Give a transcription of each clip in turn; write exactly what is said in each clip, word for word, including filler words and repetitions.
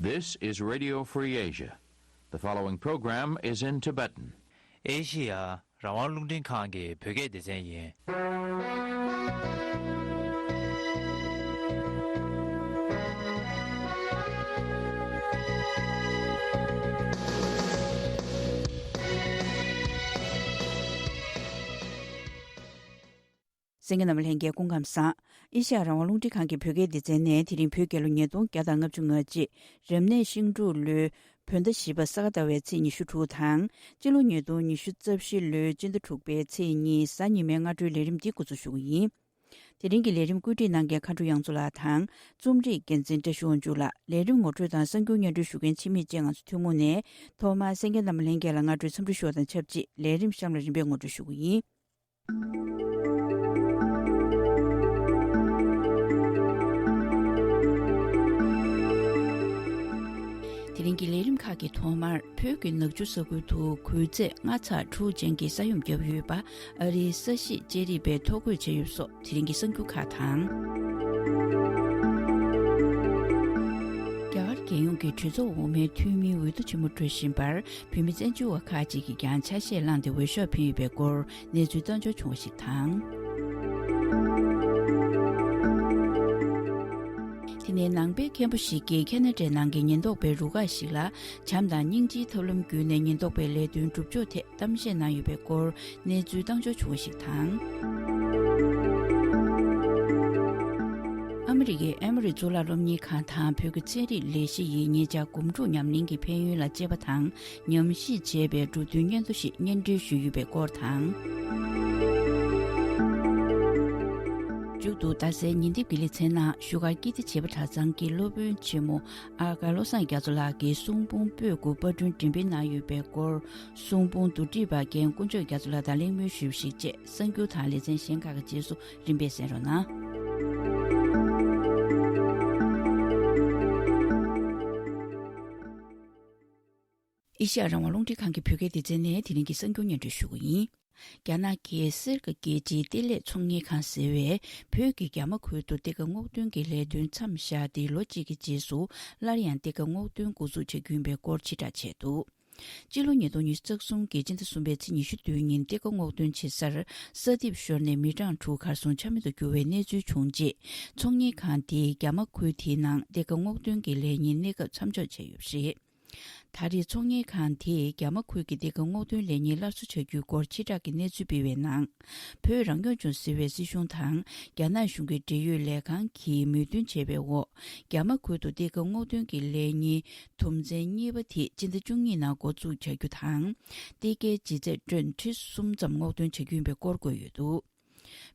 This is Radio Free Asia. The following program is in Tibetan. ཨེ་ཤི་ཡ་རང་དབང་རླུང་འཕྲིན་ཁང་གི་བོད་སྐད་སྡེ་ཚན་ཡིན། གསན་མཁན་རྣམ་པ་ལྷན་རྒྱས་སྐུ་ཁམས་བཟང་། ཨེ་ཤ་ཡ་རང་དབང་རླུང་འཕྲིན་ཁང་གི་བོད་སྐད་སྡེ་ཚན་ནས་དེ་རིང་བོད་རྒྱལ་ལོ་ཉིས་སྟོང་བརྒྱ་དང་ལྔ་བཅུ་ང་གཅིག་རབ་གནས་ཤིང་འབྲུག་ལོའི་བོད་ཟླ་བཞི་པ་ས་ག་ཟླ་བའི་ཚེས་ཉི་ཤུ་དྲུག་དང་། སྤྱི་ལོ་ཉིས་སྟོང་ཉི་ཤུ་རྩ་བཞི་ལོའི་སྤྱི་ཟླ་དྲུག་པའི་ཚེས་གཉིས་གཟའ་ཉི་མའི་སྔ་དྲོའི་ལས་རིམ་འདི་འགོ་འཛུགས་ཞུ་གི་ཡིན། དེ་རིང་གི་ལས་རིམ་བཀོད་སྒྲིག་གནང་མཁན་མཁའ་འགྲོ་དབྱངས་མཚོ་ལགས་དང་། རྩོམ་སྒྲིག་འགན་འཛིན་བཀྲ་ཤིས་དབང་ཕྱུག་ལགས། ལས་རིམ་ངོ་སྤྲོད་དང་གསར་འགྱུར་སྙན་སྒྲོན་ཞུ་མཁན་འཆི་མེད་སྤྱན་སྔ་མཚོ་ཐུན་མོང་ནས་ཐོག་མར་གསན་མཁན་རྣམ་པ་ལྷན་རྒྱས་ལ་སྔ་དྲོའི་འཚམས་འདྲི་ཞུ་བ་དང་ཆབས་ཅིག་ལས་རིམ་གཤམ་ལ་རིམ་པས་ངོ་སྤྲོད་ཞུ་གི་ཡིན། དེ་རིང་གི་ལས་རིམ་ཁག་གི་ཐོག་མར། བོད་ཀྱི་ནག་ཆུ་ས་ཁུལ་དུ་གུས་ཚད་ལྔ་ཚེག་དྲུག་ཅན་གྱི་ས་ཡོམ་བརྒྱབ་ཡོད་པ། ཨ་རིའི་ས་གཞི་ལྕགས་རིག་པས་ཐོ་འགོད་བྱས་ཡོད་སོགས་དེ་རིང་གི་གསར་འགྱུར་ཁག་དང་། རྒྱ་གར་རྒྱལ་ཡོངས་ཀྱི་གྲོས་ཚོགས་འོག་མའི་འཐུས་མིའི་འོས་བསྡུ་ཆེན་མོ་འགྲོ་བཞིན་པར། བོད་མི་བཙན་བྱོལ་བ་ཁག་ཅིག་གིས་ཀྱང་ཆ་ཤས་བླངས་ཏེ་འོས་ཤོག་འཕེན་ཡོད་པའི་སྐོར་གནས་ཚུལ་བཏང་འབྱོར་བྱུང་བ་ཞིག་དང་། དེ་ནས་ནང་པའི་མཁན་པོ་ཞིག་གིས་ཁ་ན་ཌའི་ནང་གི་ཉེན་རྟོག་པའི་རུ་ཁག་ཞིག་ལ་བྱམས་དང་སྙིང་རྗེའི་ཐབས་ལམ་བརྒྱུད་ནས་ཉེན་རྟོག་པའི་ལས་དོན་སྒྲུབ་ཕྱོགས་ཐད་གཏམ་བཤད་གནང་ཡོད་པའི་སྐོར་གནས་ཚུལ་བཏང་འབྱོར་བྱུང་བ་ཞིག་དང་། ཨ་མི་རི་ཀའི་ཨེ་མོ་རི་གཙུག་ལག་སློབ་གཉེར་ཁང་དང་བོད་ཀྱི་ཚན་རིག་ལས་གཞི་ཡིས་ཉེ་ཆར་འགོམ་འཁྲུག་ཉམས་ལེན་གྱི་ཕན་ཡོན་ལ་དཔྱད་པ་དང་ཉམས་ཞིབ་བྱས་པའི་འབྲུ་དོན་སྙན་ཐོ་ཞིག་སྙན་སྒྲོན་ཞུས་ཡོད་པའི་སྐོར་དང་། མཇུག་ཏུ་རྡ་སའི་ཉིན་དེབ་དགེ་ལེགས་མཚན་ནང་བཞུགས་སྒར་ཀིརྟི་བྱེས་པ་གྲྭ་ཚང་གི་སློབ་དཔོན་ཆེན་མོ་ཨ་དཀར་བློ་བཟང་རྒྱ་མཚོ་ལགས་ཀྱིས་གསུང་འབུམ་པོད་དགུ་པར་སྐྲུན་འགྲེམས་སྤེལ་གནང་ཡོད་པའི་སྐོར། གསུང་འབུམ་བསྡུ་སྒྲིག་པ་རྒན་དཀོན་མཆོག་རྒྱ་མཚོ་ལགས་དང་གླེང་མོལ་ཞུས་པ་ཞིག་བཅས་གསར་འགྱུར་དང་ལེ་ཚན་གཞན་ཁག་གི་རྗེས་སུ་རིམ་པས་གསན་རོགས་གནང་། ཨེ་ཤ་ཡ་རང་དབང་རླུང་འཕྲིན་ཁང་གི་བོད་སྐད་སྡེ་ཚན་ནས་དེ་རིང་གི་གསར་འགྱུར་སྙན་སྒྲོན་ཞུ་གི་ཡིན། རྒྱ་ནག་གི་སེར་ཀ་རྒྱལ་སྤྱིའི་གཏེར་ལས་ཚོང་གཉེར་ཁང་ཟེར་བས་བོད་ཀྱི་རྒྱ་མ་ཁུལ་དུ་གཏེར་ཁ་སྔོག་འདོན་གྱི་ལས་དོན་མཚམས་བཞག་སྟེ་ལོ་གཅིག་གི་རྗེས་སུ་སླར་ཡང་གཏེར་ཁ་སྔོག་འདོན་འགོ་འཛུགས་བྱ་རྒྱུ་ཡིན་པའི་སྐོར་ཕྱིར་བསྒྲགས་བྱས་འདུག་སྤྱི་ལོ་ཉིས་སྟོང་ཉི་ཤུ་རྩ་གསུམ་གྱི་སྤྱི་ཟླ་གསུམ་པའི་ཚེས་ཉི་ཤུ་བདུན་ཉིན་གཏེར་ཁ་སྔོག་འདོན་བྱེད་སར་ས་ཐིབས་ཤོར་ནས་མི་གྲངས་དྲུག་གར་སོང་ཆ་མེད་དུ་གྱུར་བའི་གནས་ཚུལ་བྱུང་རྗེས། ཚོང་གཉེར་ཁང་དེས་རྒྱ་མ་ཁུལ་དེའི་ནང་གཏེར་ཁ་སྔོག་འདོན་གྱི་ལས་གཉེར་གནས་སྐབས་མཚམས་འཇོག་བྱས་ཡོད་པ་རེད། ད་རེས་ཚོང་གཉེར་ཁང་དེས་རྒྱ་མ་ཁུལ་གྱི་གཏེར་ཁ་སྔོག་འདོན་ལས་གཉེར་སླར་གསོ་བྱ་རྒྱུའི་སྐོར་ཕྱིར་བསྒྲགས་ཀྱི་གནས་ཚུལ་སྤེལ་བའི་ནང་། བོད་རང་སྐྱོང་ལྗོངས་ཟེར་བའི་སྲིད་གཞུང་དང་རྒྱ་ནག་གཞུང་གི་འབྲེལ་ཡོད་ལས་ཁང་གིས་མོས་མཐུན་བྱས་པའི་འོག་རྒྱ་མ་ཁུལ་དུ་གཏེར་ཁ་སྔོག་འདོན་གྱི་ལས་གཉེར་དུམ་ཚན་གཉིས་པ་དེ་སྤྱི་ཟླ་བཅུ་གཉིས་ནང་འགོ་འཛུགས་བྱ་རྒྱུ་དང་། གཏེར་ཁའི་ལྗིད་ཚད་ཁྲི་གསུམ་ཙམ་སྔོག་འདོན་བྱ་རྒྱུ་ཡིན་པའི་སྐོར་བཀོད་ཡོད་འདུག་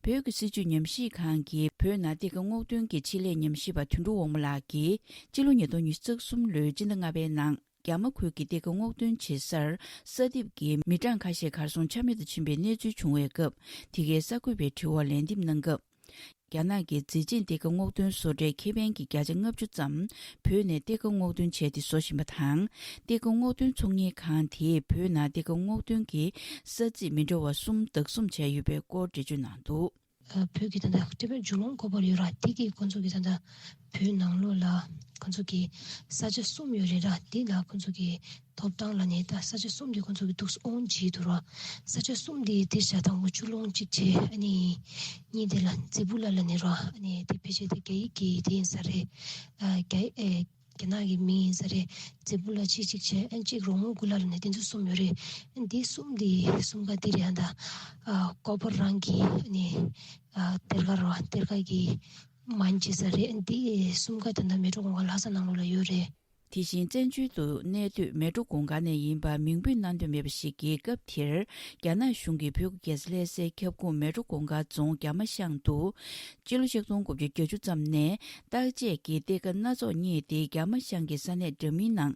བོད་ཀྱི་སྲིད་བྱུས་ཉམས་ཞིབ་ཁང་གི་བོད་ནང་གཏེར་ཁ་སྔོག་འདོན་གྱི་ཆེད་ལས་ཉམས་ཞིབ་པ་དོན་གྲུབ་དབང་མོ་ལགས་ཀྱིས་སྤྱི་ལོ་ཉིས་སྟོང་ཉི་ཤུ་རྩ་གསུམ་ལོའི་སྤྱི་ཟླ་ལྔ་པའི་ནང་རྒྱ་མ་ཁུལ་གྱི་གཏེར་ཁ་སྔོག་འདོན་བྱེད་སར་ས་ཐིབས་ཀྱི་མི་གྲངས་ཁ་ཤས་གར་སོང་ཆ་མེད་དུ་ཕྱིན་པའི་གནས་ཚུལ་བྱུང་བའི་སྐབས། དེ་གའི་གསར་འགོད་པའི་དྲི་བར་ལན་འདེབས་གནང་སྐབས། རྒྱ་ནག་གི་མཛེས་ཆེན་གཏེར་ཁ་སྔོག་འདོན་བཟོ་གྲྭའི་ཁེ་ཕན་གྱི་བརྒྱ་ཆ་ལྔ་བཅུ་ཙམ་བོད་ནས་གཏེར་ཁ་སྔོག་འདོན་བྱས་ཏེ་བཟོ་བཞིན་པ་དང་། གཏེར་ཁ་སྔོག་འདོན་ཚོང་གཉེར་ཁང་དེས་བོད་ནང་གཏེར་ཁ་སྔོག་འདོན་གྱི་ས་ཚིགས་མི་འདྲ་བ་གསུམ་བདག་བཟུང་བྱས་ཡོད་པའི་སྐོར་འགྲེལ་བརྗོད་གནང་འདུག་ཨ། བོད་ཀྱི་ད་ལྟ་ཊི་བེཊ་མཇུག་ལོང་ཁོ་པར་ཡོད་ར། དེ་གི་ཁོང་ཚོ་གི་ད་ལྟ་བོད་ནང་ལོགས་ལ་ཁོང་ཚོ་གི་ས་ཆ་གསུམ་ཡོད་རེད་ར། དེ་ལ་ཁོང་ཚོ་གི་ཐོབ་ཐང་ལ་ནི་ད་ས་ཆ་གསུམ་དེ་ཁོང་ཚོ་གི་འདུག་སེ་དབང་བྱེད་འདུག་ར། ས་ཆ་གསུམ་དེ་དེ་བྱ་དང་པོ་མཇུག་ལོང་གཅིག་བྱས། ཨ་ནི་གཉིས་དེ་ལ་ཛི་པུ་ལ་ལ་ནི་ར། ཨ་ནི་དེ་ཕལ་ཆེར་དེ་རྒྱ་ཡིག་གི་དེ་ཡིན་ས་རེད། ཨ། རྒྱ་ཨེ། རྒྱ་ནག་གི་མིང་ཡིན་ས་རེད། ཛི་པུ་ལ་ཆིག་གཅིག་བྱས། ཨན་གཅིག་རོང་མོ་གུ་ལ་ལ་ནི་དེ་ཚོ་གསུམ་ཡོད་རེད། ཨན་དེ་གསུམ་དེ་གསུམ་ཀ་དེ་རེད། ཨ་ད་ཨ་ཀོ་པར་རང་གི་ནི་ཨ་གཏེར་ཁ་ར། གཏེར་ཁ་གི་མན་ཇི་ས་རེད། ཨན་དེ་གསུམ་ཀ་ད་ལྟ་མལ་གྲོ་གུང་དཀར་ལྷ་ས་ནང་ལོགས་ལ་ཡོད་རེད། དེ་བཞིན་བཙན་བྱོལ་དུ་གནས་སྡོད་མལ་གྲོ་གུང་དཀར་ནས་ཡིན་པ་མིང་འབོད་གནང་འདོད་མེད་པ་ཞིག་གིས་སྐབས་དེར་རྒྱ་ནག་གཞུང་གིས་བོད་ཀྱི་རྒྱལ་ས་ལྷ་སའི་ཁྱབ་ཁོངས་མལ་གྲོ་གུང་དཀར་རྫོང་རྒྱ་མ་ཤང་དུ་སྤྱི་ལོ་ཆིག་སྟོང་དགུ་བརྒྱ་བརྒྱད་ཅུ་ཙམ་ནས་བརྟག་དཔྱད་ཀྱི་གཏེར་ཁ་སྣ་ཚོགས་རྙེད་དེ། རྒྱ་མ་ཤང་གི་ས་གནས་འདྲ་མིན་ནང་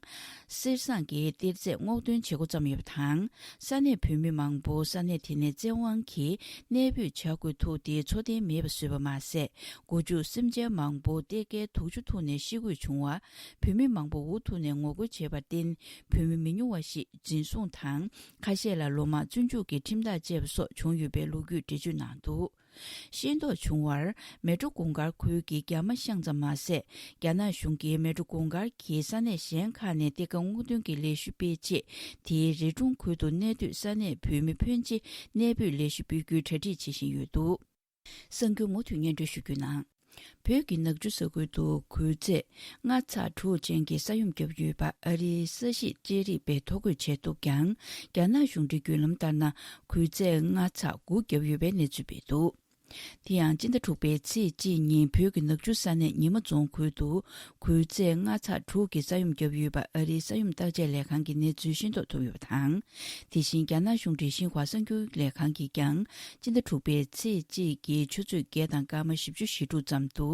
གསེར་ཟངས་ཀྱི་གཏེར་རྫས་སྔོག་འདོན་བྱེད་འགོ་བརྩམས་ཡོད་པ་དང་། ས་གནས་བོད་མི་མང་པོ་ས་གནས་དེ་ནས་བཙན་དབང་གིས་གནས་སྤོས་བྱ་དགོས་ཐུག་སྟེ་འཚོ་རྟེན་མེད་པ་བཟོས་པ་མ་ཟད། སྒོ་ཕྱུགས་སེམས་ཅན་མང་པོ་གཏེར་ཁའི་དུག་ཆུ་འཐུང་ནས་ཤི་དགོས་བྱུང་བ། བོད་མི་མང་པོ་འུ་ཐུག་ནས་ངོ་རྒོལ་བྱས་པར་བརྟེན། བོད་མི་མི་ཉུང་བ་ཞིག་འཛིན་བཟུང་དང་། ཁ་ཤས་ལ་ལོ་མང་བཙོན་འཇུག་གི་ཁྲིམས་ཐག་བཅད་པ་སོགས་བྱུང་ཡོད་པའི་ལོ་རྒྱུས་འགྲེལ་བརྗོད་གནང་འདུག་ཤེས་རྟོགས་བྱུང་བར། མལ་གྲོ་གུང་དཀར་ཁུལ་གྱི་རྒྱ་མ་ཤང་ཙམ་མ་ཟད། རྒྱ་ནག་གཞུང་གིས་མལ་གྲོ་གུང་དཀར་གྱི་ས་གནས་གཞན་ཁག་ནས་གཏེར་ཁ་སྔོག་འདོན་གྱི་ལས་གཞི་སྤེལ་ཆེད། དེའི་རི་གྲོང་ཁུལ་དུ་གནས་སྡོད་ས་གནས་བོད་མི་ཕོན་ཆེ་གནས་སྤོས་ལས་གཞི་སྤེལ་རྒྱུའི་གྲ་སྒྲིག་བྱེད་བཞིན་ཡོད་འདུག། གསར་འགྱུར་མུ་མཐུད་སྙན་སྒྲོན་ཞུ་རྒྱུ་ནང་། བོད་ཀྱི་ནག་ཆུ་ས་ཁུལ་དུ་གུར་ཚད་ལྔ་ཚེག་དྲུག་ཅན་གྱི་ས་ཡོམ་བརྒྱབ་ཡོད་པ་ཨ་རིའི་ས་གཞི་ལྕགས་རིག་པས་ཐོ་འགོད་བྱས་འདུག་ཀྱང་། རྒྱ་ནག་གཞུང་འབྲེལ་བརྒྱུད་ལམ་ལྟར་ན། གུར་ཚད་ལྔ་ཚེག་དགུ་བརྒྱབ་ཡོད་པའི་གནས་ཚུལ་སྤེལ་འདུག། དེ་ཡང་སྤྱི་ཟླ་དྲུག་པའི་ཚེས་གཅིག་ཉིན་བོད་ཀྱི་ནག་ཆུ་ས་གནས་ཉི་མ་རྫོང་ཁུལ་དུ་གུར་ཚད་ལྔ་ཚེག་དྲུག་གི་ས་ཡོམ་བརྒྱབ་ཡོད་པ་ཨ་རིའི་ས་ཡོམ་བརྟག་དཔྱད་ལས་ཁང་གི་གནས་ཚུལ་ཤེས་རྟོགས་ཐུབ་ཡོད་པ་དང་། དེ་བཞིན་རྒྱ་ནག་གཞུང་འབྲེལ་ཤིན་ཧྭ་གསར་འགྱུར་ལས་ཁང་གིས་ཀྱང་སྤྱི་ཟླ་དྲུག་པའི་ཚེས་གཅིག་གི་ཆུ་ཚོད་བརྒྱད་དང་སྐར་མ་བཞི་བཅུ་ཞེ་དྲུག་ཙམ་དུ་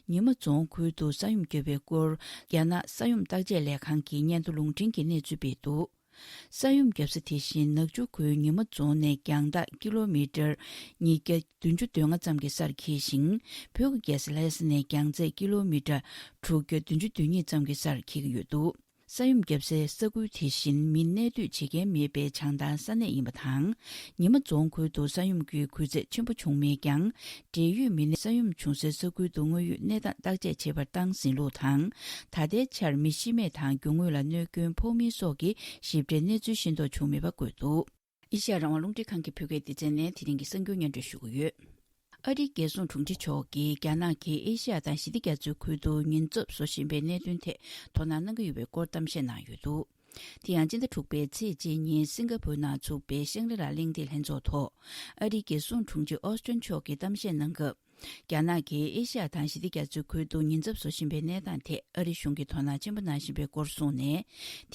ཉི་མ་རྫོང་ཁུལ་དུ་ས་ཡོམ་བརྒྱབ་པའི་སྐོར་རྒྱ་ནག་ས་ཡོམ་བརྟག་དཔྱད་ལས་ཁང་གི་སྙན་ཐོ་ལུང་འདྲེན་གྱི་གནས་ཚུལ་སྤེལ་འདུག། ས་ཡོམ་བརྒྱབ་ས་དེ་བཞིན་ནག་ཆུ་ཁུལ་ཉི་མ་རྫོང་ནས་རྒྱང་ཐག་ཀི་ལོ་མི་ཊར་ཉིས་བརྒྱ་བདུན་ཅུ་དོན་ལྔ་ཙམ་གྱི་སར་འཁེལ་ཞིང་། བོད་ཀྱི་རྒྱལ་ས་ལྷ་ས་ནས་རྒྱང་ཚད་ཀི་ལོ་མི་ཊར་དྲུག་བརྒྱ་བདུན་ཅུ་དོན་གཉིས་ཙམ་གྱི་སར་འཁེལ་གྱི་ཡོད་འདུག། ས་ཡོམ་བརྒྱབ་སའི་ས་ཁུལ་དེ་བཞིན་མི་གནས་སྡོད་བྱེད་མཁན་མེད་པའི་བྱང་ཐང་ས་གནས་ཡིན་པ་དང་། ཉི་མ་རྫོང་ཁུལ་དུ་ས་ཡོམ་གྱི་གུར་ཚད་ཆེན་པོ་བྱུང་མེད་ཀྱང་། འབྲེལ་ཡོད་མི་སྣས་ས་ཡོམ་བྱུང་སའི་ས་ཁུལ་དུ་དངོས་ཡོད་གནས་སྟངས་བརྟག་དཔྱད་བྱེད་པར་བཏང་ཟིན་ལུགས་དང་། ད་ལྟའི་ཆར་མི་ཤི་རྨས་དང་རྒྱུ་དངོས་ལ་གནོད་སྐྱོན་ཕོག་མིན་སོགས་ཀྱི་ཞིབ་ཕྲའི་གནས་ཚུལ་ཤེས་རྟོགས་བྱུང་མེད་པ་བཀོད་འདུག། ཨེ་ཤ་ཡ་རང་དབང་རླུང་འཕྲིན་ཁང་གི་བོད་སྐད་སྡེ་ཚན་ནས་དེ་རིང་གི་གསར་འགྱུར་སྙན་སྒྲོན་ཞུ་གི་ཡོད། ཨ་རིའི་རྒྱལ་སྲུང་དྲུང་ཆེ་མཆོག་གིས་རྒྱ་ནག་གིས་ཨེ་ཤ་ཡ་དང་ཞི་བདེ་རྒྱ་མཚོའི་ཁུལ་དུ་ཉེན་ཚབས་བཟོ་བཞིན་པའི་གནད་དོན་ཐད་དོ་སྣང་གནང་གི་ཡོད་པའི་སྐོར་གཏམ་བཤད་གནང་ཡོད་འདུག། དེ་ཡང་སྤྱི་ཟླ་དྲུག་པའི་ཚེས་གཅིག་ཉིན་སིང་ག་པུར་ནང་ཚུགས་པའི་ཤང་རི་ལ་གླེང་སྟེགས་ལྷན་ཚོགས་ཐོག་ཨ་རིའི་རྒྱལ་སྲུང་དྲུང་ཆེ་ཨོ་སི་ཊིན་མཆོག་གིས་གཏམ་བཤད་གནང་སྐབས། རྒྱ་ནག་གིས་ཨེ་ཤ་ཡ་དང་ཞི་བདེ་རྒྱ་མཚོའི་ཁུལ་དུ་ཉེན་ཚབས་བཟོ་བཞིན་པའི་གནས་སྟངས་ཐད་ཨ་རི་གཞུང་གིས་དོ་སྣང་ཆེན་པོ་གནང་བཞིན་པའི་སྐོར་གསུངས་ནས།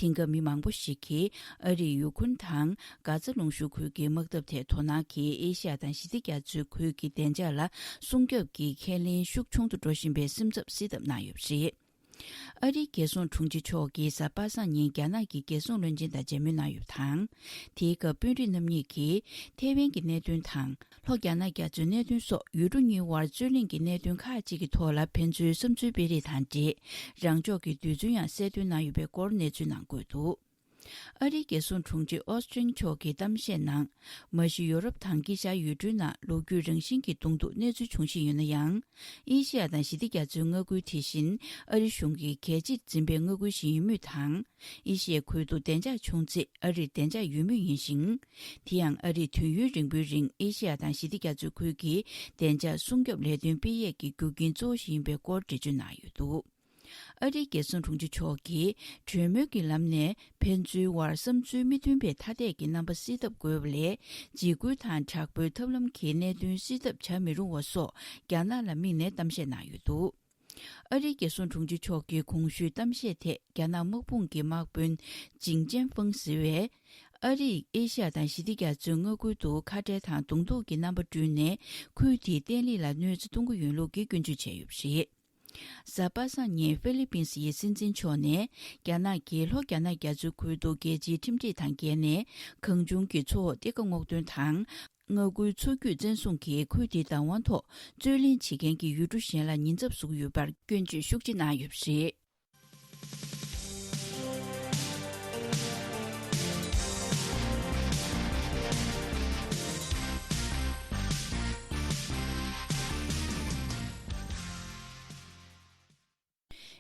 དེང་སྐབས་མི་མང་པོ་ཞིག་གིས་ཨ་རིས་ཡུ་ཁུན་དང་གྷ་ཛ་ལུང་གཤོང་ཁུལ་གྱི་དམག་འཐབ་ཐད་དོ་སྣང་གིས་ཨེ་ཤ་ཡ་དང་ཞི་བདེ་རྒྱ་མཚོའི་ཁུལ་གྱི་བདེ་འཇགས་ལ་སྲུང་སྐྱོབ་ཀྱི་ཁས་ལེན་ཤུགས་ཆུང་དུ་འགྲོ་བཞིན་པའི་སེམས་འཚབ་སེལ་ཐབས་གནང་ཡོད་པ་རེད། ཨ་རིའི་རྒྱལ་སྲུང་དྲུང་ཆེ་མཆོག་གིས་གཟའ་པ་སངས་ཉིན་རྒྱ་ནག་གི་རྒྱལ་སྲུང་བློན་ཆེན་དང་མཇལ་མོལ་གནང་ཡོད་པ་དང་། དེའི་སྐབས་དཔོན་རིགས་རྣམ་གཉིས་ཀྱིས་ཐེ་ཝན་གྱི་གནད་དོན་དང་། ལྷོ་རྒྱ་ནག་རྒྱ་མཚོའི་གནད་དོན་སོགས་ཡུལ་གྲུ་གཉིས་དབར་རྩོད་གླེང་གི་གནད་དོན་ཁག་ཅིག་གི་ཐོག་ལ་ཕན་ཚུན་བསམ་ཚུལ་སྤེལ་རེས་དང་འབྲེལ། རང་ཕྱོགས་ཀྱི་འདོད་ཚུལ་ཡང་གསལ་སྟོན་གནང་ཡོད་པའི་སྐོར་གནས་ཚུལ་ནང་འཁོད་འདུག། ཨ་རིའི་རྒྱལ་སྲུང་དྲུང་ཆེ་ཨོ་སི་ཊིན་མཆོག་གིས་གཏམ་བཤད་ནང་། མ་གཞི་ཡོ་རོབ་དང་དཀྱིལ་ཤར་ཡུལ་གྲུའི་ནང་ལོ་རྒྱུས་རང་བཞིན་གྱིས་གདོང་ཐུག་གནས་ཚུལ་འབྱུང་བཞིན་ཡོད་ན་ཡང་། ཨེ་ཤེ་ཡ་དང་ཞི་བདེ་རྒྱ་མཚོའི་མངའ་ཁུལ་དེ་བཞིན་ཨ་རི་གཞུང་གིས་གལ་ཆེར་འཛིན་པའི་མངའ་ཁུལ་ཞིག་ཡིན་མུས་དང་། ཨེ་ཤེ་ཡའི་ཁུལ་དུ་བདེ་འཇགས་བྱུང་ཚེ་ཨ་རིར་བདེ་འཇགས་ཡོད་མུས་ཡིན་ཞིང་། དེ་ཡང་ཨ་རིས་དུས་ཡུན་རིང་པོའི་རིང་ཨེ་ཤེ་ཡ་དང་ཞི་བདེ་རྒྱ་མཚོའི་ཁུལ་གྱི་བདེ་འཇགས་སྲུང་སྐྱོབ་ལས་དོན་སྤེལ་ཡས་ཀྱི་རྒྱུ་རྐྱེན་གཙོ་བོ་ཞིག་ཡིན་པའི་སྐོར་འགྲེལ་བརྗོད་གནང་ཡོད་འདུག། ཨ་རིའི་རྒྱལ་སྲུང་དྲུང་ཆེ་མཆོག་གིས་གྲོས་མོལ་གྱི་ལམ་ནས་ཕན་ཚུན་དབར་བསམ་ཚུལ་མི་མཐུན་པའི་ཐ་དད་ཀྱི་རྣམ་པ་སེལ་ཐབས་དགོས་པ་ལས། འཇིགས་སྐུལ་དང་དྲག་པོའི་ཐབས་ལམ་གྱིས་གནད་དོན་སེལ་ཐབས་བྱ་མི་རུང་བ་སོགས་རྒྱ་ནག་ལ་དམིགས་ནས་གཏམ་བཤད་གནང་ཡོད་འདུག། ཨ་རིའི་རྒྱལ་སྲུང་དྲུང་ཆེ་མཆོག་གི་གོང་ཞུས་གཏམ་བཤད་ཐད་རྒྱ་ནག་དམག་དཔུང་གི་དམག་དཔོན་ཇིང་ཅན་ཧྥང་ཟེར་བས། ཨ་རིས་ཨེ་ཤ་ཡ་དང་ཞི་བདེ་རྒྱ་མཚོའི་མངའ་ཁུལ་དུ་ཁ་བྲལ་དང་གདོང་ཐུག་གི་རྣམ་པ་བསྐྲུན་ནས་ཁུལ་དེའི་བརྟན་ལྷིང་ལ་གནོད་འཚེ་གཏོང་གི་ཡོད་ལུགས་ཀྱི་སྐྱོན་བརྗོད་བྱས་ཡོད་པ་རེད། གཟའ་པ་སངས་ཉིན་ཧྥི་ལི་པིན་སི་ཡི་སྲིད་འཛིན་མཆོག་ནས་རྒྱ་ནག་གིས་ལྷོ་རྒྱ་ནག་རྒྱ་མཚོའི་ཁུལ་དུ་རྒྱལ་སྤྱིའི་ཁྲིམས་སྒྲིག་དང་འགལ་ནས་གང་བྱུང་གི་མཚོ་འོག་གཏེར་ཁ་སྔོག་འདོན་དང་། མངའ་ཁུལ་མཚོ་རྒྱུད་བཙན་བཟུང་གིས་ཁུལ་དེའི་བདག་དབང་ཐོག་རྩོད་གླེང་བྱེད་མཁན་གྱི་ཡུལ་གྲུ་གཞན་ལ་ཉེན་ཚབས་བཟོ་གི་ཡོད་པར་སྐྱོན་བརྗོད་ཤུགས་ཆེ་གནང་ཡོད་པ་རེད།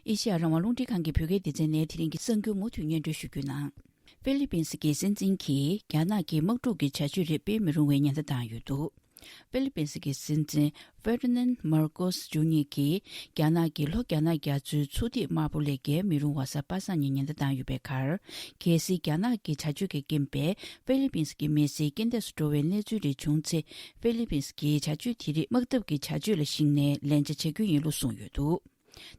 ཨེ་ཤེ་ཡ་རང་དབང་རླུང་འཕྲིན་ཁང་གི་བོད་སྐད་སྡེ་ཚན་ནས་དེ་རིང་གི་གསར་འགྱུར་མུ་མཐུད་སྙན་སྒྲོན་ཞུ་རྒྱུ་གནང་། ཧྥི་ལི་པིན་སི་གི་སྲིད་འཛིན་གྱིས་རྒྱ་ནག་གིས་དམག་འཁྲུག་གི་བྱ་སྤྱོད་རེ་སྤེལ་མི་རུང་བའི་ཉེན་བརྡ་བཏང་ཡོད་འདུག། ཧྥི་ལི་པིན་སི་གི་སྲིད་འཛིན་ཧྥེར་ནན་མར་ཀོས་ཇུ་ནི་ཡར་གྱིས་རྒྱ་ནག་གིས་ལྷོ་རྒྱ་ནག་རྒྱ་མཚོའི་མཚོ་ཐིག་དམར་པོ་ལས་བརྒལ་མི་རུང་བ་གཟའ་པ་སངས་ཉིན་ཉེན་བརྡ་བཏང་ཡོད་པའི་ཁར། གལ་སྲིད་རྒྱ་ནག་གི་བྱ་སྤྱོད་ཀྱི་རྐྱེན་པས་ཧྥི་ལི་པིན་སི་གི་མི་སེར་རྐྱེན་འདས་སུ་འགྲོ་བའི་གནས་ཚུལ་རེ་བྱུང་ཚེ། ཧྥི་ལི་པིན་སི་གི་བྱ་སྤྱོད་དེ་རིགས་དམག་འཐབ་ཀྱི་བྱ་སྤྱོད་ལ་གཞིགས་ནས་ལན་ཆ་བྱ་རྒྱུ་ཡིན་ལུགས་གསུངས་ཡོད་འདུག།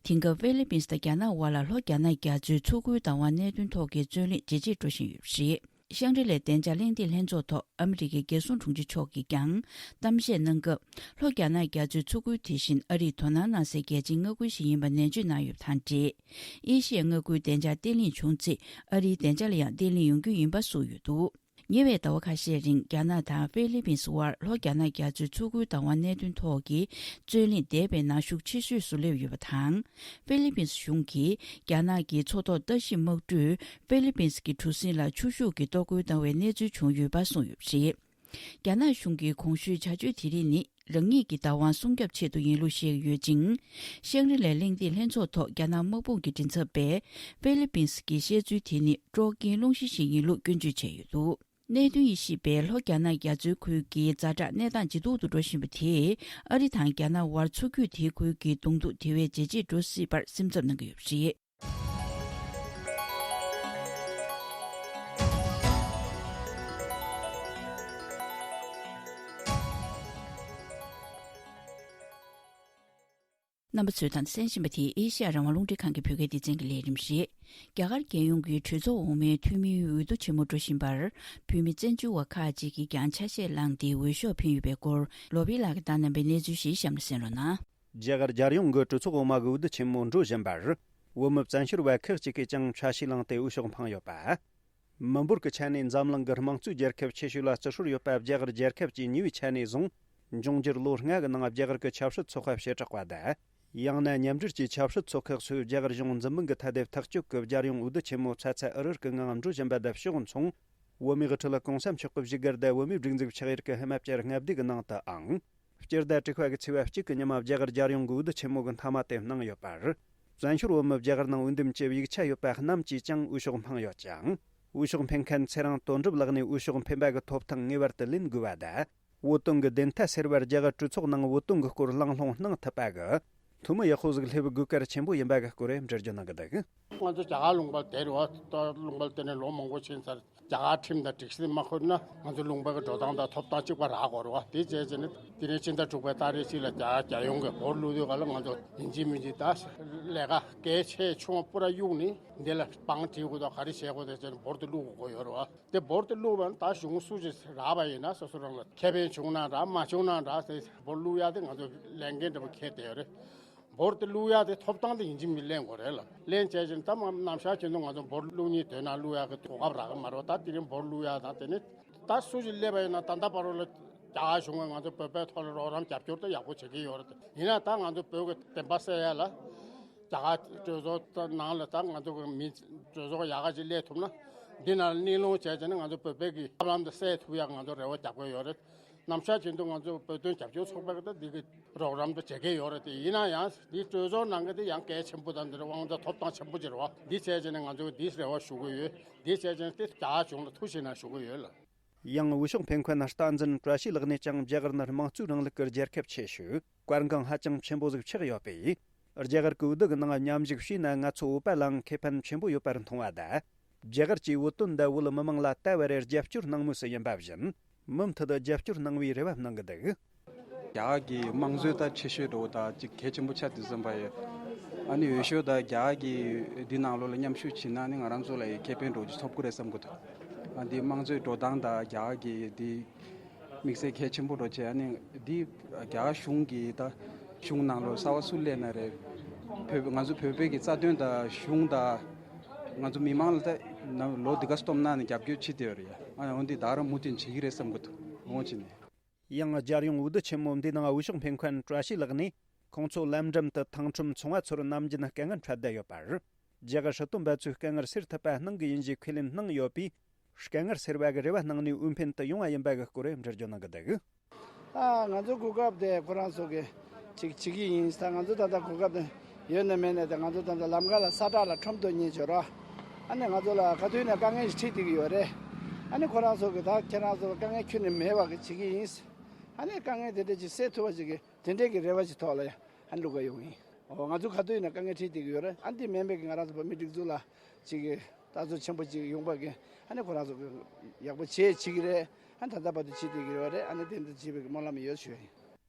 དེང་སྐབས་ཧྥི་ལི་པིན་སི་དང་རྒྱ་ནག་དབར་ལ་ལྷོ་རྒྱ་ནག་རྒྱ་མཚོའི་མཚོ་ཁུལ་བདག་དབང་གནད་དོན་ཐོག་གི་རྩོད་གླེང་ཇེ་ཆེར་འགྲོ་བཞིན་ཡོད་པ་རེད། ཤང་རི་ལའི་བདེ་འཇགས་གླེང་སྟེགས་ལྷན་ཚོགས་ཐོག་ཨ་མི་རི་ཀའི་རྒྱལ་སྲུང་དྲུང་ཆེ་མཆོག་གིས་ཀྱང་གཏམ་བཤད་གནང་སྐབས། ལྷོ་རྒྱ་ནག་རྒྱ་མཚོའི་མཚོ་ཁུལ་དེ་བཞིན་ཨ་རིས་དོ་སྣང་གནང་སའི་རྒྱལ་སྤྱིའི་མངའ་ཁུལ་ཞིག་ཡིན་པ་ནན་བརྗོད་གནང་ཡོད་པ་དང་འབྲེལ། ཨེ་ཤི་ཡའི་མངའ་ཁུལ་བདེ་འཇགས་བརྟན་ལྷིང་བྱུང་ཚེ་ཨ་རིའི་བདེ་འཇགས་ལ་ཡང་བརྟན་ལྷིང་ཡོང་རྒྱུ་ཡིན་པ་གསུངས་ཡོད་འདུག། ཉེ་བའི་ཟླ་བ་ཁ་ཤས་རིང་རྒྱ་ནག་དང་ཧྥི་ལི་པིན་སི་དབར་ལྷོ་རྒྱ་ནག་རྒྱ་མཚོའི་མཚོ་ཁུལ་བདག་དབང་གནད་དོན་ཐོག་གི་རྩོད་གླེང་འདས་པའི་ནང་ཤུགས་ཆེ་ཤོས་སུ་སླེབས་ཡོད་པ་དང་། ཧྥི་ལི་པིན་སི་གཞུང་གིས་རྒྱ་ནག་གི་མཚོ་ཐོག་ལྟ་ཞིབ་དམག་གྲུས་ཧྥི་ལི་པིན་སི་གི་གྲུ་གཟིངས་ལ་ཆུ་ཤུགས་ཀྱིས་གཏོར་རྒོལ་བཏང་བའི་གནས་ཚུལ་བྱུང་ཡོད་པ་གསུངས་ཡོད་པ་རེད། རྒྱ་ནག་གཞུང་གི་གོང་ཞུས་བྱ་སྤྱོད་དེ་རིགས་ནི་ རང་ཉིད་ཀྱི་བདག་དབང་སྲུང་སྐྱོབ་ཆེད་དུ་ཡིན་ལུགས་བཤད་ཀྱི་ཡོད་ཅིང་། ཤང་རི་ལའི་གླེང་སྟེགས་ལྷན་ཚོགས་ཐོག་རྒྱ་ནག་དམག་དཔུང་གི་མགྲིན་ཚབ་པས་ཧྥི་ལི་པིན་སི་གི་བཤད་ཚུལ་དེ་ནི་དཀྲོག་རྐྱེན་སློང་གཞི་ཞིག་ཡིན་ལུགས་སྐྱོན་བརྗོད་བྱས་ཡོད་འདུག་གནད་དོན་ཡིས་ཤེས་པའི་ལྷོ་རྒྱ་ནག་རྒྱ་མཚོའི་ཁུལ་གྱི་ཛ་དྲག་གནས་སྟངས་ཇེ་སྡུག་ཏུ་འགྲོ་བཞིན་པ་དེས་ཨ་རི་དང་རྒྱ་ནག་དབར་མཚོ་རྒྱུད་དེའི་ཁུལ་གྱི་གདོང་ཐུག་དེ་བས་ཇེ་ཆེར་འགྲོ་སྲིད་པར་སེམས་འཚབ་གནང་གི་ཡོད་པ་རེད། རྣམ་པ་ཚོས་ད་ལྟ་གསན་བཞིན་པ་དེ་ཨེ་ཤ་ཡ་རང་དབང་རླུང་འཕྲིན་ཁང་གི་བོད་སྐད་སྡེ་ཚན་གྱི་ལས་རིམ་རེད། རྒྱ་གར་རྒྱལ་ཡོངས་ཀྱི་གྲོས་ཚོགས་འོག་མའི་འཐུས་མིའི་འོས་བསྡུ་ཆེན་མོ་འགྲོ་བཞིན་པར། བོད་མི་བཙན་བྱོལ་བ་ཁག་ཅིག་གིས་ཀྱང་ཆ་ཤས་བླངས་ཏེ་འོས་ཤོག་འཕེན་ཡོད་པའི་སྐོར། ལོ་པི་ལགས་ཀྱིས་བཏང་གནང་པའི་གནས་ཚུལ་ཞིག་གཤམ་ལ་གསན་རོགས་གནང་། རྒྱ་གར་རྒྱལ་ཡོངས་ཀྱི་གྲོས་ཚོགས་འོག་མ་གི་འོས་བསྡུ་ཆེན་མོ་འགྲོ་བཞིན་པར། བོད་མི་བཙན་བྱོལ་བ་ཁག་ཅིག་གིས་ཀྱང་ཆ་ཤས་བླངས་ཏེ་འོས་ཤོག་འཕངས་ཡོད་པ། མི་འབོར་གྱི་ཆ་ནས་འཛམ་གླིང་གི་དམངས་གཙོའི་རྒྱལ་ཁབ་ཆེ་ཤོས་ལ་བརྩི་སྲོལ་ཡོད་པ་རྒྱ་གར་རྒྱལ་ཁབ་ཀྱིས་ཉེ་བའི་ཆ་ནས་བཟུང་། འབྱུང་འགྱུར་ལོ་ལྔ་གི་ནང་རྒྱ་གར་གྱི་ཆབ་སྲིད་ཚོགས་པ་བྱེ་བྲག་པ་དང་། ཡང་ན་མཉམ་འབྲེལ་གྱི་ཆབ་སྲིད་ཚོགས་ཁག་ཚོས་རྒྱ་གར་གཞུང་འཛིན་མིན་གྱི་ཐད་དེ་ཐག་གཅོད་ཀྱི་རྒྱལ་ཡོངས་འོས་བསྡུ་ཆེན་མོ་ཚ་ཚ་འུར་འུར་གྱི་ངང་འགྲོ་བཞིན་པ་དང་ཕྱོགས་མཚུངས། བོད་མིའི་དབུ་ཁྲིད་གོང་ས་མཆོག་གི་བཞུགས་སྒར་དང་བོད་མིའི་སྒྲིག་འཛུགས་ཆགས་ཡུལ་གྱི་ཧི་མ་ཅལ་མངའ་སྡེ་གི་ནང་དུའང་། སྤྱི་ཟླ་དྲུག་པ་གི་ཚེས་པ་གཅིག་གི་ཉི་མ་རྒྱ་གར་རྒྱལ་ཡོངས་ཀྱི་འོས་བསྡུ་ཆེན་མོ་གི་མཐའ་མ་དེ་གནང་ཡོད་པར། བཙན་བྱོལ་བོད་མི་རྒྱ་གར་ནང་འོས་འདེམས་ཀྱི་ཡིག་ཆ་ཡོད་པ་རྣམས་ཀྱིས་ཀྱང་འོས་ཤོག་འཕངས་ཡོད་ཅིང་། འོས་ཤོག་འཕེན་མཁན་ཚེ་རིང་དོན་གྲུབ་ལགས་ནས་འོས་ཤོག་འཕེན་པ་གི་ཐོབ་ཐང་ངེས་པར་དུ་ལེན་དགོས་པ་དང་། བོད་དོན་གྱི་བདེན་མཐའ་སེལ་བར་རྒྱ་གར་གྲོས་ཚོགས་ནང་བོད་དོན་གྱི་སྐོར་གླེང་སློང་གནང་ཐུབ་པ་གི་འཐུས་མི་ཡག་པོ་ཟིག་སླེབས་དགོས་གལ་ཆེན་པོ་ཡིན་པ་གི་སྐོར་འགྲེལ་བརྗོད་གནང་གི་འདུག་ང་ཚོ་རྒྱ་གར་ལུང་པ་དེ་རེད་བ། ད་ལུང་པ་དེ་ནས་ལོ་མང་པོ་ཕྱིན་ཚར། རྒྱ་གར་ཁྲིམས་དང་སྒྲིག་གཞི་མ་འཁུར་ན་ང་ཚོ་ལུང་པ་གི་འགྲོ་སྟངས་དང་ཐོབ་ཐང་གཅིག་པ་རག་དགོས་རེད་བ། དེ་བྱས་བྱས་ནས་དེ་ནས་ཕྱི་ཟླ་དྲུག་པའི་ཏ་རིག་གཅིག་ལ་རྒྱ་རྒྱལ་ཡོངས་ཀྱི་བོར་བླུག་དུས་ག་ལ་ང་ཚོ་ཡིན་གཅིག་མིན་གཅིག་ད་ལས་ཀ་གལ་ཆེ་ཆུང་བ་པུ་ར་གཡུགས་ནས་འདི་ལ་བང་སྒྲིག་དགོས་དང་ག་རེ་བྱེད་དགོས་དང་བྱས་ནས་བོར་དུ་བླུག་དགོས་ཡོད་རེད་བ། དེ་བོར་དུ་བླུག་པ་ན་ད་གཞུང་སུ་ཞིག་རག་པ་ཡིན་ན་སོ་སོ་རང་ལ་ཁེ་ཕན་བྱུང་ན་འདྲ་མ་བྱུང་ན་འདྲ་དེ་བོར་བླུག་ཡག་དེ་ང་ཚོ་ལས་འགན་འདྲ་པོ་འཁྱེར་བསྡད་ཡོད་རེད། བོར་དེ་བླུག་ཡག་དེ་ཐོབ་ཐང་དེ་ཡིན་གཅིག་མིན་ལེན་དགོས་རེད་ལ། ལེན་བྱས་ཙང་ད་མ་ནམ་ཞག་ཁྱོད་ཚོ་ང་ཚོ་བོར་བླུག་སྙིང་འདོད་ན་བླུག་ཡག་གི་གོ་སྐབས་རག་གི་མ་རེད། ད་དེ་རིང་བོར་བླུག་ཡག་དང་དེ་ནི་ད་སུ་ཞིག་སླེབས་པ་ཡིན་ན་ད་ལྟ་བར་དུ་ལ་རྒྱ་གར་གཞུང་གིས་ང་ཚོ་བོད་པའི་ཐོག་ལ་རོགས་རམ་རྒྱབ་སྐྱོར་དེ་ཡག་པོ་བྱེད་ཀྱི་ཡོད་རེད། ཡིན་ན་ད་ང་ཚོ་བོད་ཀྱི་བདེན་པ་གསལ་ཡག་ལ་རྒྱ་གར་གྲོས་ཚོགས་ནང་ལ་ད་ང་ཚོ་གི་མི་གྲོས་ཚོགས་ཡག་ག་ཅིག་སླེབས་ཐུབ་ན་འདི་ནང་ལ་གླེང་སློང་བྱས་བྱས་ན་ང་ཚོ་བོད་པའི་གི་ཐབས་ལམ་དེ་སེལ་ཐུབ་ཡག་ང་ཚོ་རེ་བ་རྒྱག་གི་ཡོད་རེད། ནམ་ཞག་རྒྱུན་དུ་ང་ཚོ་བོད་དོན་རྒྱབ་སྐྱོར་ཚོགས་པ་གི་ད་འདི་གི་རོགས་རམ་དུ་བྱེད་ཀྱི་ཡོད་རེད། དེ་ཡིན་ན་ཡང་འདི་གྲོས་ཚོགས་ནང་གི་དེ་ཡང་གལ་ཆེན་པོ་དང་འདི་རེད་དབང་ཆ་ཐོབ་ཐང་ཆེན་པོ་ཅིག་རེད་བ། འདི་བྱས་བྱས་ནས་ང་ཚོ་འདི་རེ་བ་ཞུ་གི་ཡོད། འདི་བྱས་བྱས་ནས་དེ་རྒྱ་གཞུང་ལ་ཐུགས་ཞིབ་གནང་ཞུ་གི་ཡོད་ལ། ཡང་འོས་ཤོག་འཕེན་མཁན་བསྟན་འཛིན་བཀྲ་ཤིས་ལགས་ནས་ཀྱང་རྒྱ་གར་ནི་དམངས་གཙོའི་རིང་ལུགས་ཀྱི་རྒྱལ་ཁབ་ཆེ་ཤོས་གལ་འགངས་ཧ་ཅང་ཆེན་པོ་ཟིག་ཆགས་ཡོད་པས། རྒྱ་གར་གྱི་འོས་བསྡུ་གི་ནང་མཉམ་ཞུགས་བྱས་ན་ང་ཚོ་བོད་པ་ལའང་ཁེ་ཕན་ཆེན་པོ་ཡོད་པར་མཐོང་བ་དང་། རྒྱ་གར་གྱི་བོད་དོན་དང་བོད་མི་མང་ལ་ད་བར་རེ་རྒྱབ་སྐྱོར་གནང་མུས་སུ་ཡིན་པ་བཞིན། མུ་མཐུད་དུ་རྒྱབ་སྐྱོར་གནང་བའི་རེ་བ་གནང་གི་འདུག་རྒྱ་གར་གྱི་དམངས་གཙོའི་ད་ཆེ་ཤོས་འགྲོ་ད་ཅིག་གལ་ཆེན་པོ་ཆགས་འདུག་བསམ་པ་ཡོད། ཨ་ནི་འོས་ཤོག་ད་རྒྱ་གར་གྱི་འདི་ནང་ལོགས་ལ་མཉམ་ཞུགས་བྱས་ན་ནི་ང་རང་ཚོ་ལ་ཡི་ཁེ་ཕན་འགྲོ་རྒྱུ་ཐོབ་ཀྱི་རེད་བསམ་གི་འདུག་ཨ་འདི་དམངས་གཙོའི་འགྲོ་སྟངས་ད་རྒྱ་གར་གྱི་འདི་དམིགས་བསལ་གལ་ཆེན་པོ་འགྲོ་བྱས། ཨ་ནི་འདི་རྒྱ་གར་གཞུང་གི་ད་གཞུང་ནང་ལོགས་གསར་པ་སུ་སླེབས་ན་རེད། བོད་ང་ཚོ་བོད་པའི་གི་རྩ་དོན་ད་གཞུང་ད་ང་ཚོ་མི་མང་ལ་ད་ལོ་འདི་ག་སྟོང་ནང་ནས་རྒྱབ་སྐྱོར་བྱེད་བསྡད་ཡོད་རེད་ཡ། ཨ་འོན་ཏེ་ད་རང་མུ་མཐུད་བྱེད་ཀྱི་རེད་བསམ་གི་འདུག་འོང་བྱས་ནས། ཡང་རྒྱལ་ཡོངས་འོས་བསྡུ་ཆེན་མོ་འདི་ནང་འོས་ཤོག་འཕེན་མཁན་བཀྲ་ཤིས་ལགས་ནས་ཁོང་ཚོ་ལམ་འགྲམ་དུ་ཐང་ཁྲོམ་ཚོང་བ་ཚོར་ནམ་རྒྱུན་དཀའ་ངལ་འཕྲད་བསྡད་ཡོད་པར། རྒྱ་གར་སྲིད་དོན་པ་ཚོས་དཀའ་ངལ་སེལ་ཐུབ་པ་གནང་གི་ཡིན་ཞེས་ཁས་ལེན་གནང་ཡོད་པས། དཀའ་ངལ་སེལ་བ་གི་རེ་བ་གནང་ནས་འོས་འཕེན་དུ་ཡོང་བ་ཡིན་པ་གི་སྐོར་འགྲེལ་བརྗོད་གནང་གི་འདུག་ཨ་ང་ཚོ་གོ་སྐབས་དེ་ཁོ་རང་ཚོ་གི་ཅིག་བྱེད་ཀྱི་ཡིན། ད་ང་ཚོ་ད་ལྟ་གོ་སྐབས་དེ་ཡོད་ན་མེད་ན་དེ་ང་ཚོ་ད་ལྟ་ལམ་ཁ་ལ་ས་བྲག་ལ་ཁྲོམ་ཐོག་གཉིས་འབྱོར་བ། ཨ་ནི་ང་ཚོ་ལ་ག་དུས་ནས་དཀའ་ངལ་ཞིག་འཕྲད་བསྡད་ཀྱི་ཡོད་རེད། ཨ་ནི་ཁོ་རང་ཚོ་གི་ད་ཁྱེད་རང་ཚོ་ལ་དཀའ་ངལ་ཁྱོན་ནས་མེད་པ་གི་བྱེད་ཀྱི་ཡིན། ཨ་ནི་དཀའ་ངལ་དེ་འདྲ་ཅིག་སེལ་ཐུབ་པ་ཅིག་གི་དེ་འདྲའི་གི་རེ་བ་ཅིག་ཐོག་ལ་ཡ་ཨ་ནི་བླུག་ག་ཡོང་ཡིན། འོ་ང་ཚོ་ག་དུས་ནས་དཀའ་ངལ་འཕྲད་བསྡད་ཀྱི་ཡོད་རེད། ཨ་འདི་མིན་པའི་གི་ང་རང་ཚོ་བོད་མི་སྒྲིག་འཛུགས་ལ་ཅིག་གི་ལྟ་ཚུལ་ཆེན་པོ་ཅིག་ཡོང་པ་གི་ཨ་ནི་ཁོ་རང་ཚོ་གི་ཡག་པོ་བྱེད་བྱེད་ཀྱི་རེད། ཨ་ད་ལྟ་བར་དུ་བྱེད་བསྡད་ཀྱི་ཡོད་རེད། ཨ་ནི་དེ་འདྲ་བྱེད་པའི་གི་སྨོན་ལམ་ཡོད་ཞུ་ཡ་ཡིན།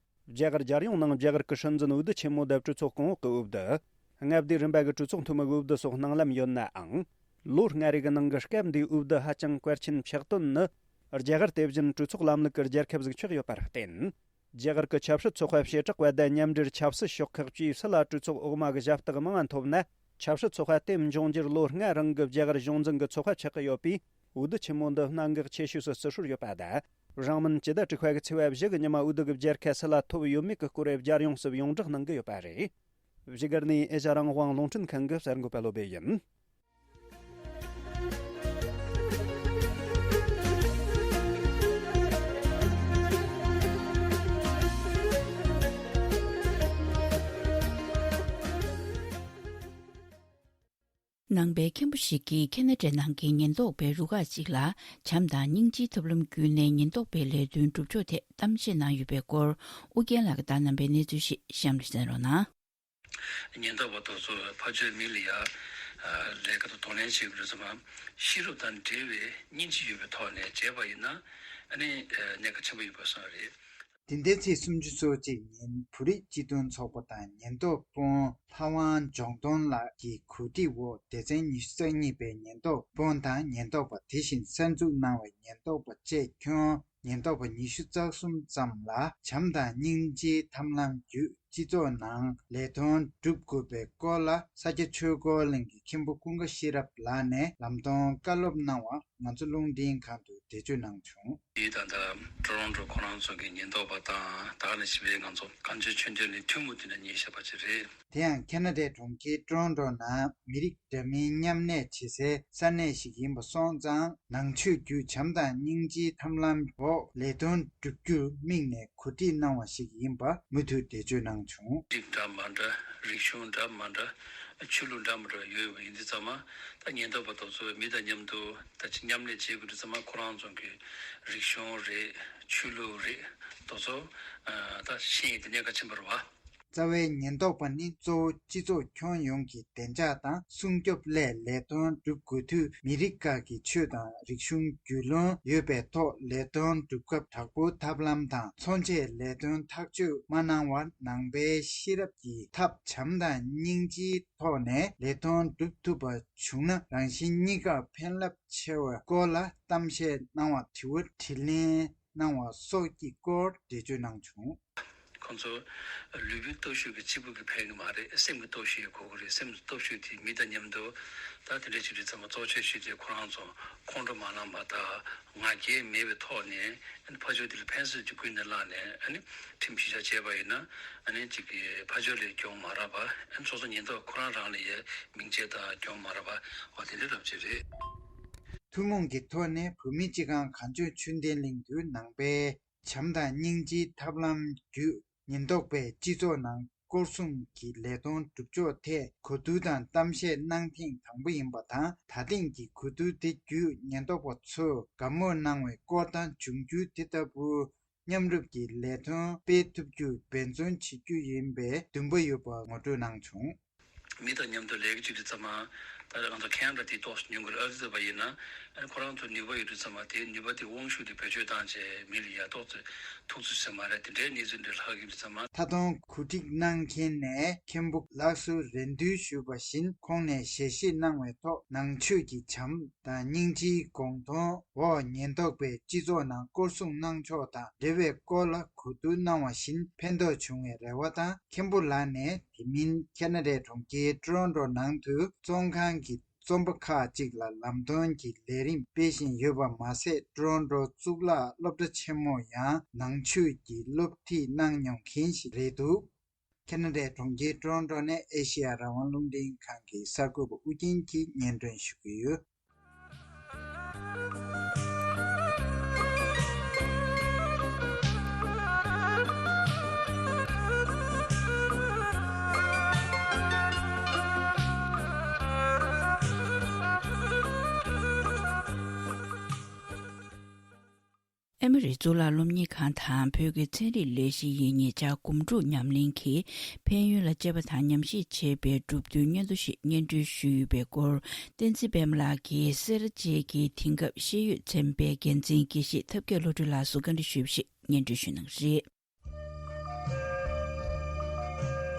རྒྱ་གར་རྒྱལ་ཡོངས་ནང་རྒྱ་གར་གྱི་སྲིད་འཛིན་འོས་བསྡུ་ཆེན་མོ་དང་གྲོས་ཚོགས་གོང་འོག་གི་འོས་བསྡུ། མངའ་སྡེ་རིམ་པ་གི་གྲོས་ཚོགས་འཐུས་མི་གི་འོས་བསྡུ་སོགས་གནང་ལམ་ཡོད་ནའང་། ལོ་ལྔ་རེ་གི་ནང་གི་སྐབས་འདིའི་འོས་བསྡུ་ཧ་ཅང་གལ་ཆེན་ཆགས་དོན་ནི། རྒྱ་གར་དེ་བཞིན་གྲོས་ཚོགས་ལམ་ལུགས་ཀྱི་རྒྱལ་ཁབ་ཟིག་ཆགས་ཡོད་པར་བརྟེན། རྒྱ་གར་གྱི་ཆབ་སྲིད་ཚོགས་པ་བྱེ་བྲག་པ་དང་མཉམ་འབྲེལ་ཆབ་སྲིད་ཤོག་ཁག་བཅས་སུ་ལ་གྲོས་ཚོགས་འོག་མ་གི་ཞབས་སྟེགས་མང་བ་ཐོབ་ན། ཆབ་སྲིད་ཚོགས་པ་དེ་འབྱུང་འགྱུར་ལོ་ལྔ་རིང་གི་རྒྱ་གར་གཞུང་འཛིན་གྱི་ཚོགས་པ་ཆགས་ཀྱི་ཡོད་པས། འོས་བསྡུ་ཆེན་མོ་འདི་གནད་འགག་ཆེ་ཤོས་སུ་བརྩི་སྲོལ་ཡོད་པ་དང་། རིང་མིན་སྤྱི་ཟླ་དྲུག་པ་གི་ཚེས་པ་བཞི་གི་ཉི་མ་འོས་བསྡུ་གི་བརྒྱུད་ཁ་སུ་ལ་ཐོབ་ཡོད་མེད་ཀྱི་སྐོར་རྒྱལ་ཡོངས་སུ་ཡོངས་བསྒྲགས་གནང་གི་ཡོད་པ་རེད། བཞུགས་སྒར་ནས་ཨེ་ཤ་རང་དབང་རླུང་འཕྲིན་ཁང་གི་གསར་འགོད་པ་བློ་བྷེ་ཡིན། ནང་པའི་མཁན་པོ་ཞིག་གིས་ཁེ་ན་ཌའི་ནང་གི་ཉེན་རྟོག་པའི་རུ་ཁག་ཅིག་ལ་བྱམས་དང་སྙིང་རྗེའི་ཐབས་ལམ་བརྒྱུད་ནས་ཉེན་རྟོག་པའི་ལས་དོན་སྒྲུབ་ཕྱོགས་ཐད་གཏམ་བཤད་གནང་ཡོད་པའི་སྐོར། ཨུ་རྒྱན་ལགས་ཀྱིས་བདག་རྣམ་པའི་གནས་ཚུལ་ཞིག་གཤམ་ལ་གསན་རོགས་གནང་། ཉེན་རྟོག་པ་དེ་ཚོས་ཕར་ཕྱོགས་མི་ལ་ཡ་ལས་ཀ་དང་གདོང་ལེན་བྱེད་དགོས་རེད་ཙམ་པ། ཤེས་རབ་དང་འབྲེལ་བའི་སྙིང་རྗེ་ཡོད་པའི་ཐོག་ནས་བྱས་པ་ཡིན་ན། ཨ་ནི་གནད་འགག་ཆེན་པོ་ཡིན་པ་བསམ་རེད། དེ་ཟླའི་ཚེས་སུམ་ཅུ་སོ་གཅིག་ཉིན་བོད་རིགས་སྤྱི་མཐུན་ཚོགས་པ་དང་ཉེན་རྟོག་དཔོན་ལྷ་དབང་འབྱུང་སྟོན་ལགས་ཀྱི་གོ་སྒྲིག་འོག་སྡེ་ཚན་ཉི་ཤུ་རྩ་གཉིས་པའི་ཉེན་རྟོག་དཔོན་དང་ཉེན་རྟོག་པ། དེ་བཞིན་གསར་འཛུགས་གནང་བའི་ཉེན་རྟོག་པ་བཅས་ཁྱོན་ཉེན་རྟོག་པ་ཉི་ཤུ་རྩ་གསུམ་ཙམ་ལ་བྱམས་དང་སྙིང་རྗེའི་ཐབས་ལམ་བརྒྱུད་སྤྱི་ཚོགས་ནང་ལས་དོན་སྒྲུབ་དགོས་པའི་སྐོར་ལ་ས་སྐྱ་ཆོས་འཁོར་གླིང་གི་མཁན་པོ་ཀུན་དགའ་ཤེས་རབ་ལགས་ནས་ལམ་སྟོན་བཀའ་སློབ་གནང་བ་ང་ཚོ་རླུང་འཕྲིན་ཁང་དུ་འགྲེལ་བརྗོད་གནང་བྱུང་། དེའི་ད་ལྟ་ཀྲོ་རོན་ཀྲོ་ཁོ་རང་ཚོ་གི་ཉེན་རྟོག་པ་དང་ད་ག་ནང་བཞིན་པའི་ང་ཚོ་གངས་ཅན་ཆོས་ལྡན་གླིང་ཐུན་མོང་དེ་ནས་ཉན་བཞིན་པ་ཅིག་རེད། དེ་ཡང་ཁེ་ན་ཌའི་གྲོང་ཁྱེར་ཀྲོ་རོན་ཀྲོ་ནང་མི་རིགས་འདྲ་མིན་མཉམ་གནས་བྱེད་སའི་ས་གནས་ཤིག་ཡིན་པ་སོང་ཙང་ནང་ཆོས་བརྒྱུད་བྱམས་དང་སྙིང་རྗེའི་ཐབས་ལམ་འོག་ལས་དོན་བསྒྲུབ་རྒྱུར་དམིགས་ནས་གོ་སྒྲིག་གནང་བ་ཞིག་ཡིན་པ་མུ་མཐུད་འགྲེལ་བརྗོད་གནང་བྱུང་། རིགས་འདྲ་མ་འདྲ། རིག་གཞུང་འདྲ་མ་འདྲ། ཆོས་ལུགས་འདྲ་མ་འདྲ་ཡོད་པ་ཡིན་དུས་ཙམ་པ། ད་ཉེན་རྟོག་པ་དེ་ཚོ་མི་དང་མཉམ་དུ་ད་ཅིག་མཉམ་གནས་བྱེད་དགོས་དུས་ཙམ་པ་ཁོ་རང་ཚོ་གི་རིག་གཞུང་རེད། ཆོས་ལུགས་རེད། དེ་ཚོ་ད་ཤེས་ཡོན་དེ་གནད་འགག་ཆེན་པོ་རེད་བ། རྩ་བའི་ཉེན་རྟོག་པ་ནི་གཙོ་བོ་སྤྱི་ཚོགས་ཁྱོན་ཡོངས་ཀྱི་བདེ་འཇགས་དང་སྲུང་སྐྱོབ་སླད་ལས་དོན་སྒྲུབ་དགོས་དུས་མི་རིགས་ཁག་གི་ཆོས་དང་རིག་གཞུང་རྒྱུས་ལོན་ཡོད་པའི་ཐོག་ལས་དོན་སྒྲུབ་སྐབས་དྲག་པོའི་ཐབས་ལམ་དང་འཚོ་བྱེད་ལས་དོན་ཐག་གཅོད་མ་གནང་བར་ནང་པའི་ཤེས་རབ་ཀྱི་ཐབས་བྱམས་དང་སྙིང་རྗེའི་ཐོག་ནས་ལས་དོན་སྒྲུབ་ཐུབ་པ་བྱུང་ན་རང་གཞན་གཉིས་ཀར་ཕན་རླབས་ཆེ་བའི་སྐོར་ལ་གཏམ་བཤད་གནང་བ་དྲི་བ་དྲིས་ལན་གནང་བ་སོགས་ཀྱི་སྐོར་འགྲེལ་བརྗོད་གནང་བྱུང་། ཁོང་ཚོ་ལུས་པོའི་སྟོབས་ཤུགས་ཀྱིས་གཅིག་པུ་གིས་ཕན་གྱི་མ་རེད། སེམས་ཀྱི་སྟོབས་ཤུགས་ཡང་དགོས་ཀྱི་རེད། སེམས་ཀྱི་སྟོབས་ཤུགས་དེ་མི་དང་མཉམ་དུ་ད་དེ་འདྲ་བྱེད་དུས་ཙམ་པ་གཙོ་ཆེ་ཤོས་དེ་ཁོ་རང་ཚོ་ཁོང་ཁྲོ་མ་ལངས་པ་དང་ང་རྒྱལ་མེད་པའི་ཐོག་ནས་ཨ་ནི་ཕར་ཕྱོགས་དེ་ལ་ཕན་སེམས་ཀྱི་ཀུན་ནས་བསླངས་ནས་ཨ་ནི་ཁྲིམས་གཞི་བཞག་བྱས་པ་ཡིན་ན་ཨ་ནི་གཅིག་གིས་ཕར་ཕྱོགས་ལ་གྱོང་མ་རག་པ། ཨ་ནི་སོ་སོ་ཉེན་རྟོག་ཁོ་རང་རང་ལ་ཡང་མིང་ཆད་དང་གྱོང་མ་རག་པ། འོ་དེ་འདྲ་རབ་ཅིག་རེད། ཐུན་མོང་གི་ཐོག་ནས་བོད་མི་སྤྱི་ཁང་གངས་ལྗོངས་ཆོས་ལྡན་གླིང་དུ་ནང་པའི་བྱམས་དང་སྙིང་རྗེའི་ཐབས་ལམ་བརྒྱུད་ཉེན་རྟོག་པས་སྤྱི་ཚོགས་ནང་སྐོར་སྲུང་གི་ལས་དོན་སྒྲུབ་ཕྱོགས་ཐད་གོ་བསྡུར་དང་གཏམ་བཤད་གནང་ཐེངས་དང་པོ་ཡིན་པ་དང་ད་ཐེངས་ཀྱི་གོ་བསྡུར་དེ་བརྒྱུད་ཉེན་རྟོག་པ་ཚོས་དགའ་མོས་གནང་བའི་སྐོར་དང་འབྱུང་འགྱུར་དེ་ལྟ་བུ་མཉམ་རུབ་ཀྱི་ལས་དོན་སྤེལ་ཐུབ་རྒྱུར་འབད་བརྩོན་བྱེད་རྒྱུ་ཡིན་པའི་འདུན་པ་ཡོད་པ་ངོ་སྤྲོད་གནང་བྱུང་། མི་དང་མཉམ་དུ་ལས་ཀ་བྱེད་དུས་ཙམ་པ། ད་ང་ཚོ་ཁེ་ན་ཌ་དེ་ཏོག་ཙམ་ཉུང་གི་རེད། ཨ་རི་ཚོད་པ་ཡིན་ན། ཨ་ནི་ཁོ་རང་ཚོ་ནུས་པ་ཡོད་དུས་ཙམ་པ་དེ་ནུས་པ་དེ་དབང་ཤུགས་དེ་བེད་སྤྱོད་བཏང་བྱས་མི་ལ་ཡ་ཏོག་ཙམ་ཐུགས་ཚོད་ཟེར་མ་རེད། དེ་འདྲའི་གནས་ཚུལ་འདྲ་ལྷག་གི་རེད་ཙམ་པ། ད་དུང་གོ་སྒྲིག་གནང་མཁན་ནས་མཁན་པོ་ལགས་སུ་རེ་འདུན་ཞུས་པ་བཞིན་ཁོང་ནས་ཞལ་བཞེས་གནང་བའི་ཐོག་ནང་ཆོས་ཀྱི་བྱམས་དང་སྙིང་རྗེའི་དགོངས་དོན་འོག་ཉེན་རྟོག་པས་སྤྱི་ཚོགས་ནང་སྐོར་སྲུང་གནང་ཕྱོགས་དང་འབྲེལ་བའི་སྐོར་ལ་གོ་བསྡུར་གནང་བ་བཞིན་ཕན་ཐོགས་བྱུང་བའི་རེ་བ་དང་། མཁན་པོ་ལགས་ནས་དེ་མིན་ཁེ་ན་ཌའི་གྲོང་ཁྱེར་ཀྲོ་རོན་ཀྲོ་ནང་དུ་བཙོན་ཁང་གི་རྩོམ་པ་ཁག་ཅིག་ལ་ལམ་སྟོན་གྱི་ལས་རིམ་སྤེལ་བཞིན་ཡོད་པ་མ་ཟད། ཀྲོ་རོན་ཀྲོ་གཙུག་ལག་སློབ་གྲྭ་ཆེན་མོར་ཡང་ནང་ཆོས་ཀྱི་སློབ་ཁྲིད་གནང་མྱོང་མཁན་ཞིག་རེད་འདུག་ཁེ་ན་ཌའི་གྲོང་ཁྱེར་ཀྲོ་རོན་ཀྲོ་ནས་ཨེ་ཤེ་ཡ་རང་དབང་རླུང་འཕྲིན་ཁང་གི་གསར་འགོད་པ་ཨུ་རྒྱན་གྱིས་སྙན་སྒྲོན་ཞུ་གི་ཡོད། ཨེ་མོ་རི་གཙུག་ལག་སློབ་གཉེར་ཁང་དང་བོད་ཀྱི་ཚན་རིག་ལས་གཞི་ཡི་ཉེ་ཆར་སྒོམ་སྒྲུབ་ཉམས་ལེན་གྱི་ཕན་ཡོན་ལ་དཔྱད་པ་དང་ཉམས་ཞིབ་བྱེད་པའི་གྲུབ་དོན་སྙན་ཐོ་ཞིག་སྙན་སྒྲོན་ཞུས་ཡོད་པའི་སྐོར། བསྟན་འཛིན་པད་མ་ལགས་ཀྱིས་སེ་ར་བྱེས་ཀྱི་དེང་སྐབས་ཤེས་ཡོན་ཚན་པའི་འགན་འཛིན་དགེ་བཤེས་ཐབས་མཁས་བློ་གྲོས་ལགས་སུ་བཀའ་འདྲི་ཞུས་པ་ཞིག་སྙན་སྒྲོན་ཞུ་གནང་གི་རེད།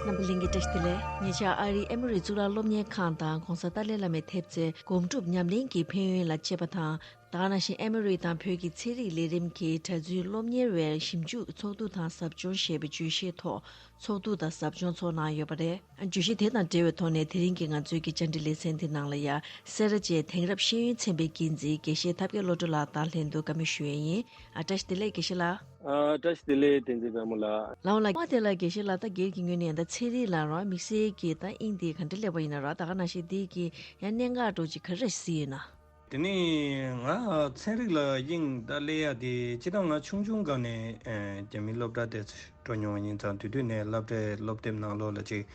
རྣམ་པ་ལྷན་རྒྱས་བཀྲ་ཤིས་བདེ་ལེགས། ཉེ་ཆར་ཨ་རིའི་ཨེ་མོ་རི་གཙུག་ལག་སློབ་གཉེར་ཁང་དང་༧གོང་ས་ཏཱ་ལའི་བླ་མའི་ཐེབས་རྩའི་སྒོམ་སྒྲུབ་ཉམས་ལེན་གྱི་ཕན་ཡོན་ལ་དཔྱད་པ་དང་། ད་ག་ནང་བཞིན་ཨེ་མོ་རི་དང་བོད་ཀྱི་ཚན་རིག་ལས་རིམ་གྱི་གྲྭ་བཙུན་སློབ་གཉེར་བའི་ཞིབ་འཇུག་ཚོགས་འདུ་དང་ཟབ་སྦྱོང་ཞེས་པའི་བརྗོད་གཞིའི་ཐོག་ཚོགས་འདུ་དང་ཟབ་སྦྱོང་ཚོགས་གནང་ཡོད་པ་རེད། བརྗོད་གཞི་དེ་དང་འབྲེལ་བའི་ཐོག་ནས་དེ་རིང་གི་ང་ཚོའི་གི་བཅར་འདྲི་ལེ་ཚན་དེ་ནང་ལ་ཡ་སེ་ར་བྱེས་དེང་རབས་ཤེས་ཡོན་ཚན་པའི་འགན་འཛིན་དགེ་བཤེས་ཐབས་མཁས་བློ་གྲོས་ལགས་དང་ལྷན་དུ་བཀའ་མོལ་ཞུ་ཡས་ཡིན། ཨ། བཀྲ་ཤིས་བདེ་ལེགས་དགེ་བཤེས་ལགས། ཨ། བཀྲ་ཤིས་བདེ་ལེགས་བསྟན་འཛིན་པད་མ་ལགས། ལགས་འོང་ལགས། མ་དེ་ལ་དགེ་བཤེས་ལགས་ད་སྒེར་གྱི་ངོས་ནས་ད་ཚན་རིག་ལ་རོ་དམིགས་བསལ་གྱི་ད་དབྱིངས་དེ་ག་འདྲ་སླེབས་པ་ཡིན་ན་རོ། ད་ག་ནང་བཞིན་དེ་གི་ཡང་གནད་འགག་འདྲ་ཅིག་ག་རེ་གཟིགས་ཡོད་ན། དེ་ནས་ང་ཚན་རིག་ལ་དབྱིངས་ད་སླེབས་ཡ་དེ་སྤྱིར་བཏང་ང་ཆུང་ཆུང་སྒང་ནས་ཨ་རྒྱ་མིའི་སློབ་གྲྭ་དེ་འགྲོ་མྱོང་བ་ཡིན་ཙང་། དེ་དུས་ནས་སློབ་གྲྭའི་སློབ་དེབ་ནང་ལོགས་ལ་ཅིག་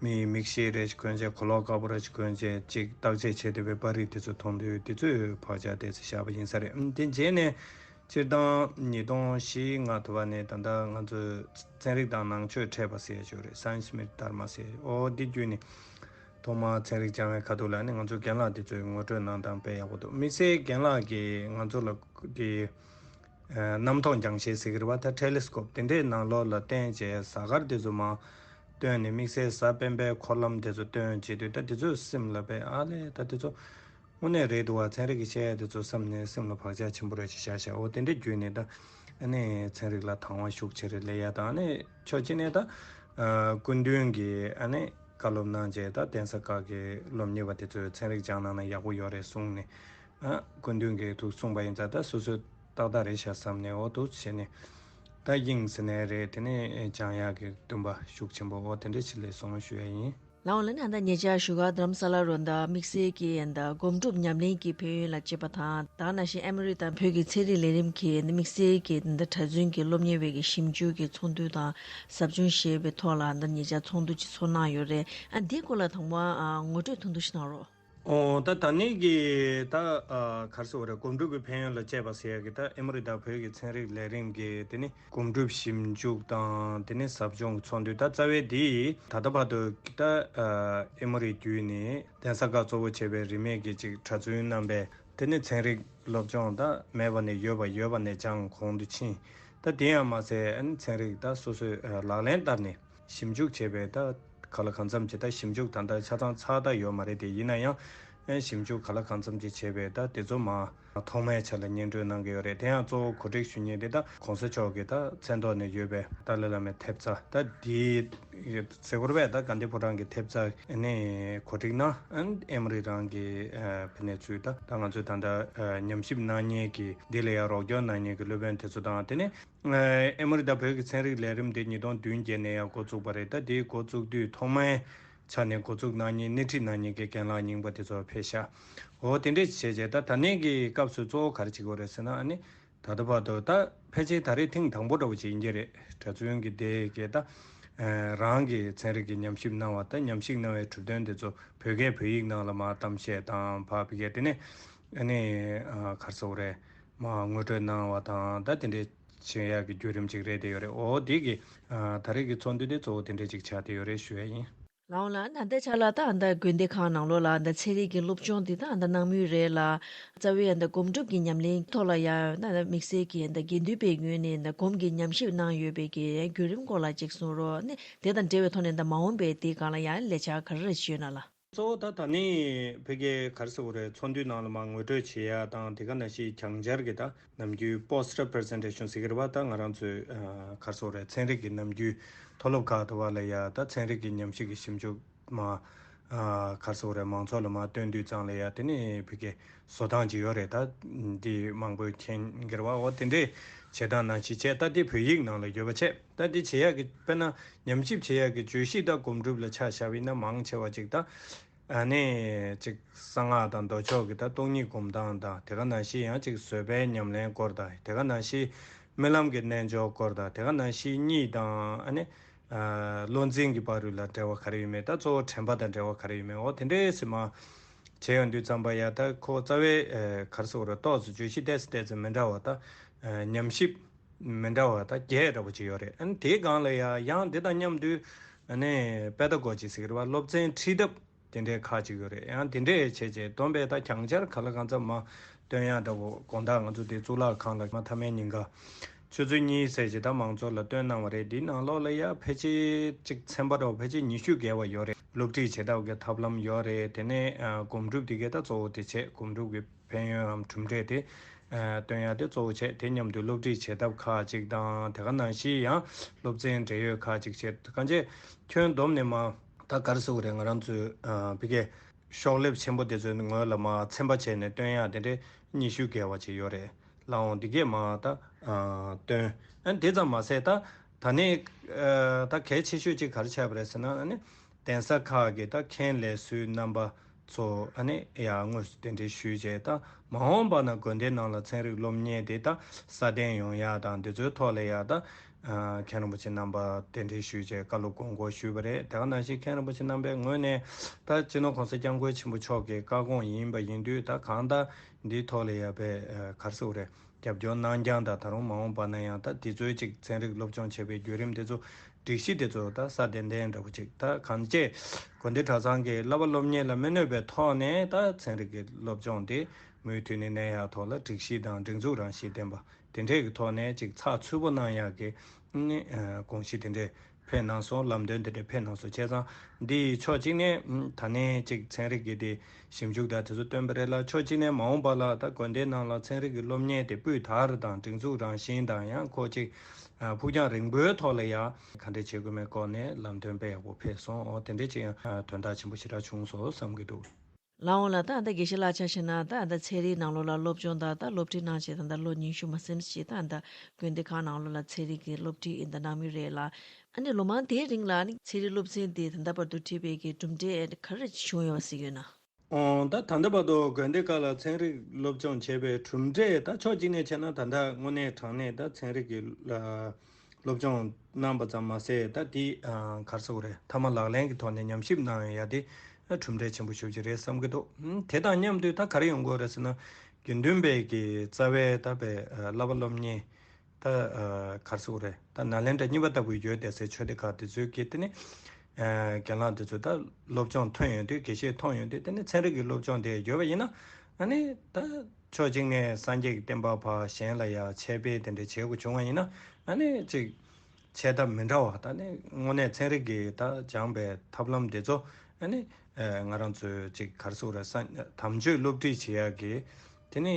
མིའི་མིག་ཤེལ་རེ་ཞིག་གོན་བྱས། གོས་ལོག་དཀར་པོ་རེ་ཞིག་གོན་བྱས། ཅིག་བརྟག་དཔྱད་བྱེད་བསྡད་པའི་པར་རིས་དེ་ཚོ་མཐོང་དུས། དེ་ཚོས་བག་ཆགས་དེ་ཚོ་བཞག་པ་ཡིན་ས་རེད། ཨམ། དེ་རྗེས་ནས་སྤྱིར་བཏང་ཉིས་སྟོང་བཞི་ལྔ་དུ་བ་ནས་ད་ལྟ་ང་ཚོས་ཚན་རིག་དང་ནང་ཆོས་འཕྲད་པ་ཟེར་ཡ་ཅིག་ཡོད་རེད། Science Meets Dharma ཟེར། ཨོ་འདི་བརྒྱུད་ནས་ཐོག་མར་ཚན་རིག་སྦྱང་བའི་ཁ་ཐུག་ལ་ནི་ང་ཚོ་རྒན་ལགས་དེ་ཚོས་ངོ་སྤྲོད་གནང་སྟངས་དཔེ་ཡག་པོ་འདུག། དམིགས་བསལ་རྒན་ལགས་ཀྱིས་ང་ཚོ་ལ་དེ་ཨ་གནམ་ཐོག་འགྱངས་ཤེལ་ཟེར་གྱི་རེད་པ། ད་ཊེ་ལི་སི་ཀོབ་དེ་འདྲའི་ནང་ལོགས་ལ་བསྟན་བྱས། གཟའ་སྐར་དེ་ཚོ་མར་བཏོན་ནས་དམིགས་བསལ་གཟའ་སྤེན་པའི་འཁོར་ལམ་དེ་ཚོ་བཏོན་བྱེད་དུས། ད་དེ་ཚོས་སེམས་ལ་དཔེ་ཨ་ལས། ད་དེ་ཚོ་དངོས་གནས་རེད་འདུག་བ། ཚན་རིག་གི་བཤད་ཡ་དེ་ཚོ་བསམ་ནས་སེམས་ལ་བག་ཆགས་ཆེན་པོ་རེ་ཞིག་བཞག་བཞག། འོ་དེ་འདྲའི་བརྒྱུད་ནས་ད་ཨ་ནི་ཚན་རིག་ལ་དང་བ་ཤུགས་ཆེ་རུ་སླེབས་ཡ་དང་། ཨ་ནི་ཕྱོགས་གཅིག་ནས་ད་ཨ་སྐུ་མདུན་གྱིས་ཨ་ནི་བཀའ་སློབ་གནང་བྱས། ད་གདན་ས་ཁག་གི་སློབ་གཉེར་བ་དེ་ཚོས་ཚན་རིག་སྦྱང་གནང་ན་ཡག་པོ་ཡོད་རེད་གསུངས་ནས། ཨ་སྐུ་མདུན་གྱིས་འདུག་གསུངས་པ་ཡིན་ཙང་། ད་སོ་སོས་ཏག་ཏག་རེད་ཤག་བསམ་ནས། འོ་འདུག་བྱས་ནས་ད་དབྱིངས་ཟེར་ནའི་རེད། དེ་ནས་སྦྱང་ཡག་གི་འདུན་པ་ཤུགས་ཆེན་པོ། འོ་དེ་འདྲ་ཞིག་སླེབས་སོང་ཞུ་ཡ་ཡིན། ལགས་འོང་། ལགས་ན་ད་ཉེ་ཆར་བཞུགས་སྒར་རྡ་རམ་ས་ལ་རུ་ད་དམིགས་བསལ་གྱི་ད་སྒོམ་སྒྲུབ་ཉམས་ལེན་གྱི་ཕན་ཡོན་ལ་དཔྱད་པ་དང་། ད་ནང་བཞིན་ཨ་མི་རི་དང་བོད་ཀྱི་ཚན་རིག་ལས་རིམ་གྱི་དམིགས་བསལ་གྱི་ད་གྲྭ་བཙུན་གྱི་སློབ་གཉེར་བའི་གི་ཞིབ་འཇུག་གི་ཚོགས་འདུ་དང་ཟབ་སྦྱོང་ཞེས་པའི་ཐོག་ལ་ད་ཉེ་ཆར་ཚོགས་འདུ་ཅིག་ཚོགས་གནང་ཡོད་རེད། ཨ་འདིའི་སྐོར་ལ་དང་པོ་ཨ་ངོ་སྤྲོད་ཐུང་ཐུང་ཞིག་གནང་རོགས། ཨོ་ད་ད་ནི་གི་ད་ཨ་ག་རེ་ཟེར་དགོས་རེད། སྒོམ་སྒྲུབ་ཀྱི་ཕན་ཡོན་ལ་དཔྱད་པ་ཟེར་ཡ་གི་ད་ཨ་མི་རི་དང་བོད་ཀྱི་ཚན་རིག་ལས་རིམ་གྱི་དེ་ནི་སྒོམ་སྒྲུབ་ཞིབ་འཇུག་དང་དེ་ནི་ཟབ་སྦྱོང་གི་ཚོགས་འདུ། ད་རྩ་བའི་འདི་ད་ལྟ་བར་དུ་ད་ཨ་ཨ་མི་རི་བརྒྱུད་ནས་གདན་ས་ཁག་གཙོ་བོ་བྱས་པའི་རིས་མེད་ཀྱི་ཅིག་གྲྭ་བཙུན་རྣམ་པས་དེ་ནི་ཚན་རིག་སློབ་སྦྱོང་ད་མེད་པ་ནས་ཡོད་པ། ཡོད་པ་ནས་སྦྱངས། གོང་དུ་ཕྱིན། ད་དེ་ཡང་མ་ཟད་ཨ་ནི་ཚན་རིག་ད་སོ་སོས་ཨ་ལག་ལེན་བསྟར་ནས་ཞིབ་འཇུག་བྱས་པའི་ད་ག་ལ་གང་འཚམ་ཅིག། ད་ཞིབ་འཇུག་ད་ལྟ་ཆ་ཚང་ཚར་ད་ཡོད་མ་རེད་དེ། ཡིན་ན་ཡང་ཨ་ཞིབ་འཇུག་ག་ལ་གང་འཚམ་ཅིག་བྱས་པའི་ད་དེ་ཚོ་མར་ཐོག་མའི་ཆ་ལ་སྙན་སྒྲོན་གནང་གི་ཡོད་རེད། དེ་ཡང་གཙོ་བོ་གོ་སྒྲིག་ཞུ་མཁན་དེ་ད་༸གོང་ས་མཆོག་གི་ད་མཚན་ཐོག་ནས་ཡོད་པའི་ཏཱ་ལའི་བླ་མའི་ཐེབས་རྩ། ད་དེའི་ཟེར་དགོས་རེད་པས། ད་གྷན་དྷི་ཕོ་བྲང་གི་ཐེབས་རྩ་ནས་གོ་སྒྲིག་གནང་། ཨ་ནི་ཨ་མི་རི་རང་གི་ཨ་ཕ་ནས་ཚུར་ད་ད་ང་ཚོས་ད་ལྟ་ཨ་ཉམས་ཞིབ་གནང་མཁན་གྱི་འདི་ལ་ཡང་རོགས་སྐྱོར་གནང་མཁན་གྱི་སློབ་དཔོན་དེ་ཚོ་དང་། དེ་ནས་ཨ་ཨ་མི་རི་དང་བོད་ཀྱི་ཚན་རིག་ལས་རིམ་དེ་ཉིས་སྟོང་བདུན་བརྒྱད་ནས་ཡང་འགོ་བཙུགས་པ་རེད། ད་དེའི་འགོ་བཙུགས་དུས་ཐོག་མའི་ཆ་ནས་འགོ་འཛུགས་གནང་མཁན། སྣེ་ཁྲིད་གནང་མཁན་གྱི་རྒན་ལགས་རྙིང་པ་དེ་ཚོ་ཕེབས་ཤག། འོ་དེ་འདྲས་བྱས་བྱས། ད་ད་ནས་ཀྱི་སྐབས་སུ་གཙོ་བོ་ག་རེ་བྱེད་དགོས་རེད་ཟེར་ན། ཨ་ནི་ད་ལྟ་བར་དུ་ད་ཕལ་ཆེར་ད་རེས་ཐེངས་དང་པོ་འདྲ་བོ་ཅིག་ཡིན་གྱི་རེད། གྲྭ་བཙུན་གྱི་སྡེ་གི་ད་ཨ་རང་གི་ཚན་རིག་གི་ཉམས་ཞིབ་གནང་བ། ད་ཉམས་ཞིབ་གནང་བའི་གྲུབ་དོན་དེ་ཚོ་བོད་སྐད་བོད་ཡིག་ནང་ལ་མར་གཏམ་བཤད་དང་ཕར་ཕ་གིར་དེ་ནས་ཨ་ནི་ཨ་ག་རེ་ཟེར་དགོས་རེད། མར་ངོ་སྤྲོད་གནང་བ་དང་། ད་དེ་འདྲས་བྱེད་ཡག་གི་བརྒྱུད་རིམ་ཅིག་རེད་བསྡད་ཡོད་རེད། འོ་དེ་གི་ཨ་ད་རེས་ཀྱི་ཚོགས་འདུ་དེ་གཙོ་བོ་དེ་འདྲས་ཅིག་ཆགས་བསྡད་ཡོད་རེད་ཞུ་ཡ་ཡིན། ལགས་འོང་། ལགས་ན་ད་ལྟའི་ཆ་ལ་ད་ཨ་ད་དགོན་སྡེ་ཁག་ནང་ལོགས་ལ་ཨ་ད་ཚན་རིག་གི་སློབ་སྦྱོང་འདི་ད་ཨ་ད་གནང་མུས་རེད་ལ། རྩ་བའི་ཨ་ད་སྒོམ་སྒྲུབ་ཀྱི་ཉམས་ལེན་ཐོག་ལ་ཡང་ད་ཨ་ད་དམིགས་བསལ་གྱི་ཨ་ད་དགེ་འདུན་པའི་ངོས་ནས་ཨ་ད་སྒོམ་གྱི་ཉམས་ཞིབ་གནང་ཡོད་པའི་གི་བརྒྱུད་རིམ་སྐོར་ལ་ཅིག་གསུང་རོགས། ཨ་ནི་དེ་དང་འབྲེལ་བའི་ཐོག་ནས་ཨ་ད་མ་འོངས་པའི་དེའི་སྒང་ལ་ཡང་ལས་འཆར་ག་རེ་རེ་ཞིག་ཡོད་ན་ལགས། གཙོ་བོ་ད་ད་ནི་ཕ་གིའི་ག་རེ་ཟེར་དགོས་རེད། ཚོགས་འདུའི་ནང་ལ་མར་ངོ་སྤྲོད་བྱེད་ཡ་དང་། དེ་ག་ནང་བཞིན་གྱང་སྦྱར་གྱི་ད་ནམ་རྒྱུན་པོ་སི་ཊར་པི་རི་སེན་ཊེ་ཤན་ཟེར་གྱི་རེད་པ། ད་ང་རང་ཚོའི་ཨ་ག་རེ་ཟེར་དགོས་རེད། ཚན་རིག་གི་ནམ་རྒྱུན་མཐོ་སློབ་ཁག་དུ་བ་ལ་ཡ་ད་ཚན་རིག་གི་ཉམས་ཞིབ་ཀྱི་ཞིབ་འཇུག་མར་ཨ་ག་རེ་ཟེར་དགོས་རེད། མང་ཚོགས་ལ་མར་སྟོན་དུས་ཙང་ལ་ཡ་དེ་ནི་ཕ་གིའི་བཟོ་སྟངས་ཅིག་ཡོད་རེད། ད་འདི་མང་པོས་མཁྱེན་གྱི་རེད་པ། འོ་དེ་འདྲས་བྱེད་སྟངས་ནང་བཞིན་བྱས། ད་འདི་བོད་ཡིག་ནང་ལ་ཡོད་པ་བྱས། ད་འདི་བྱེད་ཡག་གི་དཔེར་ན་ཉམས་ཞིབ་བྱེད་ཡག་གི་བརྗོད་གཞི་ད་སྒོམ་སྒྲུབ་ལ་ཆ་བཞག་པ་ཡིན་ན་མང་ཆེ་བ་ཅིག་ད་ཨ་ནི་ཅིག་གསང་སྔགས་དང་མདོ་ཕྱོགས་ཀྱི་ད་སྟོང་ཉིད་སྒོམ་སྟངས་དང་། དེ་ག་ནང་བཞིན་ཡང་ཅིག་བཟོད་པའི་ཉམས་ལེན་སྐོར་དང་། དེ་ག་ནང་བཞིན་རྨི་ལམ་གྱི་རྣལ་འབྱོར་སྐོར་དང་། དེ་ག་ནང་བཞིན་གཉིད་དང་ཨ་ནི་ཨ་བློ་འཛིན་གྱི་བར་དུ་ལ་འབྲེལ་བ་ག་རེ་ཡོད་མེད། ད་གཙོ་བོ་དྲན་པ་དང་འབྲེལ་བ་ག་རེ་ཡོད་མེད། འོ་དེ་འདྲས་སེ་མར་བྱས་ཡོང་དུས་ཙམ་པ་ཡ། ད་ཁོ་རྩ་བའི་ཨ་ག་རེ་ཟེར་དགོས་རེད། ཏོག་ཙམ་བརྗོད་གཞི་ཏོག་ཙམ་ཏོག་ཙམ་མི་འདྲ་བ། ད་ཨ་ཉམས་ཞིབ་མི་འདྲ་བ་ད་བརྒྱད་འདྲ་པོ་ཅིག་ཡོད་རེད། ཨ་ནི་དེའི་སྒང་ལ་ཡ་ཡང་འདི་དང་མཉམ་དུ་ཨ་ནི་པེ་ད་གོ་ཇི་ཟེར་གྱི་རེད་པ། སློབ་ཚན་ཁྲིད་ཐབས་དེ་འདྲའི་ཁག་ཅིག་ཡོད་རེད། ཡང་དེ་འདྲས་བྱས་བྱས་བསྡོམས་པས་ད་གྱང་སྦྱར་ག་ལ་གང་འཚམ་མར་སྟོན་ཡག་འདྲ་པོ། དགོང་དག་ང་ཚོ་དེ་གཙུག་ལག་ཁང་ལ་མ་མཐའ་མའི་ཉིན་ཀ་ཆུ་ཚོད་གཉིས་ཙམ་ཅིག་ད་མང་ཚོགས་ལ་སྟོན་གནང་བ་རེད། འདིའི་ནང་ལོགས་ལ་ཡ་ཕལ་ཆེར་ཅིག་ཚན་པ་འདྲ་པོ་ཕལ་ཆེར་ཉི་ཤུ་བརྒལ་བ་ཡོད་རེད། སློབ་ཁྲིད་བྱེད་ཐབས་ཀྱི་ཐབས་ལམ་ཡོད་རེད། དེ་ནས་ཨ་སྒོམ་སྒྲུབ་དེ་གས་ད་གཙོ་བོ་དེ་བྱས། སྒོམ་སྒྲུབ་ཀྱི་ཕན་ཡོན་འམ་གྲུབ་འབྲས་དེ་ཨ་སྟོན་ཡག་དེ་གཙོ་བོ་བྱས། དེ་མཉམ་དུ་སློབ་ཁྲིད་བྱེད་ཐབས་ཁག་ཅིག་དང་། དེ་ག་ནང་བཞིན་ཡང་སློབ་ཚན་འབྲེལ་ཡོད་ཁག་ཅིག་བྱས། གང་བྱས་ཁྱོན་བསྡོམས་ནས་མར་ད་ག་རེ་ཟེར་དགོས་རེད། ང་རང་ཚོའི་ཨ་ཕ་གིའི་ཤོག་ལེབ་ཆེན་པོ་དེ་ཚོའི་ངོས་ལ་མར་ཚན་པ་བྱས་ནས་སྟོན་ཡག་དེ་འདྲས་ཉི་ཤུ་བརྒལ་བ་ཅིག་ཡོད་རེད། ལགས་འོང་། འདི་གས་མར་ད་ཨ་སྟོན། ཨ་དེ་ཙམ་མ་ཟད་ད་ད་ནི་ཨ་ད་གལ་ཆེ་ཤོས་ཅིག་ག་རེ་ཆགས་པ་རེད་ཟེར་ན། ཨ་ནི་གདན་ས་ཁག་གི་ད་མཁན་ལས་ཟུར་རྣམ་པ་ཚོ་ཨ་ནི་ཡར་དངོས་སུ་གདན་འདྲེན་ཞུས་བྱས། ད་མ་འོངས་པ་ན་དགོན་སྡེ་ནང་ལ་ཚན་རིག་སློབ་གཉེར་དེ་ད་སྲ་བརྟན་ཡོང་ཡག་དང་། འདི་ཚོའི་ཐོག་ལ་ཡ་ད་ ཨ་མཁན་རིན་པོ་ཆེ་རྣམ་པ་གདན་འདྲེན་ཞུས་བྱས་བཀའ་སློབ་དགོངས་སྐོར་ཞུས་པ་རེད། དེ་ག་ནང་བཞིན་མཁན་རིན་པོ་ཆེ་རྣམ་པའི་ངོས་ནས་ད་སྤྱི་ནོར་གོང་ས་སྐྱབས་མགོན་ཆེན་པོ་མཆོག་གི་བཀའ་དགོངས་ཡིན་པ་ཡིན་དུས། ད་གང་ལྟར་འདིའི་ཐོག་ལ་ཡ་བའི་ཨ་ག་རེ་ཟེར་དགོས་རེད། རྒྱབ་སྐྱོར་གནང་རྐྱང་དང་། ད་རུང་མ་འོངས་པ་ན་ཡང་ད་འདི་ཚོའི་ཅིག་ཚན་རིག་སློབ་སྦྱོང་བྱེད་པའི་བརྒྱུད་རིམ་དེ་ཚོ་སྒྲིག་གཞི་དེ་ཚོ་ད་སྲ་བརྟན་ལྡན་འདྲ་པོ་ཅིག་ད་གང་ཅི། དགོན་སྡེ་གྲྭ་ཚང་གི་བསླབ་པ་སློབ་གཉེར་ལ་མི་གནོད་པའི་ཐོག་ནས། ད་ཚན་རིག་གི་སློབ་སྦྱོང་དེ་མུ་མཐུད་ནས་གནས་ཡག་ཐོག་ལ་སྒྲིག་གཞི་དང་སྒྲིག་འཛུགས་རང་བཞིན་ལྡན་པ་དེ་འདྲས་ཀྱི་ཐོག་ནས་ཅིག་ཚགས་ཚུད་པོ་གནང་ཡག་གི་ནི་ཨ་དགོངས་གཞི་དེ་འདྲས་ཕེབས་གནང་སོང་། ལམ་སྟོན་དེ་འདྲས་ཕེབས་གནང་སོང་། བྱས་ཙང་འདི་ཕྱོགས་གཅིག་ནས་ཨ་ད་ནས་ཅིག་ཚན་རིག་གི་དེ་ཞིབ་འཇུག་དང་དེ་ཚོ་བཏོན་པ་རེད་ལ། ཕྱོགས་གཅིག་ནས་མ་འོངས་པ་ལ་ད་དགོན་སྡེའི་ནང་ལ་ཚན་རིག་གི་སློབ་གཉེར་དེ་སྤུས་དག་དང་སྒྲིག་འཛུགས་རང་བཞིན་དང་། ཡང་ཁོ་ཅིག་ཨ་ཕུགས་རྒྱང་རིང་པོའི་ཐོག་ལ་ཡང་ག་འདྲས་བྱེད་དགོས་མེད་སྐོར་ནས་ལམ་སྟོན་དཔེ་ཡག་པོ་ཕེབས་སོང་། འོ་དེ་འདྲས་ཅིག་ཡང་ཨ་དོན་དག་ཆེན་པོ་ཞེ་དྲག་བྱུང་སོང་བསམ་གྱི་འདུག། ལགས་འོང་ལགས། ད་ལྟ་དགེ་བཤེས་ལགས་ཆ་བཞག་ན། ད་ལྟ་ཚན་རིག་ནང་ལོགས་ལ་སློབ་སྦྱོང་དང་ད་སློབ་ཁྲིད་གནང་བྱས་ད་ལྟ་ལོ་ཉི་ཤུ་མ་ཟིན་ཞིག་ད་ལྟ་དགོན་སྡེ་ཁག་ནང་ལོགས་ལ་ཚན་རིག་གི་སློབ་ཁྲིད་ཡིན་ད་གནང་མུས་རེད་ལ། ཨ་ནི་ལོ་མང་དེའི་རིང་ལ་ཨ་ནི་ཚན་རིག་སློབ་ཚན་དེ་ད་ལྟ་བར་དུ་ཁྲིད་པའི་གི་གྲུབ་འབྲས་ག་རེ་བྱུང་ཡོད་པ་གཟིགས་ཡོད་ན། ཨོ་ད་ད་ལྟ་བར་དུ་དགོན་སྡེ་ཁག་ལ་ཚན་རིག་སློབ་སྦྱོང་བྱས་པའི་གྲུབ་འབྲས། ད་ཕྱོགས་གཅིག་ནས་བྱས་ན་ད་ལྟ་དངོས་གནས་དྲང་གནས་ད་ཚན་རིག་གི་ཨ་སློབ་སྦྱོང་གནང་བ་ཙམ་མ་ཟད། ད་དེ་ཨ་ག་རེ་ཟེར་དགོས་རེད། མཐའ་མ་ལག་ལེན་གྱི་ཐོག་ནས་ཉམས་ཞིབ་གནང་ཡ་དེ་གྲུབ་འབྲས་ཆེན་པོ་ཞེ་པོ་ཅིག་རེད་བསམ་གྱི་འདུག། ཨ་དེ་དང་མཉམ་དུ་ད་ག་རེ་ཡོང་གི་ཡོད་རེད་ཟེར་ན། དགེ་འདུན་པའི་གི་རྩ་བའི་ད་པའི་ཨ་བསླབ་པ་སློབ་གཉེར། ད་ཨ་ག་རེ་ཟེར་དགོས་རེད། ད་ནཱ་ལེནྡྲ་གཉིས་པ་ལྟ་བུའི་ཡོད་བསྡད་སའི་ཆོས་སྡེ་ཁག་དེ་ཚོའི་གི་དེ་ནི་ཨ་རྒན་ལགས་དེ་ཚོས་ད་སློབ་སྦྱོང་ཐོན་ཡོང་དུས། དགེ་བཤེས་ཐོན་ཡོང་དུས། དེ་ནི་ཚན་རིག་གི་སློབ་སྦྱོང་དེ་ཡོད་པ་ཡིན་ན། ཨ་ནི་ད་ཕྱོགས་གཅིག་ནས་སངས་རྒྱས་ཀྱི་བསྟན་པ་ཕར་གཞན་ལ་ཡང་འཆད་སྤེལ་དེ་འདྲ་བྱེད་དགོས་བྱུང་བ་ཡིན་ན། ཨ་ནི་ཅིག་འཆད་ཐབས་མི་འདྲ་བ། ད་ནི་དངོས་གནས་ཚན་རིག་གིས་ད་སྦྱངས་པའི་ཐབས་ལམ་དེ་ཚོ་ཨ་ནི་ཨ་ང་རང་ཚོའི་ཅིག་ག་རེ་ཟེར་དགོས་རེད། ས་དམ་ཆོས་སློབ་ཁྲིད་བྱེད་ཡག་གི་དེ་ནི་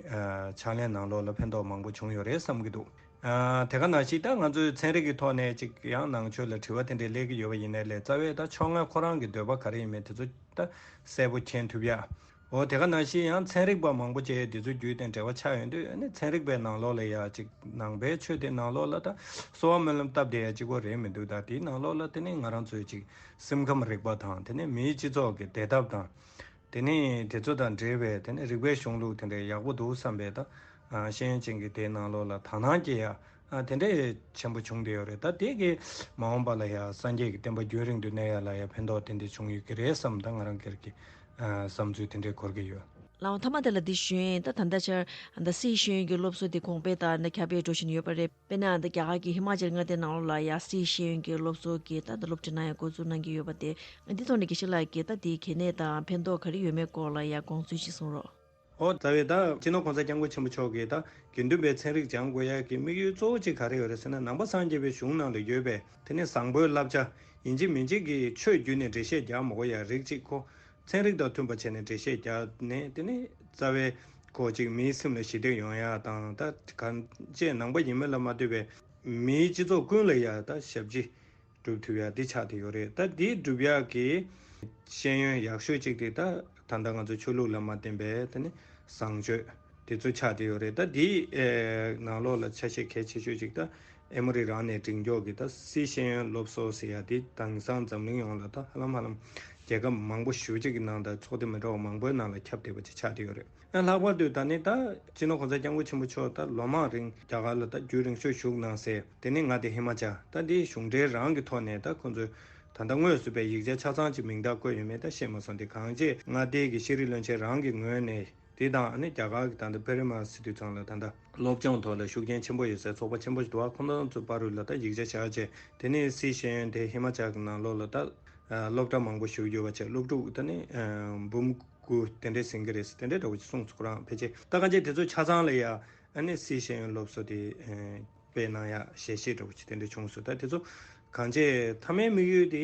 ཨ་ཕྱག་ལེན་ནང་ལོགས་ལ་ཕན་ཐོགས་མང་པོ་བྱུང་ཡོད་རེད་བསམ་གྱི་འདུག། ཨ་དེ་ག་ནང་བཞིན་ད་ང་ཚོའི་ཚན་རིག་གི་ཐོག་ནས་ཅིག་ཡང་ནང་ཆོས་ལ་དྲི་བ་དེ་འདྲ་སླེབས་ཀྱི་ཡོད་པ་ཡིན་ནའི་ལས། རྩ་བའི་ད་ཕྱོགས་སྔ་ཁོ་རང་གི་འདོད་པ་ག་རེ་ཡིན་མིན་དེ་ཚོ་ད་གསལ་པོ་མཁྱེན་ཐུབ་ཡ། འོ་དེ་ག་ནང་བཞིན་ཡང་ཚན་རིག་པ་མང་པོ་བྱས་དེ་ཚོའི་བརྒྱུད་དེ་འབྲེལ་བ་ཆགས་ཡོང་དུས། ཨ་ནི་ཚན་རིག་པའི་ནང་ལོགས་ལ་ཡ་ཅིག་ནང་པའི་ཆོས་དེ་ནང་ལོགས་ལ་ད་གསོལ་བ་སྨོན་ལམ་བཏབ་བསྡད་ཡ་གཅིག་པོ་རེད་མི་འདུག། ད་དེའི་ནང་ལོགས་ལ་དེ་ནི་ང་རང་ཚོའི་ཅིག་སེམས་ཁམས་རིག་པ་དང་། དེ་ནི་མིའི་སྤྱི་ཚོགས་ཀྱི་བདེ་ཐབས་དང་། དེ་ནི་དེ་ཚོ་དང་འབྲེལ་བའི་དེ་ནི་རིག་པའི་གཞུང་ལུགས་དེ་འདྲའི་ཡག་པོ་འདུག་བསམ་པའི་ད་ཨ་ཤེས་ཡོན་ཅན་གྱིས་དེའི་ནང་ལོགས་ལ་དག་སྣང་སྐྱེ་ཡ། ཨ་དེ་འདྲའི་ཆེན་པོ་བྱུང་བསྡད་ཡོད་རེད། ད་དེ་གི་མ་འོངས་པ་ལ་ཡང་སངས་རྒྱས་ཀྱི་བསྟན་པ་རྒྱུན་རིང་དུ་གནས་ཡ་ལ་ཡང་ཕན་ཐོགས་ཏན་ཏན་བྱུང་ཡོད་ཀྱི་རེད་བསམ། ད་ང་རང་སྒེར་གྱི་ཨ་བསམ་ཚུལ་དེ་འདྲའི་འཁོར་གྱི་ཡོད། ལགས་འོང་། མཐའ་མ་དེ་ལ་འདི་ཞུ་ཡིན། ད་ད་ལྟ་ཆར་ད་སཱི་ཤེས་ཡོན་གྱི་སློབ་གསོ་དེ་གོང་འཕེལ་དང་ད་ཁྱབ་སྤེལ་འགྲོ་བཞིན་ཡོད་པ་རེད། དཔེར་ན་ད་རྒྱ་གར་གྱི་ཧི་མ་ཅལ་མངའ་སྡེ་ནང་ལོགས་ལ་ཡང་སཱི་ཤེས་ཡོན་གྱི་སློབ་གསོ་གི་ད་ད་སློབ་ཁྲིད་གནང་ཡ་འགོ་འཛུགས་གནང་གི་ཡོད་པ་དེ། འདི་ཐོག་ནས་དགེ་བཤེས་ལགས་ཀྱིས་ད་དེའི་གལ་གནད་དང་ཕན་ཐོགས་ག་རེ་ཡོད་མེད་སྐོར་ལ་ཡང་དགོངས་ཚུལ་ཅིག་གསུང་རོགས། ཨོ་རྩ་བའི་ད་སྤྱི་ནོར་གོང་ས་སྐྱབས་མགོན་ཆེན་པོ་མཆོག་གིས་ད་དགེ་འདུན་པའི་ཚན་རིག་སྦྱང་དགོས་ཡ་གི་དམིགས་ཡུལ་གཙོ་བོ་གཅིག་ག་རེ་ཡོད་རེད་ཟེར་ན། ནང་པ་སངས་རྒྱས་པའི་གཞུང་ནང་ལ་ཡོད་པའི་དེ་ནི་བཟང་པོའི་བསླབ་བྱ་ཡིན་གཅིག་མིན་གཅིག་གི་ཆོས་བརྒྱུད་ནས་འགྲེལ་བཤད་རྒྱག་མ་དགོས་ཡ་རིགས་གཅིག་ཁོ་ཚན་རིག་དང་མཐུན་པ་བྱས་ནས་འགྲེལ་བཤད་རྒྱག་ནས། དེ་ནི་རྩ་བའི་ཁོ་གཅིག་མིའི་སེམས་ལ་ཞི་བདེ་ཡོང་ཡ་དང་། ད་གང་ཅི་ནང་པ་ཡིན་མིན་ལ་མ་ལྟོས་པའི་མིའི་སྤྱི་ཚོགས་ཀུན་ལ་ཡ་ད་ཞབས་ཕྱི་སྒྲུབ་ཐུབ་ཡ་འདི་ཆགས་བསྡད་ཡོད་རེད། ད་འདི་སྒྲུབ་ཡག་གི་ཤེས་ཡོན་ཡག་ཤོས་གཅིག་དེ་ད་ད་ལྟ་ང་ཚོ་ཆོས་ལུགས་ལ་མ་བརྟེན་པའི་དེ་ནི་བཟང་སྤྱོད་དེ་ཚོ་ཆགས་བསྡད་ཡོད་རེད། ད་འདིའི་ཨེ་ནང་ལོགས་ལ་ཆ་ཤས་གལ་ཆེ་ཤོས་གཅིག་ད་ཨེ་མོ་རི་རང་ནས་འབྲིང་སྐྱོག་གི་ད་སཱི་ཤེས་ཡོན་སློབ་གསོ་ཟེར་ཡ་དེ་དེང་སང་འཛམ་གླིང་ཡོངས་ལ་ད་ཧ་ལམ་ཧ་ལམ་རྒྱལ་ཁབ་མང་པོ་ཞེ་པོ་ཅིག་གི་ནང་ད་ཚོགས་སྡེ་མི་འདྲ་བ་མང་པོའི་ནང་ལ་ཁྱབ་བསྡད་པ་ཅིག་ཆགས་བསྡད་ཡོད་རེད། ལྷག་པར་དུ་ད་ནི་ད་སྤྱི་ནོར་གོང་ས་སྐྱབས་མགོན་ཆེན་པོ་མཆོག་ད་ལོ་མང་རིང་རྒྱ་གར་ལ་ད་རྒྱུན་རིང་ཤོས་བཞུགས་གནང་སའི་དེ་ནི་མངའ་སྡེ་ཧི་མ་ཅལ། ད་འདི་གཞུང་འབྲེལ་རང་གི་ཐོག་ནས་ད་ཁོང་ཚོས་ད་ལྟ་དངོས་སུ་པའི་ཡིག་ཆ་ཆ་ཚང་ཅིག་མིང་རྟགས་བཀོད་ཡོད་མེད་ད་ཤེས་མ་སོང་། དེ་གང་ཅི་མངའ་སྡེ་གི་ཤེས་རིག་བློན་ཆེན་རང་གི་ངོས་ནས་དེ་དང་ཨ་ནི་རྒྱ་གར་གི་ད་ལྟ་པེ་རི་མ་སི་དུས་ཚང་ལ་ད་ལྟ་སློབ་སྦྱོང་ཐོག་ལ་ཤུགས་རྐྱེན་ཆེན་པོ་ཡོད་སའི་ཚོགས་པ་ཆེན་པོ་ཞིག་འདུག་པ། ཁོང་རྣམ་ཚོའི་བར་རུ་ལ་ད་ཡིག་ཆ་བཞག་བྱས། དེ་ནས་སཱི་ཤེས་ཡོན་དེ་ཧི་མ་ཅལ་གི་ནང་ལོགས་ལ་ད་སློབ་གྲྭ་མང་པོ་ཞིག་ཡོད་པ་བྱས། སློབ་ཕྲུག་ད་ནི་འབུམ་དགུ་དེ་འདྲས་ཟིན་གྱི་རེད་ཟེར་དེ་འདྲས་འདྲ་བོ་ཅིག་གསུངས་སོང་། ཁོ་རང་ཕལ་ཆེར་ད་གང་ཅི་དེ་ཚོ་ཆ་ཚང་ལ་ཡ་ཨ་ནི་སཱི་ཤེས་ཡོན་སློབ་གསོ་དེ་སྤེལ་གནང་ཡ་ཞལ་བཞེས་འདྲ་བོ་ཅིག་དེ་འདྲས་བྱུང་སོང་། ད་དེ་ཚོ་གང་ཅི་མཐའ་མའི་དམིགས་ཡུལ་དེ་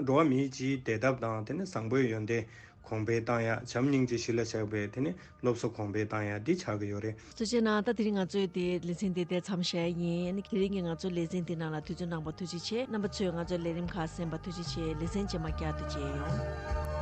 འགྲོ་བ་མིའི་སྤྱིའི་བདེ་ཐབས་དང་། དེ་ནི་བཟང་པོའི་ཡོན་ཏན་གོང་འཕེལ་བཏང་ཡ། བྱམས་སྙིང་རྗེ་གཞི་ལ་བཞག་པའི་དེ་ནི་སློབ་གསོ་གོང་འཕེལ་བཏང་ཡ་འདི་ཆགས་ཀྱི་ཡོད་རེད། ཐུགས་རྗེ་གནང་། ད་དེ་རིང་ང་ཚོའི་དེ་ལེ་ཚན་དེ་དེ་མཚམས་བཞག་ཡིན། ཨ་ནི་དེ་རིང་གི་ང་ཚོའི་ལེ་ཚན་དེ་ནང་ལ་དུས་ཚོད་གནང་བར་ཐུགས་རྗེ་ཆེ། རྣམ་པ་ཚོས་ང་ཚོའི་ལས་རིམ་ཁག་གསན་པར་ཐུགས་རྗེ་ཆེ། ལེ་ཚན་རྗེས་མ་བསྐྱར་དུ་མཇལ་ཡོང་།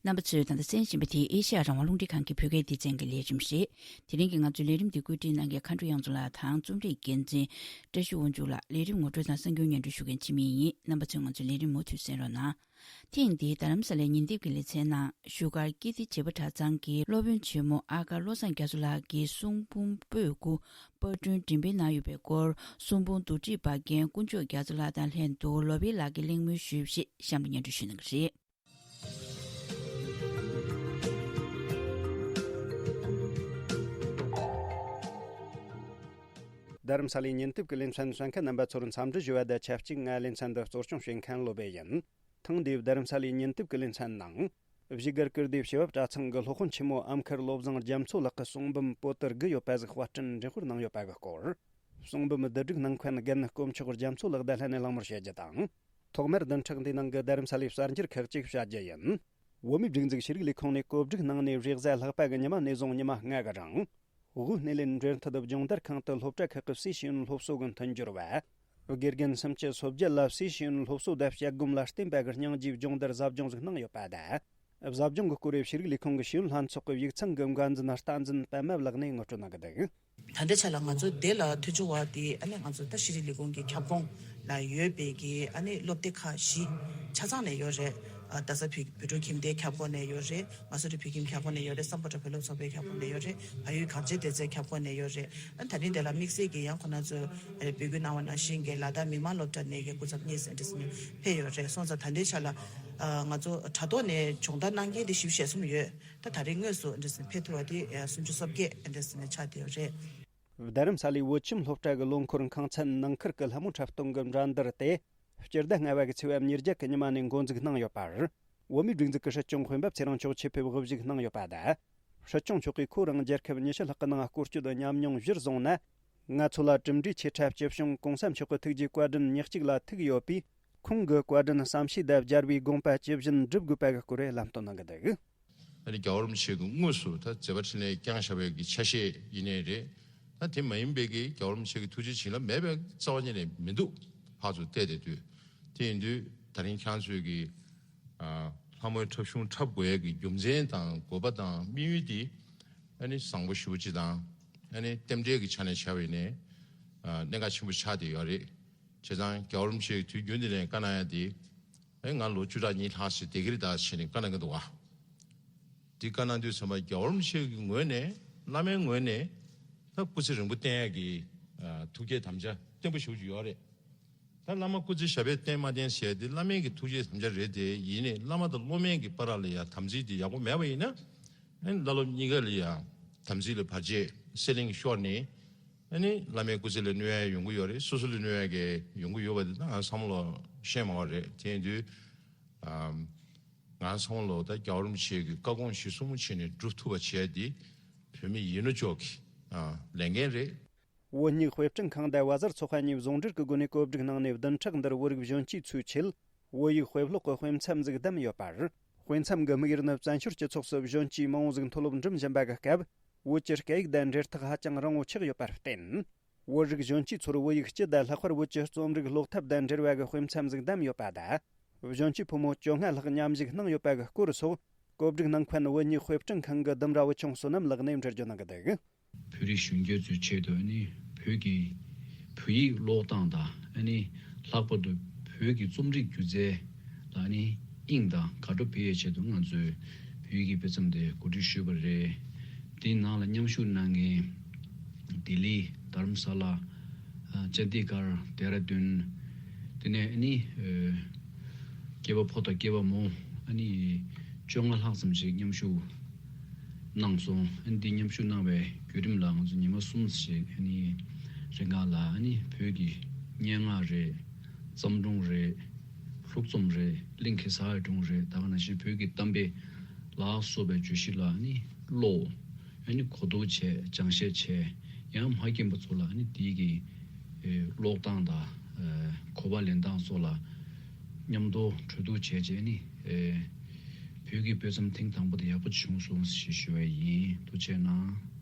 རྣམ་པ་ཚོས་ད་ལྟ་གསན་བཞིན་པ་དེ་ཨེ་ཤ་ཡ་རང་དབང་རླུང་འཕྲིན་ཁང་གི་བོད་སྐད་སྡེ་ཚན་གྱི་ལས་རིམ་རེད། དེ་རིང་གི་ང་ཚོའི་ལས་རིམ་འདི་བཀོད་སྒྲིག་གནང་མཁན་མཁའ་འགྲོ་དབྱངས་མཚོ་ལགས་དང་རྩོམ་སྒྲིག་འགན་འཛིན་བཀྲ་ཤིས་དབང་ཕྱུག་ལགས། ལས་རིམ་ངོ་སྤྲོད་དང་གསར་འགྱུར་སྙན་སྒྲོན་ཞུ་མཁན་འཆི་མེད་ཡིན། རྣམ་པ་ཚོས་ང་ཚོའི་ལས་རིམ་མུ་མཐུད་གསན་རོགས་གནང་། ཐེངས་འདིའི་རྡ་རམ་ས་ལའི་ཉིན་དེབ་ཀྱི་ལེ་ཚན་ནང་བཞུགས་སྒར་ཀིརྟི་བྱེས་པ་གྲྭ་ཚང་གི་སློབ་དཔོན་ཆེན་མོ་ཨ་དཀར་བློ་བཟང་རྒྱ་མཚོ་ལགས་ཀྱིས་གསུང་འབུམ་པོད་དགུ་པར་སྐྲུན་འགྲེམས་སྤེལ་གནང་ཡོད་པའི་སྐོར། གསུང་འབུམ་བསྡུ་སྒྲིག་པ་རྒན་དཀོན་མཆོག་རྒྱ་མཚོ་ལགས་དང་ལྷན་དུ་ལོ་པཎ་ལགས་ཀྱིས་གླེང་མོལ་ཞུས་པ་ཞིག་གཤམ་དུ་སྙན་སྒྲོན་ཞུ་གནང་གི་རེད། རྡ་རམ་ས་ལའི་ཉིན་དེབ་ཀྱི་ལེ་ཚན་གསན་མཁན་རྣམ་པ་ཚོར་འཚམས་འདྲི་ཞུ་བ་དང་ཆབས་ཅིག་ང་ལེ་ཚན་འདི་གཙོ་སྐྱོང་བྱེད་མཁན་བློ་བྷེ་ཡིན། ཐེངས་འདིའི་རྡ་རམ་ས་ལའི་ཉིན་དེབ་ཀྱི་ལེ་ཚན་ནང་། བཞུགས་སྒར་ཀིརྟི་བྱེས་པ་གྲྭ་ཚང་གི་སློབ་དཔོན་ཆེན་མོ་ཨ་མཁར་བློ་བཟང་རྒྱ་མཚོ་ལགས་ཀྱི་གསུང་འབུམ་པོ་ཏི་དགུ་ཡོད་པ་ཟིག་དཔར་སྐྲུན་འགྲེམས་སྤེལ་གནང་ཡོད་པ་གི་སྐོར། གསུང་འབུམ་བསྡུ་སྒྲིག་གནང་མཁན་རྒན་དཀོན་མཆོག་རྒྱ་མཚོ་ལགས་དང་ལྷན་ནས་གླེང་མོལ་བྱེད་རྒྱུ་དང་། ཐོག་མར་བདུན་ཕྲག་འདིའི་ནང་གི་རྡ་རམ་ས་ལའི་གསར་འགྱུར་ཁག་ཅིག་བཤད་རྒྱུ་ཡིན། བོད་མིའི་སྒྲིག་འཛུགས་ཤེས་རིག་ལས་ཁུངས་ནས་བཀོད་སྒྲིག་གནང་ནས་རེས་གཟའ་ལྷག་པ་གི་ཉི་མ་ནས་བཟུང་ཉི་མ་ལྔ་གི་རིང་། དབུས་སྣེ་ལེན་འབྲེལ་མཐུད་སྦྱོང་བརྡར་ཁང་དུ་སློབ་གྲྭ་ཁག་གི་སའི་ཤེས་ཡོན་སློབ་གསོ་གི་མཐུན་སྦྱོར་བ། དགེ་རྒན་སུམ་ཅུ་སོ་བརྒྱད་ལ་སའི་ཤེས་ཡོན་སློབ་གསོ་དང་བཤད་སྒོམ་ལ་བརྟེན་པ་གི་སྙིང་རྗེའི་སྦྱོང་བརྡར་ཟབ་སྦྱོང་ཞིག་གནང་ཡོད་པ་དང་། ཟབ་སྦྱོང་གི་སྐོར་ཤེས་རིག་ལས་ཁུངས་ཀྱི་ཤེས་ཡོན་ལྷན་ཚོགས་ཀྱི་ཡིག་ཚང་གི་འགན་འཛིན་རྟ་འཛིན་པད་མ་ལགས་ནས་ངོ་སྤྲོད་གནང་གི་འདུག་ད་ལྟའི་ཆ་ལ་ང་ཚོ་དེ་ལ་ཐུགས་ཆུང་བ་དེ་ཨ་ནི་ང་ཚོ་ད་ཤེས་རིག་ལས་ཁུངས་ཀྱི་ཁྱབ་ཁོངས་ལ་ཡོད་པའི་གི་ཨ་ནི་སློབ་སྡེ་ཁག་བཞི་ཆ་ཚང་ནས་ཡོད་རེད། ཨ་རྡ་ས་བོད་བོད་ཕྲུག་ཁྱིམ་སྡེའི་ཁྱབ་ཁོངས་ནས་ཡོད་རེད། མ་སུ་རི་བོད་ཁྱིམ་ཁྱབ་ཁོངས་ནས་ཡོད་རེད། སམ་བྷོ་ཊ་བོད་སློབ་ཚོགས་པའི་ཁྱབ་ཁོངས་ནས་ཡོད་རེད། བལ་ཡུལ་གངས་ཅན་སྡེ་ཚན་ཁྱབ་ཁོངས་ནས་ཡོད་རེད། ཨ་ད་རིང་དེ་ལ་དམིགས་བསལ་གྱི་ཡང་ཁོ་ན་ཚོ་འབོད་སྐུལ་གནང་བ་ནང་བཞིན་གྱི་ལ་དྭགས་མི་དམངས་སློབ་གྲྭ་ནས་ཀྱི་སྐུ་ཚབ་གཉིས་ཟིན་བྲིས་ཟིན་ཕེབས་ཡོད་རེད། སོང་ཙང་ད་ལྟའི་ཆ་ལ་ང་ཚོ་དྲ་ཐོག་ནས་སྦྱོང་བརྡར་གནང་མཁན་དེ་བཞི་བཅུ་ཞེ་གསུམ་ཡོད། ད་ད་རེས་དངོས་སུ་འདྲ་ཟིན་ཕེབས་ཐུབ་པ་དེ་སུམ་ཅུ་སོ་བརྒྱད་འདྲ་ཟིན་ཆགས་བསྡད་ཡོད་རེད། རྡ་རམ་ས་ལའི་བོད་ཁྱིམ་སློབ་གྲྭ་གི་ལོ་འཁོར་ཁང་ཚན་ནང་ཁུལ་གྱི་ལྷ་མོ་འཁྲབ་སྟོན་གྱི་འགྲན་བསྡུར་དེ་སྤྱི་ཟླ་ལྔ་པ་གི་ཚེས་པ་ཉེར་བརྒྱད་ཀྱི་ཉི་མ་ནས་འགོ་འཛུགས་གནང་ཡོད་པར། བོད་མིའི་སྒྲིག་འཛུགས་ཀྱི་སྲིད་སྐྱོང་དཔོན་པོ་ཚེ་རིང་མཆོག་ཆེད་ཕེབས་དབུ་བཞུགས་གནང་ཡོད་པ་དང་། སྲིད་སྐྱོང་མཆོག་གིས་ཁོ་རང་རྒྱལ་ཁབ་ཉི་ཤུ་ལྷག་གི་ནང་སྐོར་སྐྱོད་ཉམས་མྱོང་གཞིར་བཟུང་ན། ང་ཚོ་ལ་གྲུབ་འབྲས་ཆེ་ཕྲ་སྤྱི་བྱུང་གོང་ས་མཆོག་གི་ཐུགས་རྗེ་བཀའ་དྲིན་ཉག་གཅིག་ལ་ཐུག་ཡོད་པས། ཁོང་གི་བཀའ་དྲིན་བསམ་ཤེས་དང་སྦྱར་བའི་དགོངས་པ་ཇི་བཞིན་སྒྲུབ་དགོས་པ་གི་སྐོར་ལམ་སྟོན་གནང་གི་འདུག་ཨ་ནི་རྒྱལ་བ་རིན་པོ་ཆེ་གིས་དངོས་སུ་ད་མཛད་པ་འཕྲིན་ལས་བསྐྱངས་བཞག་པའི་གི་ཆ་ཤས་ཡིན་ནའི་རེད། ད་དེ་མ་ཡིན་པའི་གི་རྒྱལ་བ་རིན་པོ་ཆེ་གི་ཐུགས་རྗེ་བྱིན་རླབས་མེད་པའི་རྩ་བ་ཉིད་ནས་མི་འདུག་ཕར་ཚུར་བལྟས་བསྡད་དུས། དེ་ཡིན་དུས་ད་རིང་ཁྱེད་རང་ཚོས་གི་ཨ་ལྷ་མོའི་འཁྲབ་གཞུང་འཁྲབ་དགོས་ཡས་ཀྱི་རྒྱུ་མཚན་དང་དགོས་པ་དང་དམིགས་ཡུལ་དེ་ཨ་ནི་བཟང་པོ་ཞེ་པོ་ཅིག་དང་། ཨ་ནི་རྟེན་འབྲེལ་གྱི་ཆ་ནས་བྱ་བ་ཡིན་ནའི་ཨ་གནད་འགག་ཆེན་པོ་ཆགས་བསྡད་ཡོད་རེད། བྱས་ཙང་རྒྱལ་བ་རིན་པོ་ཆེ་གིས་དུས་རྒྱུན་དུ་ནས་བཀའ་གནང་ཡ་དེ། ཨེ་ང་ལོ་བཅུ་ཕྲག་གཉིས་ལྷག་ཞིག་བསྡད་ཀྱི་རེད་ད་ཟེར་ནས་བཀའ་གནང་གི་འདུག་བ། འདི་བཀའ་གནང་དུས་ཙམ་པ་རྒྱལ་བ་རིན་པོ་ཆེ་གི་ངོས་ནས་བླ་མའི་ངོས་ནས་ད་སྐུ་ཚེ་རིང་པོ་བརྟན་ཡ་གི་ཨ་ཐུགས་བསྐྱེད་དམ་བཅའ་བརྟན་པོ་ཞེ་པོ་ཅིག་ཡོད་རེད། ད་བླ་མ་སྐུ་ཚེ་ཞབས་པད་བརྟན་མ་བརྟན་ཟེར་ཡ་དེ་བླ་མའི་གི་ཐུགས་བསྐྱེད་དམ་བཅའ་རེད་དེ། ཡིན་ནའི་བླ་མ་དང་སློབ་མའི་གི་བར་ལ་ཡ་དམ་ཚིག་དེ་ཡག་པོ་མེད་པ་ཡིན་ན། ཨ་ནི་བླ་སློབ་གཉིས་ཀ་ལ་ཡ་དམ་ཚིག་ལ་བར་ཆད་སེ་ལིང་ཤོར་ནས། ཨ་ནི་བླ་མའི་སྐུ་ཚེ་ལ་གནོད་ཡ་ཡོང་གི་ཡོད་རེད། སོ་སོ་ལ་གནོད་ཡ་གི་ཡོང་གི་ཡོད་པ་དེ་ད་ང་བསམ་བློ་ཤེས་མ་བ་རེད། དེ་ཡིན་དུས་ཨམ་ང་བསམ་བློ་ད་རྒྱལ་བ་རིན་པོ་ཆེ་གི་བཀའ་དགོངས་གཞིར་བཟུང་བྱས་ནས་སྒྲུབ་ཐུབ་པ་བྱས་ཏེ་བོད་མི་ཡིན་ནོ་ཅོག་གི་ཨ་ལས་འགན་རེད། བོད་གཉིས་དཔེ་སྐྲུན་ཁང་དང་བ་ཟར་ཚོགས་པ་གཉིས་ཟུང་འབྲེལ་གྱི་སྒོ་ནས་བཀོད་སྒྲིག་གནང་ནས་བདུན་ཕྲག་འདིར་བོད་རིགས་གཞོན་སྐྱེས་ཚོའི་ཆེད་བོད་ཡིག་དཔེ་ཀློག་གི་དཔེ་མཚམས་ཟིག་བདམས་ཡོད་པར། དཔེ་མཚམས་ཀྱི་དམིགས་ཡུལ་ནི་བཙན་བྱོལ་སྤྱི་ཚོགས་སུ་གཞོན་སྐྱེས་མང་བོ་ཟིག་མཐོ་སློབ་འགྲིམ་བཞིན་པ་གི་སྐབས། བོད་ཀྱི་སྐད་ཡིག་དང་འབྲེལ་ཐག་ཧ་ཅང་རིང་བོ་ཆགས་ཡོད་པར་བརྟེན། བོད་རིགས་གཞོན་སྐྱེས་ཚོར་བོད་ཡིག་སྤྱི་དང་ལྷག་པར་བོད་ཀྱི་རྩོམ་རིག་ཀློག་ཐབས་དང་འབྲེལ་བ་གི་དཔེ་མཚམས་ཟིག་བདམས་ཡོད་པ་དང་། གཞོན་སྐྱེས་ཕོ་མོ་བཅོ་ལྔ་ལྷག་མཉམ་ཞུགས་གནང་ཡོད་པ་གི་སྐོར་སོགས། བཀོད་སྒྲིག་གནང་མཁན་བོད་གཉིས་དཔེ་སྐྲུན་ཁང་གི་ལྡུམ་ར་བུ་ཆུང་བསོད་ནམས་ལགས་ནས་འགྲེལ་བརྗོད་གནང་གི་འདུག་བོད་རིགས་གཞོན་སྐྱེས་ཚོའི་ཆེད་དུ་ཨ་ནི་བོད་ཀྱི་བོད་ཡིག་ཀློག་སྟངས་དང་། ཨ་ནི་ལྷག་པར་དུ་བོད་ཀྱི་རྩོམ་རིག་སྒྱུ་རྩལ་ལ་ཨ་ནི་དབྱིངས་དང་དགའ་སྤྲོ་འཕེལ་ཡའི་ཆེད་དུ་ང་ཚོས་བོད་ཡིག་གི་དཔེ་མཚམས་དེ་གོ་སྒྲིག་ཞུས་པ་རེད། དེའི་ནང་ལ་མཉམ་ཞུགས་གནང་མཁན་ལྡི་ལི། དྷ་རམ་ས་ལ། ཨ་ཅན་དི་གྷར། དེ་ར་དུན། དེ་ནས་ཨ་ནི་ཨ་སྐྱེས་པ་ཕོ་དང་སྐྱེས་པ་མོ་ཨ་ནི་བཅོ་ལྔ་ལྷག་ཙམ་ཞིག་མཉམ་ཞུགས་གནང་སོང་། ཨ་ནི་འདི་མཉམ་ཞུགས་གནང་བའི་བརྒྱུད་རིམ་ལ་ང་ཚོ་ཉི་མ་གསུམ་ཞིག་ཨ་ནི་རིང་ག་ལ་ཨ་ནི་བོད་ཀྱི་སྙན་ངག་རེད། བརྩམས་སྒྲུང་རེད། ལྷུག་རྩོམ་རེད། གླིང་གེ་སར་གྱི་སྒྲུང་རེད། ད་ག་ནང་བཞིན་བོད་ཀྱི་གཏམ་དཔེ་ལ་སོགས་པའི་བརྗོད་གཞི་ལ་ཨ་ནི་ཀློག་ཨ་ནི་གོ་བསྡུར་བྱས། སྦྱང་བཤད་བྱས། ཡང་མ་མཁྱེན་པ་ཚོ་ལ་ཨ་ནི་དེའི་གི་ཨེ་ཀློག་སྟངས་དང་། ཨེ་གོ་བ་ལེན་སྟངས་སོགས་ལ་མཉམ་དུ་གྲོས་བསྡུར་བྱས་རྗེས་ནི། ཨེ་བོད་ཀྱི་དཔེ་མཚམས་ཐེངས་དང་པོ་དེ་ཡག་པོ་བྱུང་སོང་ཞེས་ཞུ་བ་ཡིན། ཐུགས་རྗེ་གནང་།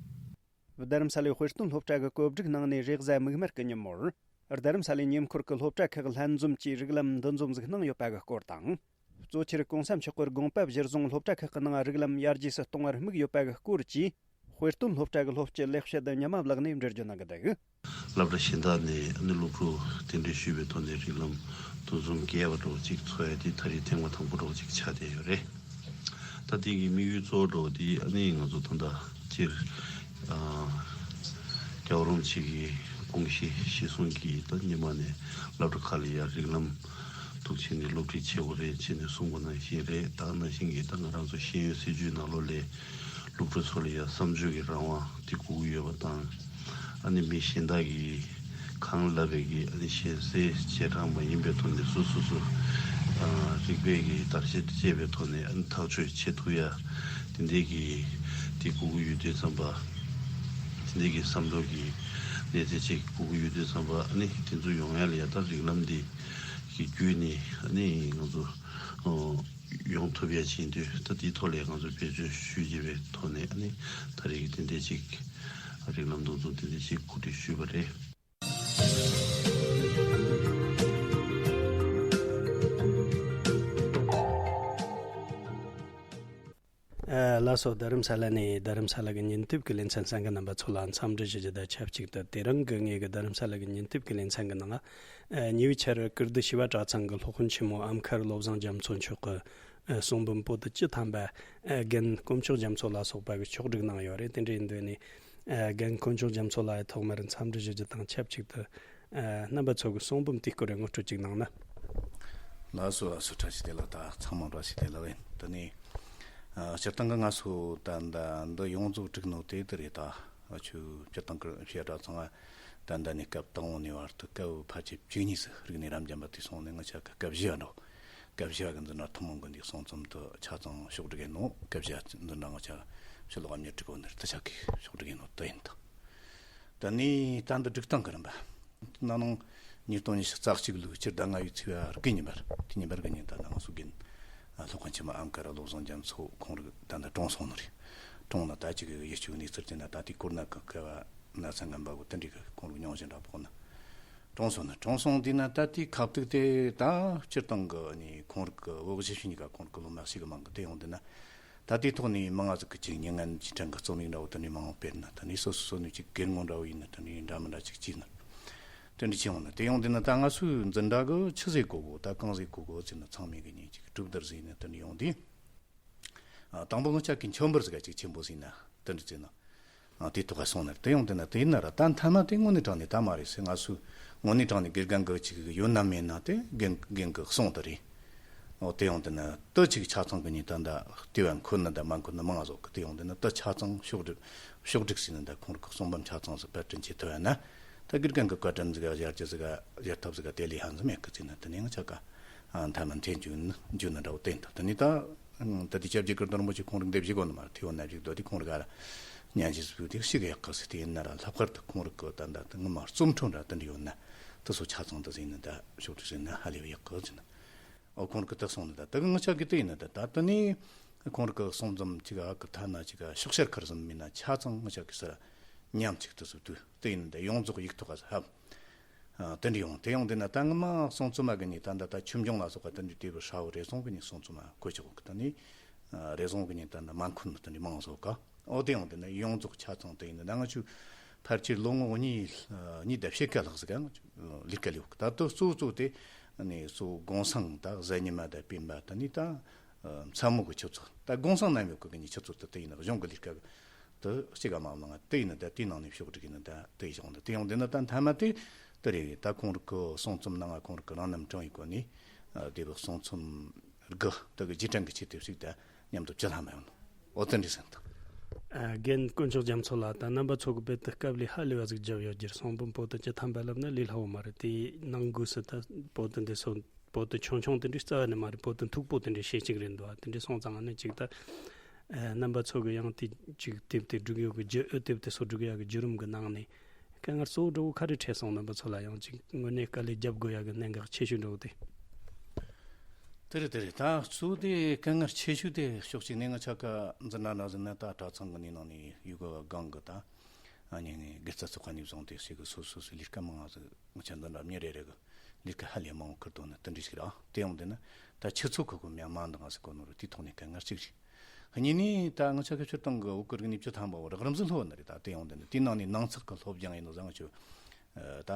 རྡ་རམ་ས་ལའི་དཔེ་སྟོན་སློབ་གྲྭ་གི་བཀོད་སྒྲིག་གནང་ནས་རེས་གཟའ་མིག་དམར་གྱི་ཉིན་མོར། རྡ་རམ་ས་ལའི་ཉེ་འཁོར་གྱི་སློབ་གྲྭ་ཁག་ལྷན་འཛོམས་ཀྱིས་རིགས་ལམ་འདུ་འཛོམས་ཟིག་གནང་ཡོད་པ་གི་སྐོར་དང་། གཙོ་ཆེར་གོང་ས་མཆོག་གི་དགོངས་པ་གཞིར་བཟུང་སློབ་གྲྭ་ཁག་གི་ནང་རིགས་ལམ་ཡར་རྒྱས་སུ་གཏོང་བར་དམིགས་ཡོད་པ་གི་སྐོར་གྱིས། དཔེ་སྟོན་སློབ་གྲྭ་གི་སློབ་སྤྱི་ལེགས་བཤད་ཉི་མ་ལགས་ནས་འགྲེལ་བརྗོད་གནང་གི་འདུག་སློབ་གྲྭ་གཞན་དག་ནས་ཨ་ནི་སློབ་ཕྲུག་གདན་འདྲེན་ཞུས་པའི་ཐོག་ནས་རིགས་ལམ་འདུ་འཛོམས་རྒྱས་པ་འདྲ་བོ་ཅིག་འཚོགས་ཡ་དེ་ད་རེས་ཐེངས་མ་དང་པོ་འདྲ་བོ་ཅིག་ཆགས་བསྡད་ཡོད་རེད། ད་དེ་གི་དམིགས་ཡུལ་གཙོ་བོ་འདྲ་བོ་དེ་ཨ་ནི་ང་ཚོ་ད་ལྟ་སྤྱིར་ཨ་རྒྱལ་བ་རིན་པོ་ཆེ་གི་དགོངས་གཞི་གཞིར་བཟུང་གིས་ད་སྔོན་མ་ནས་སློབ་གྲྭ་ཁག་ལ་ཡ་རིགས་ལམ་འདུག་བྱས་ནས་སློབ་ཁྲིད་བྱེད་དགོས་རེད་བྱས་ནས་གསུང་པ་ནང་བཞིན་རེད། ད་ནང་བཞིན་གྱི་ད་ང་རང་ཚོ་ཤེས་ཡོན་སྲིད་བྱུས་ནང་ལོགས་ལ་སློབ་ཕྲུག་ཚོ་ལ་ཡ་བསམ་བརྗོད་ཀྱི་རང་དབང་དེ་དགོས་ཀྱི་ཡོད་པ་དང་། ཨ་ནི་མི་གཞན་དག་གིས་གང་ལབ་པའི་གི་ཨ་ནི་ཞེན་སའི་བྱེ་བྲག་མ་ཡིན་པའི་ཐོག་ནས་སོ་སོ་སོ་ཨ་རིག་པའི་གི་བརྡར་ཤ་བཅད་པའི་ཐོག་ནས་ཨ་ནི་ཐག་གཅོད་བྱེད་ཐུབ་ཡ་དེ་འདྲའི་གི་དེ་དགོས་ཀྱི་ཡོད་དུས་ཙམ་པ། དེ་འདྲའི་གི་བསམ་བློ་གི་གནས་ཚད་ཅིག་དགོས་ཀྱི་ཡོད་དུས་ཙམ་པ་ཨ་ནི་དེ་ཚོ་ཡོང་ཡ་ལ་ཡ་ད་རིགས་ལམ་འདི་གི་བརྒྱུད་ནས་ཨ་ནི་ང་ཚོ་ཨོ། ཡོང་ཐུབ་ཡ་བྱེད་དུས་ད་དེའི་ཐོག་ལ་ང་ཚོས་བེད་སྤྱོད་ཞུས་བྱས་པའི་ཐོག་ནས་ཨ་ནི་ད་རེས་ཀྱི་དེ་འདྲས་ཅིག་རིགས་ལམ་འདུ་འཛོམས་དེ་འདྲས་ཅིག་གོ་སྒྲིག་ཞུས་པ་རེད། ཨ། ལགས་སོ། རྡ་རམ་ས་ལ་ནས་རྡ་རམ་ས་ལ་གི་ཉན་ཐོས་ཀྱི་ལེ་ཚན་གསན་མཁན་རྣམ་པ་ཚོ་ལ་འཚམས་འདྲི་ཞུ་རྒྱུ་དང་ཆབས་ཅིག་ཏུ་དེ་རིང་གི་ངེད་ཀྱི་རྡ་རམ་ས་ལ་གི་ཉན་ཐོས་ཀྱི་ལེ་ཚན་གྱི་ནང་ལ། ཨ། ཉེ་བའི་ཆར་ཀིརྟི་བྱེས་པ་གྲྭ་ཚང་གི་སློབ་དཔོན་ཆེན་མོ་ཨམ་མཁར་བློ་བཟང་རྒྱ་མཚོ་མཆོག་གི་ཨ། གསུང་འབུམ་པོ་ཏི་བཅུ་ཐམ་པ། ཨ། རྒན་དཀོན་མཆོག་རྒྱ་མཚོ་ལ་སོགས་པ་གིས་ཕྱོགས་སྒྲིག་གནང་ཡོད་རེད། དེ་འདྲ་ཡིན་དུས་ནས། ཨ། རྒན་དཀོན་མཆོག་རྒྱ་མཚོ་ལགས་ཐོག་མར་འཚམས་འདྲི་ཞུ་རྒྱུ་དང་ཆབས་ཅིག་ཏུ། ཨ། རྣམ་པ་ཚོ་གི་གསུང་འབུམ་དེའི་སྐོར་ངོ་སྤྲོད་ཅིག་གནང་ན། ལགས་སོ། ལགས་སོ། བཀྲ་ཤིས་བདེ་ལེགས། ད་ཚང་མ་བཀྲ་ཤིས་བདེ་ལེགས་ཡིན། དེ་ནས། ཨ། སྤྱིར་བཏང་གི་ང་ཚོ་ད་ལྟ་འདི་ཡོངས་རྫོགས་བསྒྲིགས་ནོ་དེ་དེ་རེད། ད་ང་ཚོ་སྤྱིར་བཏང་གི་བཤད་གྲྭ་ཚང་ད་ལྟ་ནས་སྐབས་དང་པོ་ནས་བར་དུ་སྐབས་ཕལ་ཆེར་བཅུ་གཉིས་སུ་རིག་གནས་རབ་འབྱམས་པ་དེ་སོང་ནས་ང་ཆ་གི་སྐབས་བཞི་བ་འགྲོ། སྐབས་བཞི་བ་གི་འཛིན་གྲྭ་ཐུན་མོང་གི་འདི་གསུང་རྩོམ་དུ་ཆ་ཚང་ཕྱོགས་སྒྲིག་ཡིན་ནོ། སྐབས་བཞི་བ་འཛིན་གྲྭ་ང་ཆ་ཕྱི་ལོགས་ཉིས་དྲུག་གོ་ནར་དུ་ཆ་གི་ཕྱོགས་སྒྲིག་ཡིན་ནོ་དུ་ཡིན་ད། ད་ནི་ད་འདི་སྒྲིག་སྟངས་གི་རིམ་པ། ན་ནིང་ཉིས་སྟོང་ཉི་ཤུ་རྩ་གཅིག་ལོའི་སྤྱི་ཟླ་ལྔ་བའི་ཚེས་པ་དགུ་ཉིན་པར་དེ་ཉིན་པར་གི་ཉིན་ད་ནང་སུ་རྒན་སློབ་དཔོན་ཆེན་མོ་ཨམ་མཁར་བློ་བཟང་རྒྱ་མཚོ་ཁོང་རིག་ད་ནི་གྲོངས་སོང་ནི་རེད། གྲོངས་ན་ད་ཅིག་གི་ཡིད་སྐྱོ་གནས་ཚུལ་དེ་ན་ད་དེ་ཀོ་རོ་ན་གི་སྐབས་ན་ཚ་ངན་པ་གོ་དེ་འདྲའི་གི་ཁོང་རིག་མྱོང་བཞིན་འདྲ་ཕོག་ན། གྲོངས་སོང་ནི་གྲོངས་སོང་དེ་ན་ད་དེའི་ཁ་ཐུག་དེ་ད་སྤྱིར་བཏང་གི་ནི་ཁོང་རིག་གི་འོག་གཞི་ཤི་ཉི་ག་ཁོང་རིག་གི་ལོ་མ་ཞིག་གི་མང་གི་དེ་ཡོང་དེ་ན། ད་དེའི་ཐོག་ནས་མང་ང་ཟིག་གི་ཅིག་མྱི་ངན་ཅིག་ཕྲན་གི་རྩོམ་ཡིག་འདྲ་བོ་དེ་འདྲའི་མང་བོ་སྤེལ་ན་དེ་འདྲའི་སོ་སོ་སོ་ནས་ཅིག་སྒེར་ངོ་འདྲ་བོ་ཡིན་ན་དེ་འདྲའི་འདྲ་མི་འདྲ་ཅིག་བྱས་ན་དེ་འདྲའི་ཅིག་ཡོང་ན། དེ་ཡོང་དེ་ན་ད་ང་ཚོའི་འཛིན་གྲྭ་གི་ཆི་ཟིག་གོ་གོ་ད་གང་ཟིག་གོ་གོ་ཟེར་ན་ཚང་མས་གི་ཉིན་ཅིག་གྲུབ་བསྡུར་ཟིག་ཡིན་ན་དེ་འདྲའི་ཡོང་དུས། ཨ། དང་པོ་ང་ཆ་གི་མཆོད་འབུལ་ཟིག་ག་ཅིག་ཆེན་པོ་ཟིག་ཡིན་ན་དེ་འདྲའི་ཟིག་ཡིན་ན། ཨ། དེ་ཐོག་ག་སོང་ནས་དེ་ཡོང་དེ་ན་དེ་ཡིན་ན་ར་ད་མཐའ་མ་དེ་དངོས་གནས་དྲང་ནས་ད་མ་རེད་ཟེར། ང་ཚོའི་དངོས་གནས་དྲང་ནས་དགེ་རྒན་གི་ཅིག་ཡོད་ན་མེད་ན་དེ་རྒན་རྒན་གི་གསུང་དེ་རེད། འོ་དེ་ཡོང་དེ་ན་དུ་ཅིག་ཆ་ཚང་གི་ཉིན་ད་ད་ལྟེ་བ་འཁོན་ན་ད་མ་འཁོན་ན་མང་ང་ཟོག་གི་དེ་ཡོང་དེ་ན་དུ་ཆ་ཚང་ཕྱོགས་སྒྲིག་ཕྱོགས་སྒྲིག་ཟིན་ན་ད་ཁོང་རིག་གི་གསུང་འབུམ་ཆ་ཚང་ཟིག་པར་སྐྲུན་བྱེད་ཐུབ་ཡ་ན་ད་དགེ་རྒན་གི་བཀའ་དྲིན་ཟིག་ག་ཡར་རྒྱས་ཟིག་ག་ཡར་ཐབས་ཟིག་ག་དེ་ལས་ཧ་འཛིན་མེད་གི་ཟིན་ན་དེ་ནས་ང་ཆ་ག་མཐའ་མ་འཐེན་འཇུག་ནི་འཇུག་ནི་འདྲ་བོ་བསྟན་ཐུབ། དེ་ནས་ད་ད་དེ་སྐྱབས་རྗེ་ཀིརྟི་རིན་པོ་ཆེ་ཁོང་རིག་འདེབས་བཞི་གོ་ནི་མ་ཐེ་བོ་ན་བཞི་དོ་དེ་ཁོང་རིག་ག་ལ་ཉན་ཞིག་ཟིག་དེ་ཞིག་ཡག་གི་ཟིག་དེ་ཡིན་ན་ར་ལྷག་པར་དུ་ཁོང་རིག་གི་ད་ད་དེ་ངོ་མ་རྩོམ་འཕྲོ་འདྲ་དེ་འདྲ་ཡོད་ན་དེ་ཚོ་ཆ་ཚང་དུ་ཟིན་ན་ད་ཕྱོགས་སྒྲིག་ཟིན་ན་ཧ་ལས་པ་ཡག་གི་ཟིན། ཨོ་ཁོང་རིག་གི་དེ་སོང་ནི་ད་དེ་གི་ང་ཆ་གི་དེ་ཡིན་ན་ད་ད་དེ་ནས་ཁོང་རིག་གི་གསུང་རྩོམ་ཅིག་ཨ་གི་ཐ་ན་ཅིག་ཨ་ཕྱོགས་བཤེར་ཁར་ཟིན་མིན་ན་ཆ་ཚང་ང་ཆ་གི་སར་ཉམས་ཅིག་དེ་ཚོ་དུ་དེ་ཡིན་ན་ད་ཡོངས་རྫོགས་ཡིག་ཐོག་ག་ཧབ། ཨ། དེ་འདྲ་ཡོང་དེ་ཡོང་དེ་ན་ད་ངི་མ་གསུང་རྩོམ་མ་གི་ནི་ད་ད་ད་ཆོས་འབྱུང་ལ་སོགས་པ་དེ་འདྲ་དེ་བུ་ཧྲ་བོ་རེ་ཟུང་གི་ནི་གསུང་རྩོམ་མ་གོ་ཆོག་གི་ད་ནི་རེ་ཟུང་གི་ནི་ད་ད་མ་འཁོན་ནི་དེ་འདྲ་མང་བཟོ་ག། ཨོ་དེ་ཡོང་དེ་ན་ཡོངས་རྫོགས་ཆ་ཚང་དེ་ཡིན་ན་ང་ཆུ་ཕལ་ཆེར་ལོ་ངོ་གཉིས་གཉིས་ད་ཕྱེད་ཀ་ལྷག་ཟིག་ག་ང་ཆུ་ལས་ཀ་ལས་ད་དུ་གཙོ་གཙོ་དེ་ནི་གཙོ་གུང་སེང་ད་གཟའ་ཉི་མ་ད་སྤེན་པ་ད་ནི་ད་མཚན་མོ་གི་ཆུ་ཚོད་ད་གུང་སེང་ནམ་ཡོད་གི་གི་ནི་ཆུ་ཚོད་ད་དེ་ཡིན་ན་གཞུང་གི་ལས་ཀ་དུ་གཅིག་ག་མང་མང་དེ་ཡིན་ན་ད་དེའི་ནང་ནས་ཕྱོགས་སྒྲིག་ཡིན་ན་ད་དེ་བཞག་འདི་དེ་ཡོང་འདི་ན་ད་མཐའ་མ་དེ་དེ་རེད། ད་ཁོང་རིག་གི་གསུང་རྩོམ་ནང་ང་ཁོང་རིག་གི་རང་རྣམ་དྲང་ཡིག་གོ་ནས་དེ་བུ་གསུང་རྩོམ་དགུ་དེ་གི་རྗེས་དྲན་གི་ཆེད་དུ་ཞིག་ད་མཉམ་དུ་བཅུ་ལྷག་མ་ཡོང་ནོ་ཨོ་དེ་འདྲ་ཟིན་ད། རྒན་དཀོན་མཆོག་རྒྱ་མཚོ་ལགས་ད་རྣམ་པ་ཚོ་གི་བེད་དུ་སྐབས་ལས་ཧ་ལས་བ་ཟིག་བརྒྱབ་ཡོད་རྒྱུར་གསུང་འབུམ་པོ་ཏི་བཅུ་ཐམ་པ་ལབ་ན་ལས་སླ་བོ་མ་རེད། དེ་ནང་སྒོས་སུ་ད་པོ་ཏི་འདི་སོ་པོ་ཏི་ཆུང་ཆུང་དེ་འདྲའི་རྩ་བ་ནས་མ་རེད། པོ་ཏི་མཐུག་པོ་དེ་འདྲའི་ཞེ་གཅིག་རེད་འདུག་དེ་འདྲའི་སོང་ཙང་ཨ་ནི་གཅིག་ད། ཨ། རྣམ་པ་ཚོ་གི་ཡང་དེ་གཅིག་དེབ་དེ་སྒྲིག་ཡོད་གི་རྒྱུ་ཨུ་དེབ་དེ་སོ་སྒྲིག་ཡག་གི་བརྒྱུད་རིམ་གི་ནང་ནས་དཀའ་ངལ་གཙོ་བོ་འདྲ་བོ་ག་རེ་འཕྲད་སོང་། རྣམ་པ་ཚོ་ལ་ཡང་གཅིག་དངོས་གནས་དཀའ་ལས་རྒྱབ་དགོས་ཡག་གི་གནད་འགག་ཆེ་ཤོས་འདྲ་བོ་དེ། དེ་རེད་དེ་རེད། ད་གཙོ་བོ་དེ་དཀའ་ངལ་ཆེ་ཤོས་དེ་ཕྱོགས་གཅིག་ནས་ང་ཆ་ག་འཛིན་གྲྭ་ནང་ཟིན་ན་ད་གྲྭ་ཚང་གི་ནས་ནང་ནས་ཡུལ་གི་སྒང་གི་ད། ཨ་ནི་ངས་དགེ་རྩ་ཚོགས་ཁང་ནས་བཟུང་སྟེ་ཞིག་གི་སོ་སོ་སོའི་ལས་ཀ་མང་ང་ཟིག་ང་ཆ་འདི་འདྲ་མྱི་རེ་རེ་གི་ལས་ཀ་ཧ་ལས་མང་བོ་ཁུར་དོ་ནི་དེ་འདྲ་ཞིག་རེད། དེ་ཡོང་དེ་ནི་ད་ཆུ་ཚོད་ཁུ་ཁུ་མྱ་མ་འདང་ཟིག་གོ་ནོ་རུ་དེའི་ཐོག་ནས་དཀའ་ངལ་གཅིག་རེད། གཉིས་ནས་ད་ང་ཆ་གི་སྤྱིར་བཏང་གི་བོད་ཀྱི་རིག་གནས་བཅུ་ཐམ་པ་བོ་རགས་རིམ་ཟིག་སློབ་ནི་རེད། ད་དེ་ཡོང་དེ་ནི་དེའི་ནང་ནས་ནང་ཚགས་ཀྱི་སློབ་སྦྱོང་ཡིན་ནོ་ཟང་ཆུ་ད་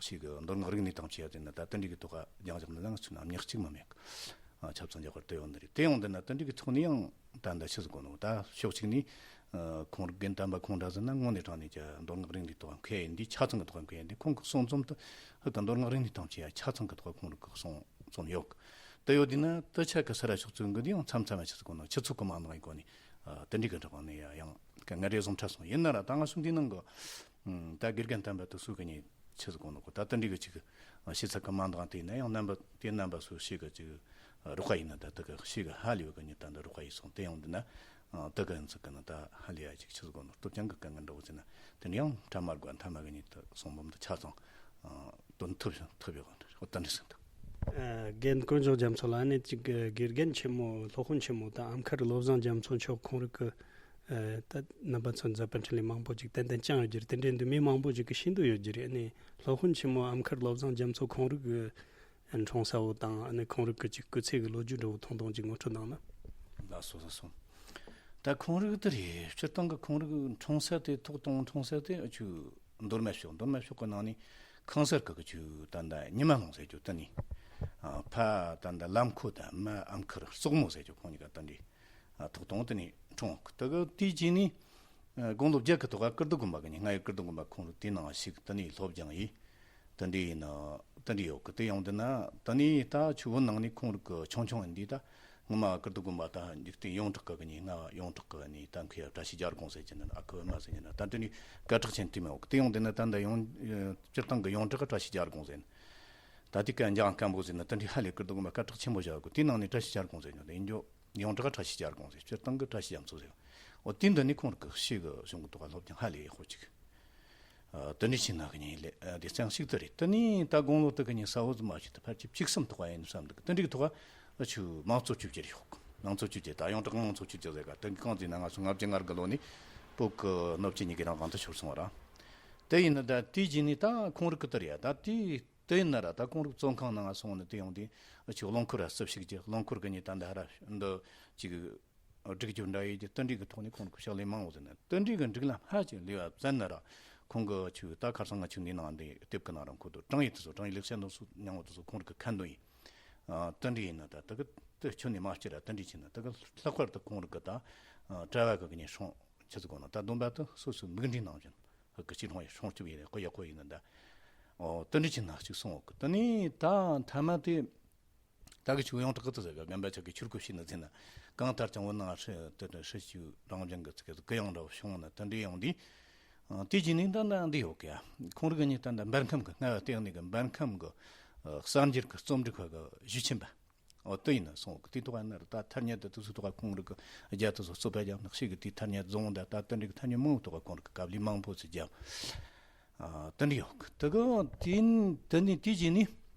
ཞིག་གི་མདོ་སྔགས་རིག་གནས་དང་བཅས་ཏེ་ནི་ད་དེ་འདྲའི་གི་ཐོག་ག་སྦྱང་བཞག་ནི་ལ་ང་ཚོ་ནམ་ཉག་གཅིག་མ་མེད་གི། ཨ། ཆབ་ཚང་རྒྱ་གར་དུ་ཡོང་ནི་རེད། དེ་ཡོང་དུས་ན་དེ་འདྲའི་གི་ཐོག་ནས་ཡང་ད་ལྟ་ཆི་ཟིག་གོ་ནོ་ད་ཕྱོགས་གཅིག་ནས་ཨ། ཁོང་རིག་རྒན་དམ་པ་ཁོང་འདྲ་ཟེར་ན་དངོས་གནས་དྲང་གནས་ཀྱི་མདོ་སྔགས་རིག་གནས་ཐོག་མཁས་ཡིན་དུས་ཆ་ཚང་གི་ཐོག་མཁས་ཡིན་དུས་ཁོང་གི་གསུང་རྩོམ་དུ་ཧུ་གི་མདོ་སྔགས་རིག་གནས་དང་བཅས་ཆ་ཚང་གི་ཐོག་ཁོང་རིག་གི་གསུང་རྩོམ་ཡོད་གི། དེ་ཡོད་དུས་ན་དེ་ཆ་གི་ས་ར་ཕྱོགས་ཚུན་གི་དེ་ཡང་མཚམས་མཚམས་ལ་ཆི་ཟིག་གོ་ནོ་ཆུ་ཚོད་གི་མ་ནང་ཡིན་གོ་ནི་ཨ། དེ་འདྲའི་གི་འདྲ་བ་ནི་ཡང་གི་ང་རེ་ཟུང་ཕྲ་སོང་ཡིན་ན་ར་ད་ང་གསུང་དེའི་ནང་གི་ད་དགེ་རྒན་དམ་པ་དེ་སུ་གི་ཉིད་ཆི་ཟིག་གོ་ནོ་གོ་ད་དེ་འདྲའི་གི་ཅིག་ཤེས་ཚད་གི་མ་འདང་དེ་ཡིན་ན་ཡང་རྣམ་པ་དེ་རྣམ་པ་སུ་ཤེས་གི་ཅིག་རོགས་པ་ཡིན་ན་ད་དེ་གི་ཤེས་གི་ཧ་ལས་ཡོད་གི་ཉིད་ད་འདི་རོགས་པ་ཡིན་སོང་དེ་ཡོང་འདི་ན་དེ་གི་ཡིན་ཚིག་གི་ན་ད་ཧ་ལས་ཡ་ཅིག་ཆི་ཟིག་གོ་ནོ་སྟོབས་ཀྱང་གི་དཀའ་ངལ་འདྲ་བོ་ཟེར་ན་དེ་འདྲ་ཡང་ཕྲ་མ་དགོས་མཐའ་མ་གི་ཉིད་དུ་གསུང་འབུམ་དུ་ཆ་ཚང་དོན་ཐུབ་ཐུབ་ཡོད་གི་འོ་ད་འདྲ་ཟིན་དུ། རྒན་དཀོན་མཆོག་རྒྱ་མཚོ་ལགས་ནི་ཅིག་དགེ་རྒན་ཆེན་མོ་སློབ་དཔོན་ཆེན་མོ་དང་ཨམ་མཁར་བློ་བཟང་རྒྱ་མཚོ་མཆོག་ཁོང་རིག་གི་ད་རྣམ་པ་ཚོ་མཛད་པ་འཕྲིན་ལས་མང་པོ་ཅིག་ཏན་ཏན་བསྐྱངས་ཡོད་རྒྱུ་རེད། དེ་འདྲའི་འདི་མི་མང་པོ་ཅིག་གིས་ཤེས་འདོད་ཡོད་རྒྱུ་རེད། ཨ་ནི་སློབ་དཔོན་ཆེན་མོ་ཨམ་མཁར་བློ་བཟང་རྒྱ་མཚོ་ཁོང་རིག་གི་འཁྲུངས་ས་བོ་དང་ཨ་ནི་ཁོང་རིག་གི་ཅིག་སྐུ་ཚེ་གི་ལོ་རྒྱུས་འདྲ་བོ་ཐུང་ཐུང་ཅིག་ངོ་སྤྲོད་གནང་ན། ལགས་སོ་ལགས་སོ། ད་ཁོང་རིག་དེ་རེད། སྤྱིར་བཏང་གི་ཁོང་རིག་འཁྲུངས་ས་དེ་ཐོག་དང་འཁྲུངས་ས་དེ་ཨ་ཆུ་མདོ་སྨད་ཕྱོགས། མདོ་སྨད་ཕྱོགས་ཀྱི་ནང་ནས་ཁང་གསར་གི་གི་ཆུ་ད་ལྟ་ཉི་མ་ལུང་ཟེར་རྒྱུ་དེ་ནས་ཕ་ད་ལྟ་ལམ་ཁོ་དང་མ་ཨམ་མཁར་སོག་མོ་ཟེར་རྒྱུ་ཁོང་གཉིས་ཀ་དེ་འདྲའི། ཐོག་དང་དེ་ནས་འཁྲུངས་ཀི་དེ་གི་དེའི་རྗེས་ནས་དགུང་ལོ་བརྒྱད་ཀྱི་ཐོག་ཀ་ཀིརྟི་དགོན་པ་གི་ནི་ང་ཡི་ཀིརྟི་དགོན་པ་ཁོང་རུ་དེ་ནང་ཞིག་དེ་ནས་སློབ་སྦྱོང་ཡིས་དེ་འདྲའི་ཡིན་ན་དེ་འདྲའི་ཡོད་ཀི་དེ་ཡོང་དེ་ན་དེ་ནས་ད་ཆུ་བོ་ནང་ནས་ཁོང་རུ་གི་ཆུང་ཆུང་ཡིན་དུས་ད་ངོ་མ་ཀིརྟི་དགོན་པ་ད་འཇིག་རྟེན་ཡོངས་གྲགས་གི་ནི་ང་ཡོངས་གྲགས་གི་ནི་ད་མཁས་བཀྲ་ཤིས་རྒྱལ་དགོངས་ཟེར་གྱི་ནི་ཨ་ཁུ་མ་ཟེར་གྱི་ནི་ད་དེ་ནས་སྐད་གྲགས་ཆེན་དེ་མ་ཡོད་ཀི་དེ་ཡོང་དེ་ན་ད་ད་ཡོང་སྤྱིར་བཏང་གི་ཡོངས་གྲགས་བཀྲ་ཤིས་རྒྱལ་དགོངས་ཟེར་ནི་ད་དེ་ག་འཇང་སྐམ་པོ་ཟེར་ནི་དེ་འདྲའི་ཧ་ལས་ཀིརྟི་དགོན་པ་སྐད་གྲགས་ཆེན་པོ་བཞག་གི་དེ་ནང་ནས་བཀྲ་ཤིས་རྒྱལ་དགོངས་ཟེར་ནི་ཡིན་རྒྱུ། ཡོངས་གྲགས་བཀྲ་ཤིས་རྒྱལ་དགོངས་ཟེར། སྤྱིར་བཏང་གི་བཀྲ་ཤིས་རྒྱ་མཚོ་ཟེར། འོ་དེ་འདི་ནི་ཁོང་གི་ཤེས་གི་གཞུང་གི་ཐོག་ལ་སློབ་སྦྱོང་ཧ་ལས་ཡག་པོ་ཅིག་ཨ། དེ་འདྲ་ཞིག་ན་གི་ཉིན་ལས་ཨ། དེ་ཚང་ཞིག་ཏུ་རེད། དེ་ནི་ད་དགུང་ལོ་དུ་གི་ཉིན་ས་འོག་ཙམ་མ་ཞིག་ཏུ་ཕལ་ཆེར་བཅུ་གསུམ་ཐོག་ཡིན་བསམ་འདུག་དེ་འདྲའི་ཐོག་ཨ་ཆུ་མང་གཙོ་བཅོས་བསྒྱུར་ཡོད། མང་གཙོ་བཅོས་བསྒྱུར་ད་ཡོངས་གྲགས་མང་གཙོ་བཅོས་བསྒྱུར་ཟེར་ག་དེ་གི་གང་ཟེར་ན་ང་ཚོ་ལྔ་བརྒྱ་ང་དགུ་ལོ་ནས་བོད་གི་སྣོད་བཅུད་གཉིས་ཀྱི་རང་དབང་དུ་ཤོར་སོང་བ་ར། དེ་ཡིན་ན་ད་དེའི་རྗེས་ནས་ད་ཁོང་རིག་གི་དར་ཡ་ད་དེའི། དེ་ཡིན་ན་ར་ད་ཁོང་རིག་བཙོན་ཁང་ནང་སོང་ནས་དེ་ཡོང་དུས་ཨ་ཆུ་རླངས་འཁོར་ར་སུ་ཞིག་གི་རླངས་འཁོར་གི་ཉིན་ད་འདི་ཧ་ར་འདི་ཅིག་སྒྲིག་རྒྱུ་འདྲ་ཡོད་ཀྱི་དེ་འདྲའི་གི་ཐོག་ནས་ཁོང་རིག་ཕྱག་ལས་མང་བོ་ཟིན་ན་དེ་འདྲའི་གི་སྒྲིག་ལམ་ཧ་ཅང་ལས་བ་བཙན་ན་ར་ཁོང་གི་ཆུ་ད་ཁར་སང་ང་ཆུ་འདི་ནང་འདི་དེབ་གི་ནང་རང་ཁོ་དོ་དྲང་ཡིག་དེ་ཚོ་དྲང་ཡིག་ལེགས་བཤད་ནོར་སུ་མྱང་བོ་དེ་ཚོ་ཁོང་རིག་གི་ཁ་འདོན་ཡིན། ཨ་དེ་འདྲའི་ཡིན་ན་ད་དེ་གི་དེ་ཁྱོན་ནས་མ་སྐྱེ་ར་དེ་འདྲའི་ཕྱིན་ན་དེ་གི་ལྷག་པར་དུ་ཁོང་རིག་གི་ད་ཨ་གྲྭ་བ་གི་གི་ཉིན་སྲུང་ཆུ་ཚོད་གོ་ན་ད་སྡོམ་པ་དེ་སོ་སོའི་མིག་འདྲའི་ནང་བཞིན། ཧ་གི་ཅི་ལྷོང་ཡི་སྲུང་སྐྱོབ་ཡིན་རེད་ཁོ་ཡག་ཁོ་ཡིན་ན་འདྲ། ཨོ་དེ་འདྲ་ཅི་ན་ཅིག་སོང་འོག་དེ་ནས་ད་མཐའ་མ་དེ་ད་གི་ཆུ་ཡོངས་གྲགས་གི་དེ་ཟེར་གི་རྒན་པ་ཆག་གི་ཆུར་ཁོ་ཤི་ན་ཟིན་ན་གང་ལྟར་ཀྱང་འོ་ན་ཧྲི་དེ་དེ་ཧྲི་ཆུ་རང་བཞིན་གི་ཚིག་གི་གི་ཡང་འདྲ་བྱུང་ན་དེ་འདྲ་ཡོང་དུས་དེ་ཅི་ནས་ད་འདྲ་འདི་ཡོད་གི་ཡ་ཁོང་རིག་གི་ནི་ད་འདྲ་འབར་ཁམས་གི་སྔ་བ་སྟེང་ནས་གི་འབར་ཁམས་གི་གསར་འགྱུར་གི་རྩོམ་སྒྲིག་པ་གི་གཞི་ཆེན་པ། འོ་དེ་ཡིན་ན་སོང་གི་དེ་ཐོག་ན་ར་ད་ཐ་སྙད་དེ་དུ་སུ་ཐོག་ཁོང་རིག་གི་རྒྱ་དུ་སུ་རྩོད་པ་རྒྱབ་ནག་ཤིག་གི་དེ་ཐ་སྙད་རྫོང་འདྲ་ད་དེ་འདྲ་གི་ཐ་སྙད་མང་བོ་ཐོག་ཁོང་རིག་གི་དཀའ་ལས་མང་བོ་ཚུ་རྒྱབ། ཨ་དེ་འདྲ་ཡོད་གི་དེ་གི་དེ་དེ་ནི་དེ་རྗེས་ནི་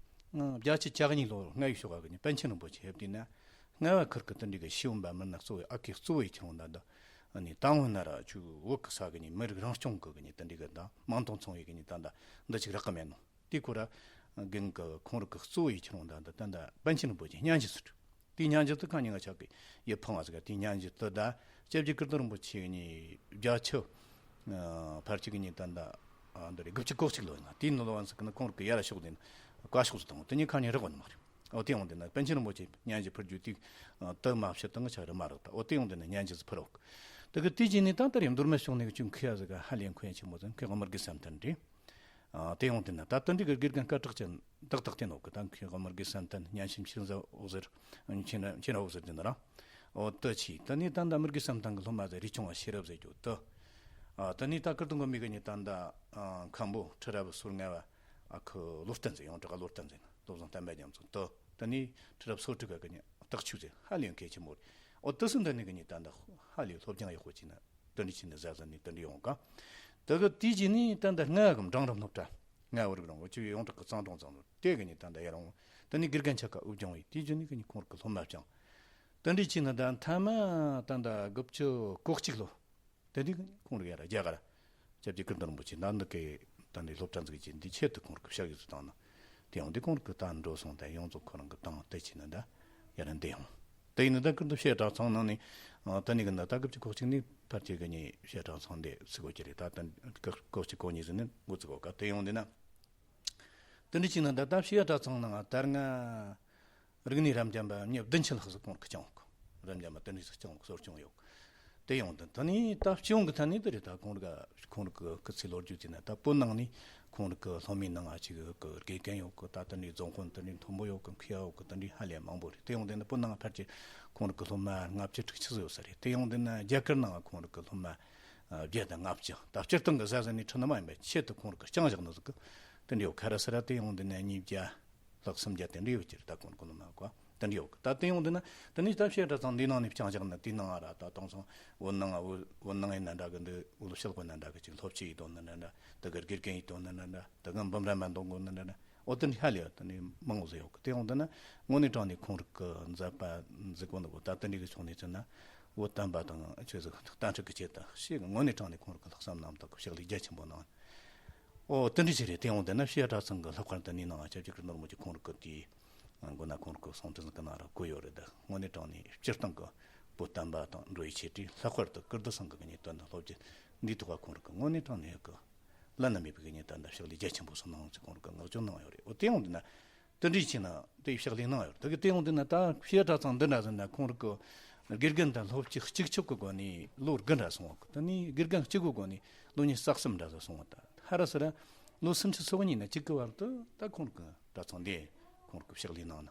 བརྒྱད་ཅུ་གྱ་གཉིས་ལོར་སྔ་ཡི་ཤོག་ག་གི་ནི་པཎ་ཆེན་རིན་པོ་ཆེ་ཕེབས་དུས་ན་སྔ་བ་ཁུར་གི་དེ་འདྲ་གི་ཤེས་ཡོན་པ་མི་སྣ་གཙོ་བོའི་ཨ་ཁུ་གཙོ་བོའི་ཁྱེད་རང་ད་འདི་ནི་དང་བོ་ན་ར་ཆུ་བོད་གི་ས་གི་ནི་མི་རིགས་རང་སྐྱོང་གི་གི་ནི་དེ་འདྲ་གི་ད་མང་སྟོང་ཚོང་བའི་གི་ནི་ད་ད་འདི་ཅིག་རག་གི་མེད་ནོ། དེ་ཁོ་ར་རྒན་གི་ཁོང་རིག་གི་གཙོ་བོ་ཡི་ཁྱེད་རང་ད་ད་ད་པཎ་ཆེན་རིན་པོ་ཆེ་སྙན་ཞུ་ཟེར། དེ་སྙན་ཞུ་དེ་གང་ཉིན་ང་ཆག་གི་ཡི་ཕང་བ་ཟེར་ག་དེ་སྙན་ཞུ་དེ་ད་སྐྱབས་རྗེ་ཀིརྟི་རིན་པོ་ཆེ་གི་ནི་བརྒྱ་ཆ་ཕལ་ཆེར་གི་ནི་ད་ད་འདི་རེད་དགུ་བཅུ་གོ་གཅིག་ལོ་ཡིན་ན་དེའི་ནང་ལོ་བ་ཟེར་གི་ན་ཁོང་རིག་གི་ཡ་ར་ཤོག་དེ་ན་བཀའ་ཤོག་ཟེར་དང་དེ་ཉིད་གང་ཉིན་རག་བ་ནི་མ་རེད། ཨོ་དེ་ཡོང་དེ་ན་པཎ་ཆེན་རིན་པོ་ཆེ་སྙན་ཞུ་ཕུལ་རྒྱུ་དེ་དེ་མ་བཤད་དང་ཆ་རེ་མ་རག་ད་ཨོ་དེ་ཡོང་དེ་ན་སྙན་ཞུ་ཕུལ་རོག་དེ་གི་དེ་ཅི་ནི་ད་ལྟ་རེ་མདོ་སྨད་ཕྱོགས་ནས་གི་ཅུང་མཁས་ཡ་ཟེར་ག་ཧ་ལས་མཁས་ཆེན་མོ་ཟེར་མཁས་དབང་མི་དགེ་བསམ་གཏན་རེད། ཨ་དེ་ཡོང་དེ་ན་ད་དེ་འདྲི་གི་དགེ་རྒན་སྐད་གྲགས་ཅན་ཏག་ཏག་དེ་ནོ་གི་ད་མཁས་དབང་མི་དགེ་བསམ་གཏན་སྙན་ཞུ་མཁྱེན་བརྩེ་འོད་ཟེར་མཁྱེན་མཁྱེན་འོད་ཟེར་དེ་ན་ར། ཨོ་ཏི་ཆི་ད་ནི་ད་ད་མི་དགེ་བསམ་གཏན་གི་སློབ་མ་ཟེར་རི་ཆུང་བ་ཤེས་རབ་ཟེར་རྒྱུ་ཏི། ཨ་ད་ནི་ད་ཀིརྟི་དགོན་པའི་གི་ནི་ད་ད་མཁན་པོ་ཁྲི་རབས་སོ་ལྔ་བ་ཨ་ཁུ་བློ་བརྟན་ཟེར་ཡོངས་གྲགས་བློ་བརྟན་ཟེར་ན་བློ་བཟང་བསྟན་པ་རྒྱ་མཚོ་ཏི། ད་ནི་ཁྲི་རབས་སོ་དྲུག་ག་གི་ནི་སྟག་ཆུ་ཟེར་ཧ་ལས་མཁས་ཆེན་མོ་རེད། ཨོ་ཏི་སུ་འདི་ནི་གི་ནི་ད་ད་ཧ་ལས་སློབ་སྦྱོང་ཡག་པོ་བྱས་ན། དེ་འདྲ་བྱས་ནས་ཟ་ཟ་ནས་དེ་འདྲ་ཡོང་ག་དེ་གི་དེའི་རྗེས་ནས་ད་ལྟ་ལྔ་གི་འབྲིང་རིམ་སློབ་གྲྭ་ལྔ་བར་གི་རང་གི་སྤྱི་བའི་ཡོངས་གྲགས་ཀྱི་གཙང་སྦྲང་ཚང་ལོ་དེ་གི་ནས་ད་ལྟ་ཡར་འོང་དེ་ནས་དགེ་རྒན་ཆ་ག་དབུ་སྦྱོང་བའི་དེའི་རྗེས་ནས་གི་ནས་ཁོང་གི་སློབ་མ་བསྐྱངས། དེ་འདྲ་བྱས་ནས་ད་མཐའ་མ་ད་ལྟ་དགུ་བཅུ་གོ་གཅིག་ལོ་དེ་ནས་གི་ཁོང་རིག་ཡར་རྒྱ་གར་ སྐྱབས་རྗེ་ཀིརྟི་རིན་པོ་ཆེ་ད་འདི་གའི་ད་འདི་སློབ་གྲྭ་འཛུགས་རྒྱུ་འདི་ཆེད་དུ་ཁོང་རང་གི་ཕྱག་ཡིག་ཟིག་བཏང་ནི། དེ་ཡང་འདི་ཁོང་རང་གི་ད་འགྲོ་སོང་དང་ཡོངས་རྫོགས་ཁོ་རང་གི་བཏང་དེ་བྱས་ནི་ད་ཡར་འདི་ཡོང་། དེ་ཡིན་ནི་ད་ཀིརྟི་བཤད་གྲྭ་ཚང་ནང་ནས་ད་ནི་གི་ན་ད་སྐབས་ཀྱི་ཁོག་ཅིག་ནི་ཕལ་ཆེར་གི་ནི་བཤད་གྲྭ་ཚང་འདི་ཚིག་གོ་ཅི་རེད། ད་ད་ཀོ་ཅི་གོ་ཉིས་ཟིན་ནི་འགོ་ཚིག་གོ་ག་དེ་ཡོང་འདི་ན། དེ་འདྲ་བྱས་ན་ད་ད་བཤད་གྲྭ་ཚང་ནང་ད་རུང་རིག་གནས་རབ་འབྱམས་པ་མི་བདུན་ཅུ་ལྷག་ཟིག་ཁོང་གི་སྦྱངས་གོ། རབ་འབྱམས་པ་དེ་འདྲ་ཟིག་སྦྱངས་གོ་གསོ་སྐྱོང་ཡོད། དེ་ཡོང་དུས་ད་ནི་ད་སྤྱི་ཡོངས་ཀྱི་ཐད་ནས་དེ་རེད། ད་ཁོང་ར་ག་ཁོང་ར་གི་སྐུ་ཚེ་ལོ་རྒྱུས་བྱས་ན་ད་བོད་ནང་ནས་ཁོང་ར་གི་སློབ་མའི་ནང་ང་ཅིག་གི་དགེ་རྒན་ཡོད་གི། ད་དེ་འདྲའི་རྫོང་དཔོན་དེ་འདྲའི་མཐོན་པོ་ཡོད་གི། མཁས་པ་ཡོད་གི། དེ་འདྲའི་ཧ་ལས་མང་པོ་རེད། དེ་ཡོང་དུས་ན་བོད་ནང་ཕལ་ཆེར་ཁོང་ར་གི་སློབ་མ་ལྔ་བཅུ་དྲུག་ཅུ་ཟིག་ཡོད་ས་རེད། དེ་ཡོང་དུས་ན་རྒྱ་གར་ནང་ང་ཁོང་ར་གི་སློབ་མ་བརྒྱ་དང་ལྔ་བཅུ། ད་སྤྱིར་བཏང་གི་ཟ་ཟ་ནས་ཁྲིད་ནི་མ་ཡིན་པའི་ཆེད་དུ་ཁོང་ར་གི་སྦྱངས་བཞག་ནི་ཟིག་གི་དེ་འདྲའི་ཡོད་ཁ་ར་སི་ར། དེ་ཡོང་དུས་ན་ཉིས་བརྒྱ་ལྷག་སུམ་བརྒྱ་དེ་འདྲ་ཡོད་ཀྱི་རེད། ད་ཁོང་ར་གི་སློབ་མ་གོ་དེ་འདྲ་ཡོད་གི། ད་དེ་ཡོང་དུས་ན་དེ་ནས་ད་བཤད་གྲྭ་ཚང་འདི་ནང་ནས་སྦྱངས་བཞག་ན་དེ་ནང་ང་ར་ད་དེང་སང་བོད་ནང་ང་བོད་བོད་ནང་ཡིན་ན་འདྲ་གི། འདི་བོད་ཤོག་བུ་ན་འདྲ་གི་ཅིག་སློབ་སྤྱི་ཡིན་དོན་ན་འདྲ་འདྲ། དེ་གི་དགེ་རྒན་ཡིན་དོན་ན་འདྲ་འདྲ། དེ་གི་འབུམ་རམས་པ་འདོན་དགོས་ན་འདྲ་འདྲ། འོ་དེ་འདྲ་ཧ་ལས་ཡོད། དེ་འདྲ་མང་བོ་ཟིག་ཡོད་གི། དེ་ཡོང་དུས་ན་དངོས་གནས་དྲང་གནས་ཁོང་ར་གི་མཛད་པ་མཛད་དགོས་ནི་གོ། ད་དེ་འདྲ་གི་ཕྱོགས་ནས་བྱས་ན་བོད་བསྟན་པ་དང་ཆོས་ལུགས་བསྟན་སྲིད་ཀྱི་ཆེད་དུ་ཞེ་གི་དངོས་གནས་དྲང་གནས་ཁོང་ར་གི་ལྷག་བསམ་རྣམ་དག་གི་ཕྱག་ལས་རྒྱ་ཆེན་པོ་གནང་། ཨོ་དེ་འདྲ་ཞིག་རེད། དེ་ཡོང་དེ་ན་བཤད་གྲྭ་ཚང་གི་ལྷག་པར་དུ་ནི་ནང་སྐྱབས་རྗེ་ཀིརྟི་རིན་པོ་ཆེ་ཁོང་ར་གི་དེའི་མགོ་ན་ཁོང་ར་གི་གསུང་འཕྲིན་གི་ནང་ར་བཀོད་ཡོད་རེད། ད་དངོས་གནས་དྲང་གནས་སྤྱིར་བཏང་གི་བོད་བསྟན་པ་དང་འགྲོ་བའི་ཆེད་དུ་ལྷག་པར་དུ་ཀིརྟི་ཚང་གི་ངེས་དོན་དང་སློབ་སྦྱོང་འདིའི་ཐོག་ཁོང་ར་གི་དངོས་གནས་དྲང་གནས་གི་བླ་ན་མེད་པའི་ངེས་དོན་དང་ཕྱག་ལས་རྒྱ་ཆེན་པོ་སོགས་གནང་ཚུལ་ཁོང་ར་གི་བསྔགས་བརྗོད་གནང་ཡོད་རེད། ཨོ་དེ་ཡོང་དེ་ན། དེ་འདྲའི་ཕྱིར་ན་དེ་ཕྱག་ལས་གནང་ཡོད། དེ་གི་དེ་ཡོང་དུས་ན་ད་བཤད་གྲྭ་ཚང་འདི་འདྲ་ཟིན་ན་ཁོང་ར་གི་དགེ་རྒན་དང་སློབ་སྤྱི་གཅིག་ཆོག་གི་སྒོ་ནས་ལོ་དགུ་འདྲ་སོང་བ་གི། དེ་ནས་དགེ་རྒན་གཅིག་གི་སྒོ་ནས་ལོ་ཉི་ཤུ་རྩ་གསུམ་འདྲ་ཟིག་སོང་བ། ད་ཧ་ར་སི་ར་ལོ་སུམ་ཅུ་སོ་གཉིས་ནས་གཅིག་གི་བར་དུ་ད་ཁོང་ར་གི་གྲྭ་ཚང་འདི་ཁོང་ར་གི་ཕྱག་ལས་གནང་ན།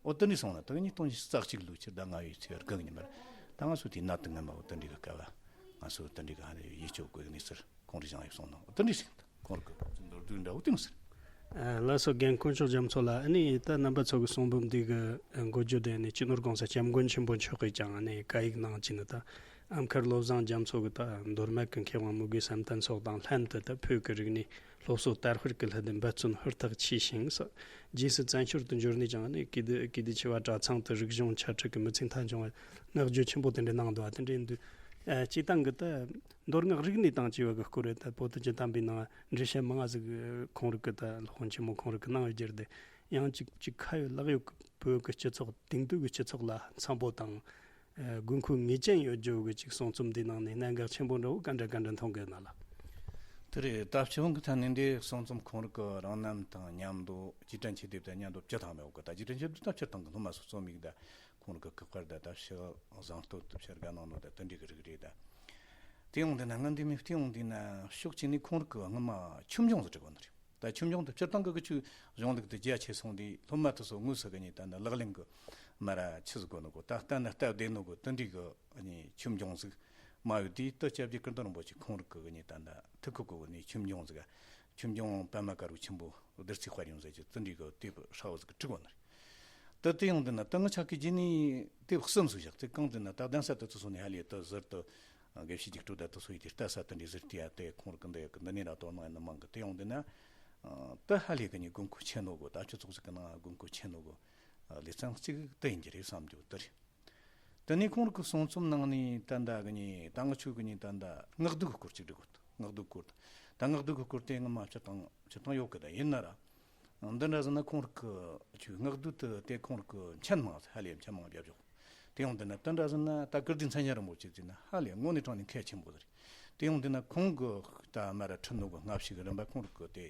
ཨོ་དེ་འདྲའི་སོང་ན་ད་ཉིས་སྟོང་ཉི་ཤུ་རྩ་གཅིག་ལོའི་ཕྱི་ཟླ་ལྔ་བའི་ཚེས་དགུ་གི་ཉིན་པར་ད་ང་ཚོ་དེའི་ནད་དུ་ངན་པ་འོ་དེ་འདྲའི་གི་སྐབས་ང་ཚོ་དེ་འདྲའི་གི་ཧ་ལས་ཡིད་སྐྱོ་དགོས་གནས་ཚུལ་ཁོང་ར་བཞེངས་ཡོད་སོང་ནོ། དེ་འདྲ་ཞིག་ཁོང་ར་གི་མདོར་བསྡུས་འདྲ་བོ་དེ་མོ་ཟེར། ཨ་ལགས་སོ། རྒན་དཀོན་མཆོག་རྒྱ་མཚོ་ལགས། ཨ་ནི་ད་རྣམ་པ་ཚོ་གི་གསུང་འབུམ་འདི་གི་འགོ་བརྗོད་དེ་ནི་སྤྱི་ནོར་གོང་ས་སྐྱབས་མགོན་ཆེན་པོ་མཆོག་གིས་ཀྱང་ཨ་ནི་བཀའ་ཡིག་ནང་བཅས་ནི་ད་ཨ་མཁར་བློ་བཟང་རྒྱ་མཚོ་གི་ད་མདོ་སྨད་ཀྱི་མཁས་དབང་མི་དགོས་བསམ་གཏན་སོགས་དང་ལྷན་དུ་ད་བོད་ཀྱི་རིག་གནས་སློབ་གསོ་དར་སྤེལ་གྱི་སླད་དུ་འབད་བརྩོན་ཧུར་ཐག་ཆེ་ཞིང་སོགས། རྗེས་སུ་བཙན་བྱོལ་དུ་འབྱོར་ནས་ཀྱང་ཨ་ནི་ཀིརྟི་ཀིརྟི་ཆེ་བ་གྲྭ་ཚང་དུ་རིག་གཞུང་འཆད་ཁྲིད་ཀྱི་མི་ཚེ་མཐའ་འཁྱོངས་པ་བསྔགས་བརྗོད་ཆེན་པོ་དེ་འདྲ་གནང་འདུག། ཨ་དེ་འདྲ་ཡིན་དུས་ཨ་སྤྱིར་བཏང་གི་ད། མདོ་སྔགས་རིག་གནས་དང་བཅས་པ་གི་སྐོར་རེད། ད་བོད་དོན་སྤྱི་དམ་པའི་ནང་འགྲེལ་བཤད་མང་ང་ཟིག་ཁོང་རིག་གི་ད་སློབ་དཔོན་ཆེན་མོ་ཁོང་རིག་གི་གནང་ཡོད་རྒྱུ་རེད། ཡང་ཅིག་ཅིག་ཁ་ཡོད་ལག་ཡོད་ཀྱི་བོད་ཀྱི་སྤྱི་ཚོགས་དེང་དུས་ཀྱི་སྤྱི་ཚོགས་ལ་འཚམ་པོ་དང་དགོས་མཁོ་ངེས་ཅན་ཡོད་རྒྱུ་གི་ཅིག་གསུང་རྩོམ་འདིའི་ནང་ནས་གནད་འགག་ཆེན་པོ་འདྲ་བོ་ག་འདྲ་ག་འདྲ་མཐོང་གི་ཡོད་ན་ལགས། དེ་རེད། ད་སྤྱི་ཡོངས་ཀྱི་ཐད་ནས་འདི་གསུང་རྩོམ་ཁོང་རིག་གི་རང་རྣམ་དང་མཉམ་དུ་རྗེས་དྲན་ཆེད་དེབ་དང་མཉམ་དུ་བཅུ་ཐམ་ཡོད་གི། ད་རྗེས་དྲན་ཆེད་དེབ་ད་སྤྱིར་བཏང་གི་སློབ་མ་སོགས་རྩོམ་ཡིག་ད། ཁོང་རང་གི་བཀག་པར་ད་ལྟ་ཕྱི་བཟང་སྟོད་དུ་ཕྱིར་དགའ་གནང་ནོ་ད་དེ་འདྲའི་གི་རིགས་རེད་ད། དེ་ཡོང་དུས་ན་ང་འདི་མི་བལྟས་ཡོང་དུས་ན་ཕྱོགས་གཅིག་ནས་ཁོང་རང་གི་སྔོན་མ་ཆོས་འབྱུང་ཟེར་གོ་ནི་རེད། ད་ཆོས་འབྱུང་དེ་སྤྱིར་བཏང་གི་གི་ཆོས་གཞུང་ལུགས་དེ་རྒྱ་ཆེ་སོང་དུས་སློབ་མ་དེ་ཚོ་དངོས་སུ་གི་ནི་ད་ནི་ལག་ལེན་གི་མ་ར་ཆི་ཟིག་གོ་ནི་གོ། ད་ལྟ་ན་སྟབས་བདེ་ནོ་གོ་དེ་འདྲའི་གི་ནི་ཆོས་འབྱུང་ཟིག་མ་ཡོད་དུས་ད་སྐྱབས་རྗེ་ཀིརྟི་རིན་པོ་ཆེ་ཁོང་རང་གི་གི་ནི་ད་ད་ཐུགས་ཁུར་གི་ནི་ཆོས་འབྱུང་ཟིག་ཆོས་འབྱུང་པདྨ་དཀར་པོ་ཆེན་པོ་བདུད་རྩིའི་དཔལ་ཡོན་ཟེར་གྱི་དེ་འདྲའི་གི་དེབ་ཧྲ་བོ་ཟིག་བྲིས་གོ་ནི་རེད། ད་དེ་ཡོང་དུས་ན་ད་ང་ཅག་གི་རྗེས་ནས་དེབ་གསུམ་སུ་བཞག་ཚེ་གང་དུ་ན་ད་གདན་ས་དེ་ཚོ་སོང་ནས་ཧ་ལས་ད་ཟུར་དུ་དགེ་བཤེས་འཇིགས་སྤྲུལ་ད་དེ་ཚོ་ཡིས་དེ་ལྟ་ས་དེ་འདྲའི་ཟུར་དེ་ཡ་དེ་ཁོང་ར་གི་འདི་ནས་ར་དོ་སྣང་ཡིན་ན་མང་གི། དེ་ཡོང་དུས་ན་ད་ཧ་ལས་གི་ནི་དགོས་མཁོ་ཆེ་ནོ་གོ། ད་སྤྱི་ཚོགས་ཟིག་གི་ནང་དགོས་མཁོ་ཆེ་ནོ་གོ་ལེ་ཚན་གཅིག་དེ་ཡིན་གྱི་རེད་བསམ་རྒྱུ་དེ་རེད། དེ་ནས་ཁོང་ར་གི་གསུང་རྩོམ་ནང་ནས་ད་ད་གི་ནི་ད་ང་ཆོ་གི་ནི་ད་ད་སྔགས་བདུད་གི་སྐོར་གཅིག་འབྲི་དགོས། སྔགས་བདུད་སྐོར། ད་སྔགས་བདུད་ཀྱི་སྐོར་དེ་ངོ་མ་སྤྱིར་བཏང་སྤྱིར་བཏང་ཡོད་གི། ད་ཡིན་ན་ར་འདི་འདྲ་ཟེར་ན་ཁོང་རིག་གི་ཆོས་སྔགས་བདུད་དེ་དེ་ཁོང་རིག་གི་མཆན་མང་ཟེར་ཧ་ལས་མཆན་མང་བརྒྱབ་བཞག། དེ་ཡོང་དུས་ན་འདི་འདྲ་ཟེར་ན་ད་ཀིརྟི་མཚན་སྙན་རིན་པོ་ཆེ་ཟེར་ན་ཧ་ལས་དངོས་གནས་དྲང་གནས་མཁས་ཆེན་པོ་ཟེར། དེ་ཡོང་དུས་ན་ཁོང་གི་ད་མ་ར་ཁྲིད་ནོ་གི་སྔ་ཕྱི་གི་རིམ་པ་ཁོང་རིག་གི་དེ་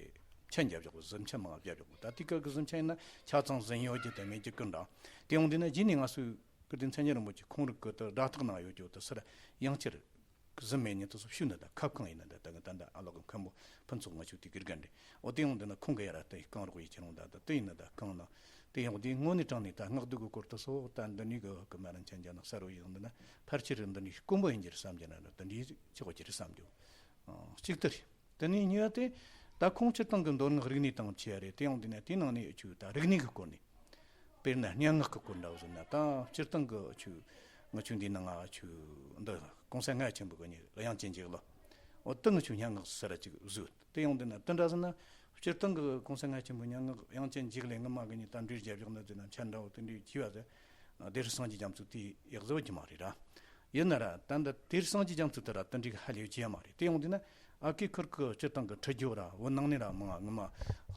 མཆན་བརྒྱབ་བཞག་གི། གཟི་མཆན་མང་བརྒྱབ་བཞག་གི། ད་དེ་སྐབས་གི་གཟི་མཆན་ཡིན་ན་ཆ་ཚང་ཟིན་ཡོད་ཀྱི་དེ་མེད་ཀྱི་ཀི་འདྲ། དེ་ཡོང་དུས་ན་རྗེས་ནས་ང་ཚོས་ཀིརྟི་མཚན་སྙན་རིན་པོ་ཆེ་ཁོང་རིག་གི་དེ་སྒྲ་ཐག་ནང་ཡོད་ཀྱི་དེ་སར་ཡང་བསྐྱར། གཟིམ་མེད་ཉིན་དུ་སོ་ཕྱུག་ནི་ད་ཁབ་གང་ཡིན་ན་ད་ད་གི་ད་ད་ཨ་ལོ་གི་མཁན་པོ་ཕུན་ཚོགས་ང་ཆོ་དེ་དགེ་རྒན་རེད། འོ་དེ་ཡོང་དུས་ན་ཁོང་གི་ཡ་ར་ད་གང་རོགས་ཡི་ཁྱེད་རང་ད་ད་དེ་ཡིན་ན་ད་གང་ན་དེ་ཡོང་དེ་དངོས་གནས་དྲང་ནས་ད་སྔགས་བདུད་གི་སྐོར་དུ་སོ་ད་འདི་ནི་གི་གི་མ་ར་མཆན་རྒྱ་ནག་ས་རུ་ཡིན་འདི་ན་ཕལ་ཆེར་འདི་ནི་དཀོན་པོ་ཡིན་གྱི་རེད་བསམ་གྱི་ན་ད་འདི་ཆོག་གི་རེད་བསམ་རྒྱུ་གཅིག་ལྟར་རེད། དེ་ནས་གཉིས་པ་དེ་ད་ཁོང་སྤྱིར་བཏང་གི་མདོ་སྔགས་རིག་གནས་དང་བཅས་རེད། དེ་ཡང་དེ་ནས་དེའི་ནང་ནས་ཆོས་ད་རིག་གནས་ཀྱི་སྐོར་ནས་དཔེར་ན་སྙན་ངག་གི་སྐོར་འདྲ་བོ་ཟེར་ན་ད་སྤྱིར་བཏང་གི་ཆོས་ང་ཆོས་འདི་ནང་ང་ཆོས་འདི་གོང་ས་ལྔ་ཆེན་པོ་གི་ནི་དབྱངས་ཅན་འཇིགས་ལ་འོ་ད་ང་ཆོས་སྙན་ངག་ཟེར་ར་ཅིག་བཟོས། དེ་ཡང་དེ་ན་དེ་འདྲ་ཟེར་ན་སྤྱིར་བཏང་གི་གོང་ས་ལྔ་ཆེན་པོ་སྙན་ངག་དབྱངས་ཅན་འཇིགས་ལས་ངོ་མ་གི་ནི་ད་འདྲའི་རྒྱབ་ཡོག་ན་ཟེར་ན་མཆན་འདྲ་བོ་དེ་འདྲའི་བྱས་པ་ཟེར། བདེ་རི་སངས་རྒྱས་རྒྱ་མཚོ་དེ་ཡག་བཟོ་བ་ཅི་མ་རེད་ར། ཡིན་ན་ར་ད་འདི་དེར་སངས་རྒྱས་རྒྱ་མཚོ་དེ་ར་དེ་འདྲའི་ཧ་ལས་ཀྱི་ཡ་མ་རེད། དེ་ཡོང་དུས་ན་ ཨ་ཁུ་ཁུར་གི་སྤྱིར་བཏང་གི་ཁྲིད་རྒྱུ་ར་བོད་ནང་ནས་ར་མང་ང་མ་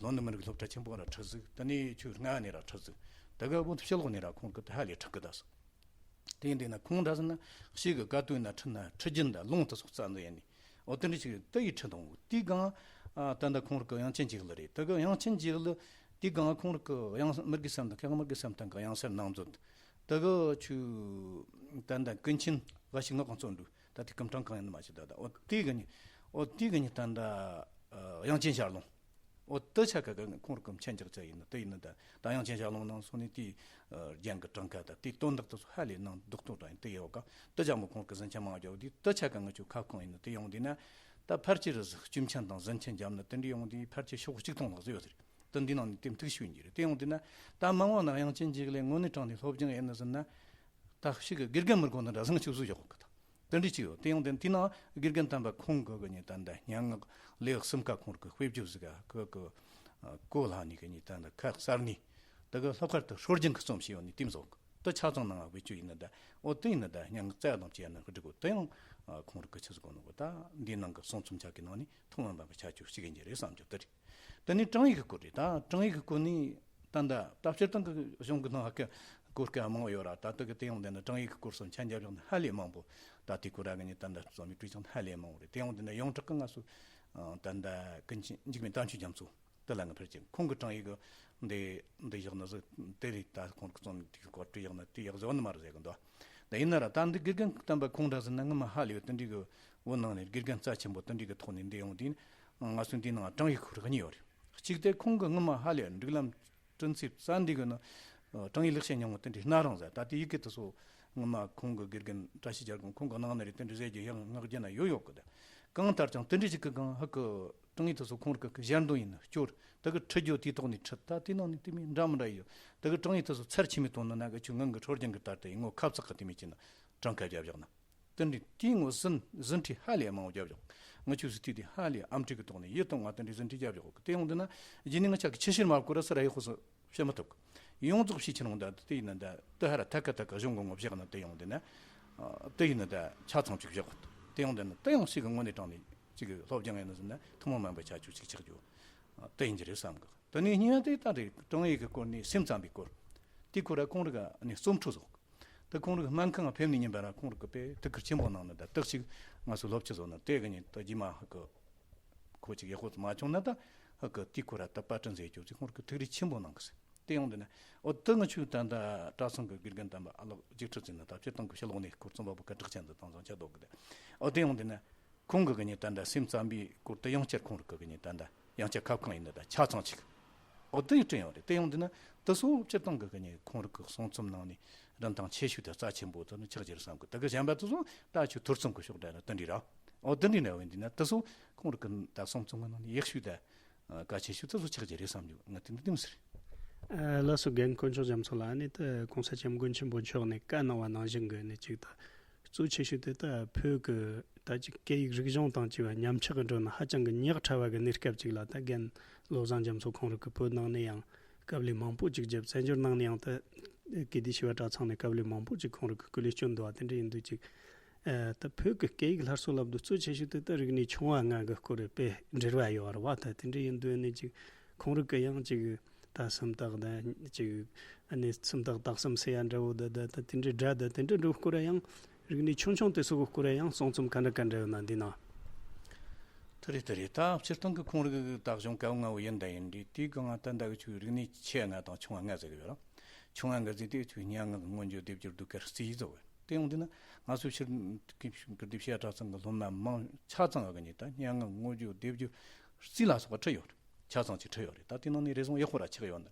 ལོ་ནི་མི་རིགས་སློབ་གྲྭ་ཆེན་པོ་ར་ཁྲིད་ཟིག་དེ་ནས་ཆུ་ལྔ་ནས་ར་ཁྲིད་ཟིག་དེ་ག་བོད་ཕྱི་ལོགས་ནས་ར་ཁོང་གི་དེ་ཧ་ལས་ཁྲིད་གི་ད་སོ། དེ་ཡིན་དེ་ན་ཁོང་འདྲ་ཟེར་ན་ཞིག་གི་དཀའ་སྟོན་ན་ཁྲིད་ན་ཁྲིད་རྒྱུན་ད་ལུང་དུ་སོགས་རྩ་འདི་ཡིན་ནི། འོ་དེ་འདྲ་ཞིག་དེ་ཡི་ཁྲིད་དང་དེའི་སྒང་ད་ལྟ་ཁོང་རིག་གི་དབྱངས་ཅན་འཇིགས་ལ་རེད། དེ་གི་དབྱངས་ཅན་འཇིགས་ལ་དེའི་སྒང་ཁོང་རིག་གི་དབྱངས་མི་དགེ་བསམ་དང་ཁ་མི་དགེ་བསམ་དང་གི་དབྱངས་གསལ་ནང་མཛོད། དེ་གི་ཆུ་ད་ལྟ་ཀུན་མཁྱེན་ཝ་ཤི་ངག་དབང་བརྩོན་འགྲུས་ད་དེ་སྐུ་ཕྲེང་གང་ཡིན་ནི་མ་ཤེས་ད་ད་འོ་དེ་གི་ནི་འོ་དེ་གི་ནི་ད་ལྟ་དབྱངས་ཅན་ཞལ་ལུང་། འོ་དེ་ཆ་ག་གི་ཁོང་རིག་གི་མཆན་རྒྱག་ཆ་ཡིན་ན་དེ་ཡིན་ན་ད་ད་དབྱངས་ཅན་ཞལ་ལུང་ནང་སོང་ནས་དེའི་རྒྱན་གི་གྲངས་ཀ་ད་དེའི་དོན་དག་དེ་ཚོ་ཧ་ལས་ནང་རྡོག་རྡོག་རང་ཡིན་དེ་ཡོད་ག་དེ་ཅང་མོ་ཁོང་གི་ཟིན་ཆ་མང་རྒྱག་དེ་དེ་ཆ་ག་ང་ཆོ་ཁ་སྐོང་ཡིན་ན་དེ་ཡོང་དེ་ན་ད་ཕལ་ཆེར་སྐྱོན་མཆན་དང་ཟིན་ཆ་འཇམ་ན་དེ་འདྲ་ཡོང་དེ་ཕལ་ཆེར་ཤོག་གཅིག་སྟོང་ལྷག་ཟིག་ཡོད་ཟེར། དེ་འདི་ནང་ནས་དེ་མཐུག་ཤོས་ཡིན་གྱི་རེད། དེ་ཡོང་དེ་ན་ད་མང་བ་ན་དབྱངས་ཅན་འཇིགས་ལས་དངོས་གནས་དྲང་ནས་སློབ་སྦྱོང་ཡིན་ན་ཟིན་ན། ད་ཞིག་གི་དགེ་རྒན་མི་དགོས་ན་འདྲ་ཟིན་ཆུ་བཟོ་ཡག་གི་ད། དེ་འདྲ་ཅིག་ཡོད། དེ་ཡང་དེ་དེ་ནང་དགེ་རྒན་དམ་པ་ཁོང་གི་གི་ཉི་ད་ད་སྙན་ངག་ལེའུ་གསུམ་ཀ་ཁོང་གི་དཔེ་བརྗོད་ཟིག་ག་གི་གི་གོ་ལྷ་ནི་གི་ཉི་ད་ད་ཁ་གསར་ནི། ད་གི་ལྷག་པར་དུ་སྲོལ་རྒྱུན་གི་རྩོམ་ཞིག་ཡོད་ནི་དེ་མ་ཟོག་ད་ཆ་ཚང་ནང་བེད་སྤྱོད་ཡིན་ན་ད། འོ་དེ་ཡིན་ན་ད་སྙན་ངག་རྩ་དང་བཅས་ན་གི་འགྲིག་གོ། དེ་ཡང་ཁོང་རི་གི་ཆི་ཟིག་གོ་ནོ་གོ་ད་འདིའི་ནང་གི་གསུང་རྩོམ་ཆ་གི་ནང་ནི་ཐུན་མོང་མ་གི་ཆ་ཆུ་ཞིག་ཡིན་གྱི་རེད་བསམ་རྒྱུ་དེ་རེད། དེ་ནས་དྲང་ཡིག་གི་སྐོར་རེད། ད་དྲང་ཡིག་གི་སྐོར་ནས་ད་ལྟ་ད་སྤྱིར་བཏང་གི་གཞུང་གི་ནང་ཧ་གི་གོ་སྐབས་མང་བོ་ཡོད་ར། ད་ལྟ་གི་དེ་ཡང་དེ་ནི་དྲང་ཡིག་གི་སྐོར་སོགས་མཆན་རྒྱབ་ཡོང་ན་ཧ་ལས་མང་པོ། ད་དེ་ཁོ་ར་གི་ནི་ད་ལྟ་རྩོམ་ཡིག་བྲིས་ཀྱང་ཧ་ལས་མང་བོ་རེད། དེ་ཡང་དེ་ནི་ཡོངས་གྲགས་གི་ང་ཚོ་ད་ལྟ་ཀུན་མཁྱེན་འཇིགས་མེད་དམ་ཆོས་རྒྱ་མཚོ་དེ་ལ་ང་ཕེར་ཅིང་ཁོང་གི་དྲང་ཡིག་གི་འདི་འདི་བཞག་ན་ཟིག་དེ་རེད། ད་ཁོང་གི་རྩོམ་ཡིག་དེ་གི་སྐོར་བྲིས་ཡོང་ན་དེ་ཡག་ཟེར་བ་ནི་མ་རེད་ཟེར་གི་འདུག་ད་ཡིན་ན་ར་ད་འདི་དགེ་རྒན་དམ་པ་ཁོང་འདྲ་ཟེར་ན་ངི་མ་ཧ་ལས་ཡོད། དེ་འདྲའི་གི་བོད་ནང་ནས་དགེ་རྒན་རྩ་ཆེན་པོ་དེ་འདྲའི་གི་ཐོག་ནས་འདི་ཡོང་དུས་ང་ཚོའི་འདི་ནང་དྲང་ཡིག་ཁུར་གཉིས་ཡོད་རེད། གཅིག་དེ་ཁོང་གི་ངི་མ་ཧ་ལས་སྒྲིག་ལམ་སྤྲིན་ཚེ་རྩ་འདི་གི་ནི་དྲང་ཡིག་ལེགས་བཤད་སྙིང་པོ་དེ་འདྲའི་སྣ་རང་ཟེར། ད་དེ་ཡི་གེ་དེ་ཚོ་ངི་མ་ཁོང་གི་དགེ་རྒན་བཀྲ་ཤིས་རྒྱལ་ཁོང་ཁོང་གི་ནང་ནས་རེད། དེ་འདྲའི་ཟེར་རྒྱུ་ཡང་ངག་རྒྱུ་ན་ཡོད་ཡོད་གི། ད་གང་ལྟར་ཀྱང་དེ་འདྲའི་ཞིག་གི་གང་ཧ་གི་དྲང་ཡིག་དེ་ཚོ་ཁོང་རིག་གི་ཞལ་འདོན་ཡིན་ན་སྐྱོར། དེ་གི་ཁྲིད་རྒྱུ་དེའི་ཐོག་ནས་ཁྲིད། ད་དེ་ནང་ནས་དེ་མིན་འདྲ་མི་འདྲ་ཡོད། དེ་གི་དྲང་ཡིག་དེ་ཚོ་ཚར་ཆེ་མི་གཏོང་ན་ན་གི་ཆུ་ངང་གི་སྲོལ་རྒྱུན་གི་ལྟར་དུ་ཡིན་ངོ་ཁབ་ཚག་གི་དེ་མི་ཅི་ན་གྲངས་ཀ་བརྒྱབ་བཞག་ན། དེ་འདྲའི་དེའི་ངོ་ཟིན་ཟིན་བྲིས་ཧ་ལས་མང་བོ་བརྒྱབ་བཞག་ང་ཆུ་སི་དུས་དེ་ཧ་ལས་ཨམ་ཁྲིད་གི་ཐོག་ནས་ཡིད་དང་ང་དེ་འདྲའི་ཟིན་བྲིས་བརྒྱབ་བཞག་གི། དེ་ཡོང་དུས་ན་རྗེས་ནས་ང་ཅག་གི་ཆི་ཤེར་མ་བསྐུར་ར་སི་ར་ཡི་ཧུ་སི་བཤད་མི་ཐུབ་གི། ཡོངས་རྫོགས་ཤེས་ཆེ་རུང་ད་དེ་ཡིན་ན་ད་དེ་ཧ་ར་ཐད་ཀ་ཐད་ཀ་གཞུང་གི་ངོ་བཞག་ན་དེ་ཡོང་དེ་ན། དེ་ཡིན་ན་ད་ཆ་ཚང་གཅིག་བཞག་གི། དེ་ཡོང་དེ་ན་དེ་ཡང་ཞིག་གི་དངོས་གནས་དྲང་ནས་གཅིག་གི་སློབ་སྦྱོང་ཡིན་ན་ཟིན་ན་ཐུན་མོང་མ་ཡིན་པའི་ཆ་ཆུ་གཅིག་ཆགས་རྒྱུ་དེ་ཡིན་གྱི་རེད་བསམ་གི། དེ་ནས་གཉིས་པ་དེ་ད་རེད། དྲང་ཡིག་གི་སྐོར་ནས་སེམས་ཙམ་པའི་སྐོར། དེ་ཁོ་ར་ཁོང་རིག་ནས་རྩོམ་འཕྲོ་བཟོ། དེ་ཁོང་རིག་སྨན་ཁང་ཕེབས་ནས་ཉིན་པ་ར་ཁོང་རིག་གི་དཔེ་ཐུགས་ཁུར་ཆེན་པོ་གནང་ནས་ད་དག་ཅིག་ང་ཚོ་སློབ་ཆུ་བཟོ་ན་དེ་གི་ཉིན་ད་རྗེས་མ་ཧ་གི་ཁོ་ཅིག་ཡག་པོ་མ་བྱུང་ན་ད་ཧ་གི་དེ་ཁོ་ར་ད་པར་སྐྲུན་མཛད་རྒྱུ་ཅིག་ཁོང་རིག་གི་ཐུགས་རེ་ཆེན་པོ་གནང་གི་ཟེར། དེ་ཡོང་དུས་ན་འོ་དེ་ང་ཆོས་ད་ལྟ་གྲྭ་ཚང་གི་དགེ་རྒན་དམ་པ་ཨ་ལགས་འཇིགས་ཁྲི་ཟེར་ན་ད་སྤྱིར་བཏང་གི་ཕྱི་ལོགས་ནས་སྐོར་རྩོམ་པ་པོ་སྐད་གྲགས་ཅན་དུ་དང་བཟང་ཆ་ལྡོག་གི་དེ། འོ་དེ་ཡོང་དུས་ན་ཁོང་གི་གི་ཉིན་ད་ལྟ་སེམས་ཙམ་པའི་སྐོར་དུ་ཡང་བསྐྱར་ཁོང་རིག་གི་གི་ཉིན་ད་ལྟ་ཡང་བསྐྱར་ཁ་བསྐང་ཡིན་ན་ད་ཆ་ཚང་ཅིག་འོ་དེ་ཡང་བསྐྲུན་ཡོད་རེད། དེ་ཡོང་དུས་ན་དེ་སོ་སྤྱིར་བཏང་གི་གི་ཉིན་ཁོང་རིག་གི་གསུང་རྩོམ་ནང་ནས་རིན་ཐང་ཆེ་ཤོས་དང་རྩ་ཆེན་པོ་དེ་ནི་ཆགས་ཀྱི་རེད་བསམ་གི། ད་གི་གཞན་པ་དེ་སོ་ད་ཆོས་ཐུར་རྩོམ་གི་ཕྱོགས་འདྲ་ན་དེ་འདྲ་ར། འོ་དེ་འདྲ་ན་འོན་དུས་ན་དེ་སོ་ཁོང་རིག་གི་ད་གསུང་རྩོམ་གི་ནང་ནས་ཡག་ཤོས་ད། གལ་ཆེ་ཤོས་དེ་ཚོ་ཆགས་ཀྱི་རེད་བསམ་རྒྱུ་ང་དེ་འདི་དེ་མི་ཟེར། ལགས་སོ། རྒན་དཀོན་མཆོག་རྒྱ་མཚོ་ལགས་ནི་ད་གོང་ས་སྐྱབས་མགོན་ཆེན་པོ་མཆོག་ནས་བཀའ་གནང་བ་ནང་བཞིན་གྱི་ནི་ཅིག་ད་གཙོ་ཆེ་ཤོས་དེ་ད་བོད་ཀྱི་ད་ཅིག་སྐད་ཡིག་རིག་གཞུང་དང་བཅས་པ་ཉམས་ཆག་གི་འགྲོ་ན་ཧ་ཅང་གི་ཉག་ཕྲ་བ་གི་གནས་སྐབས་ཅིག་ལ། ད་རྒན་བློ་བཟང་རྒྱ་མཚོ་ཁོང་རིག་གི་བོད་ནང་ནས་ཡང་དཀའ་ལས་མང་པོ་ཅིག་བརྒྱབ། བཙན་བྱོལ་ནང་ནས་ཡང་ད་དགེ་ལྡན་བྱེས་པ་གྲྭ་ཚང་ནས་དཀའ་ལས་མང་པོ་ཅིག་ཁོང་རིག་གི་སྐུ་ལས་བསྐྱོན་འདུག་བ། དེ་འདྲ་ཡིན་དུས་ཅིག་ཨ་ད་བོད་ཀྱི་སྐད་ཡིག་སླར་གསོ་ལབ་དུས་གཙོ་ཆེ་ཤོས་དེ་ད་རིག་གནས་ཆུང་བ་ལྔ་གི་སྐོར་རེ་དཔེ་འབྲེལ་བ་ཡོད་རེད་བ། ད་དེ་འདྲ་ཡིན་དུས་ནི་ཅིག་ཁོང་རིག་གི་ཡང་ཅིག་ད་སུམ་རྟགས་ད་ཅིག་ཨ་ནི་སུམ་རྟགས་དག་གསུམ་ཟེར་ཡ་འདྲ་བོ་ད་ད་ད་དེ་འདྲའི་སྒྲ་ད་དེ་འདྲ་འགྲོ་སྐོར་ཡང་རིག་གནས་ཆུང་ཆུང་དེ་ཚོ་གི་སྐོར་ཡང་གསུང་རྩོམ་ག་འདྲ་ག་འདྲ་ཡོད་ན་འདི་ན། དེ་རེད་དེ་རེད། ད་སྤྱིར་བཏང་གི་ཁོང་རིག་གི་ད་གཞུང་སྐབས་ལྔ་བོ་ཡིན་ད་ཡིན་དུས་དེའི་སྒང་ད་ད་གི་ཆོས་རིག་གནས་ཆེ་ལྔ་དང་ཆུང་བ་ལྔ་ཟེར་གི་ཡོད་ར། ཆུང་བ་ལྔ་ཟེར་དུས་ཆོས་སྙན་ངག་མངོན་བརྗོད་སྡེབ་སྦྱོར་ཟློས་གར་རྩིས་བཟོ་བ། དེ་ཡོང་དུས་ན་ང་ཚོ་ཕྱིར་ཀིརྟི་བཤད་གྲྭ་ཚང་གི་སློབ་མ་མང་ཆ་ཚང་གི་ནི་ད་སྙན་ངག་མངོན་བརྗོད་སྡེབ་སྦྱོར་རྩིས་ལ་སོགས་པ་ཁྲིད་ཡོད་རེད། ཆ་ཚང་ཅིག་ཁྲིད་ཡོད་རེད། ད་དེ་ནང་ནས་རེ་ཟུང་ཡག་པོ་ར་ཆགས་ཡོད་ནི།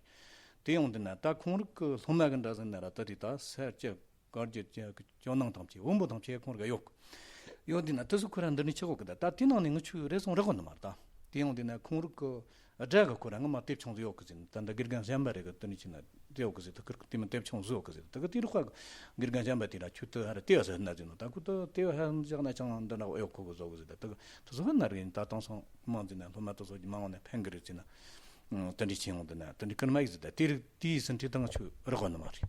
དེ་ཡོང་དུས་ན་ད་ཁོང་རིག་གི་སློབ་མ་གི་འདྲ་ཟེར་ན་ར་ད་དེ་ད་ས་སྐྱ་དཀར་རྒྱ་ཅན་གྱི་ཇོ་ནང་དང་བཅས་བོན་པོ་དང་བཅས་ཁོང་རིག་ཡོད་གི། ཡོད་དེ་ན་དེ་ཚོ་ཁོ་ར་འདི་ནས་ཆགས་གོ་གི། ད་ད་དེ་ནང་ནས་ངི་ཆོས་རེ་ཟུང་རག་གོ་ནི་མ་རེད། ད་དེ་ཡོང་དེ་ན་ཁོང་རིག་གི་སྒྲ་གི་ཁོ་ར་ངི་མ་དེབ་ཆུང་ཟིག་ཡོད་གི་ཟེར་ན། ད་འདི་དགེ་རྒན་གཞན་པ་རེ་གི་དེ་ནས་ཕྱིན་ན་དེ་ཡོད་གི་ཟེར། ད་ཁིར་གི་དེ་མ་དེབ་ཆུང་ཟིག་ཡོད་གི་ཟེར། ད་གི་དེ་རུ་ཁ་གི་དགེ་རྒན་གཞན་པ་དེ་ར་ཆོས་དེ་ཧ་ར་དེ་ཡོད་ཟེར་ན་ཟེར་ནོ། ད་ཁོ་ད་དེ་ཡོད་ཧ་འཇག་ན་ཅང་འདི་འདྲ་ཡོད་ཁོ་གི་བཟོ་གི་ཟེར། ད་གི་དེ་ཚོ་ཧ་ན་རེ་ད་དེང་སང་མང་ཟེར་ན་སློབ་མ་དེ་ཚོ་མང་བ་ན་ཕན་གི་རེད་ཟེར་ན། དེ་འདྲ་བྱེད་ཡོང་དུས་ན་དེ་འདྲ་ཀུན་མ་ཡིག་ཟེར། ད་དེ་རིགས་དེའི་ཟིན་བྲིས་དང་ཆོས་རག་གོ་ནི་མ་རེད།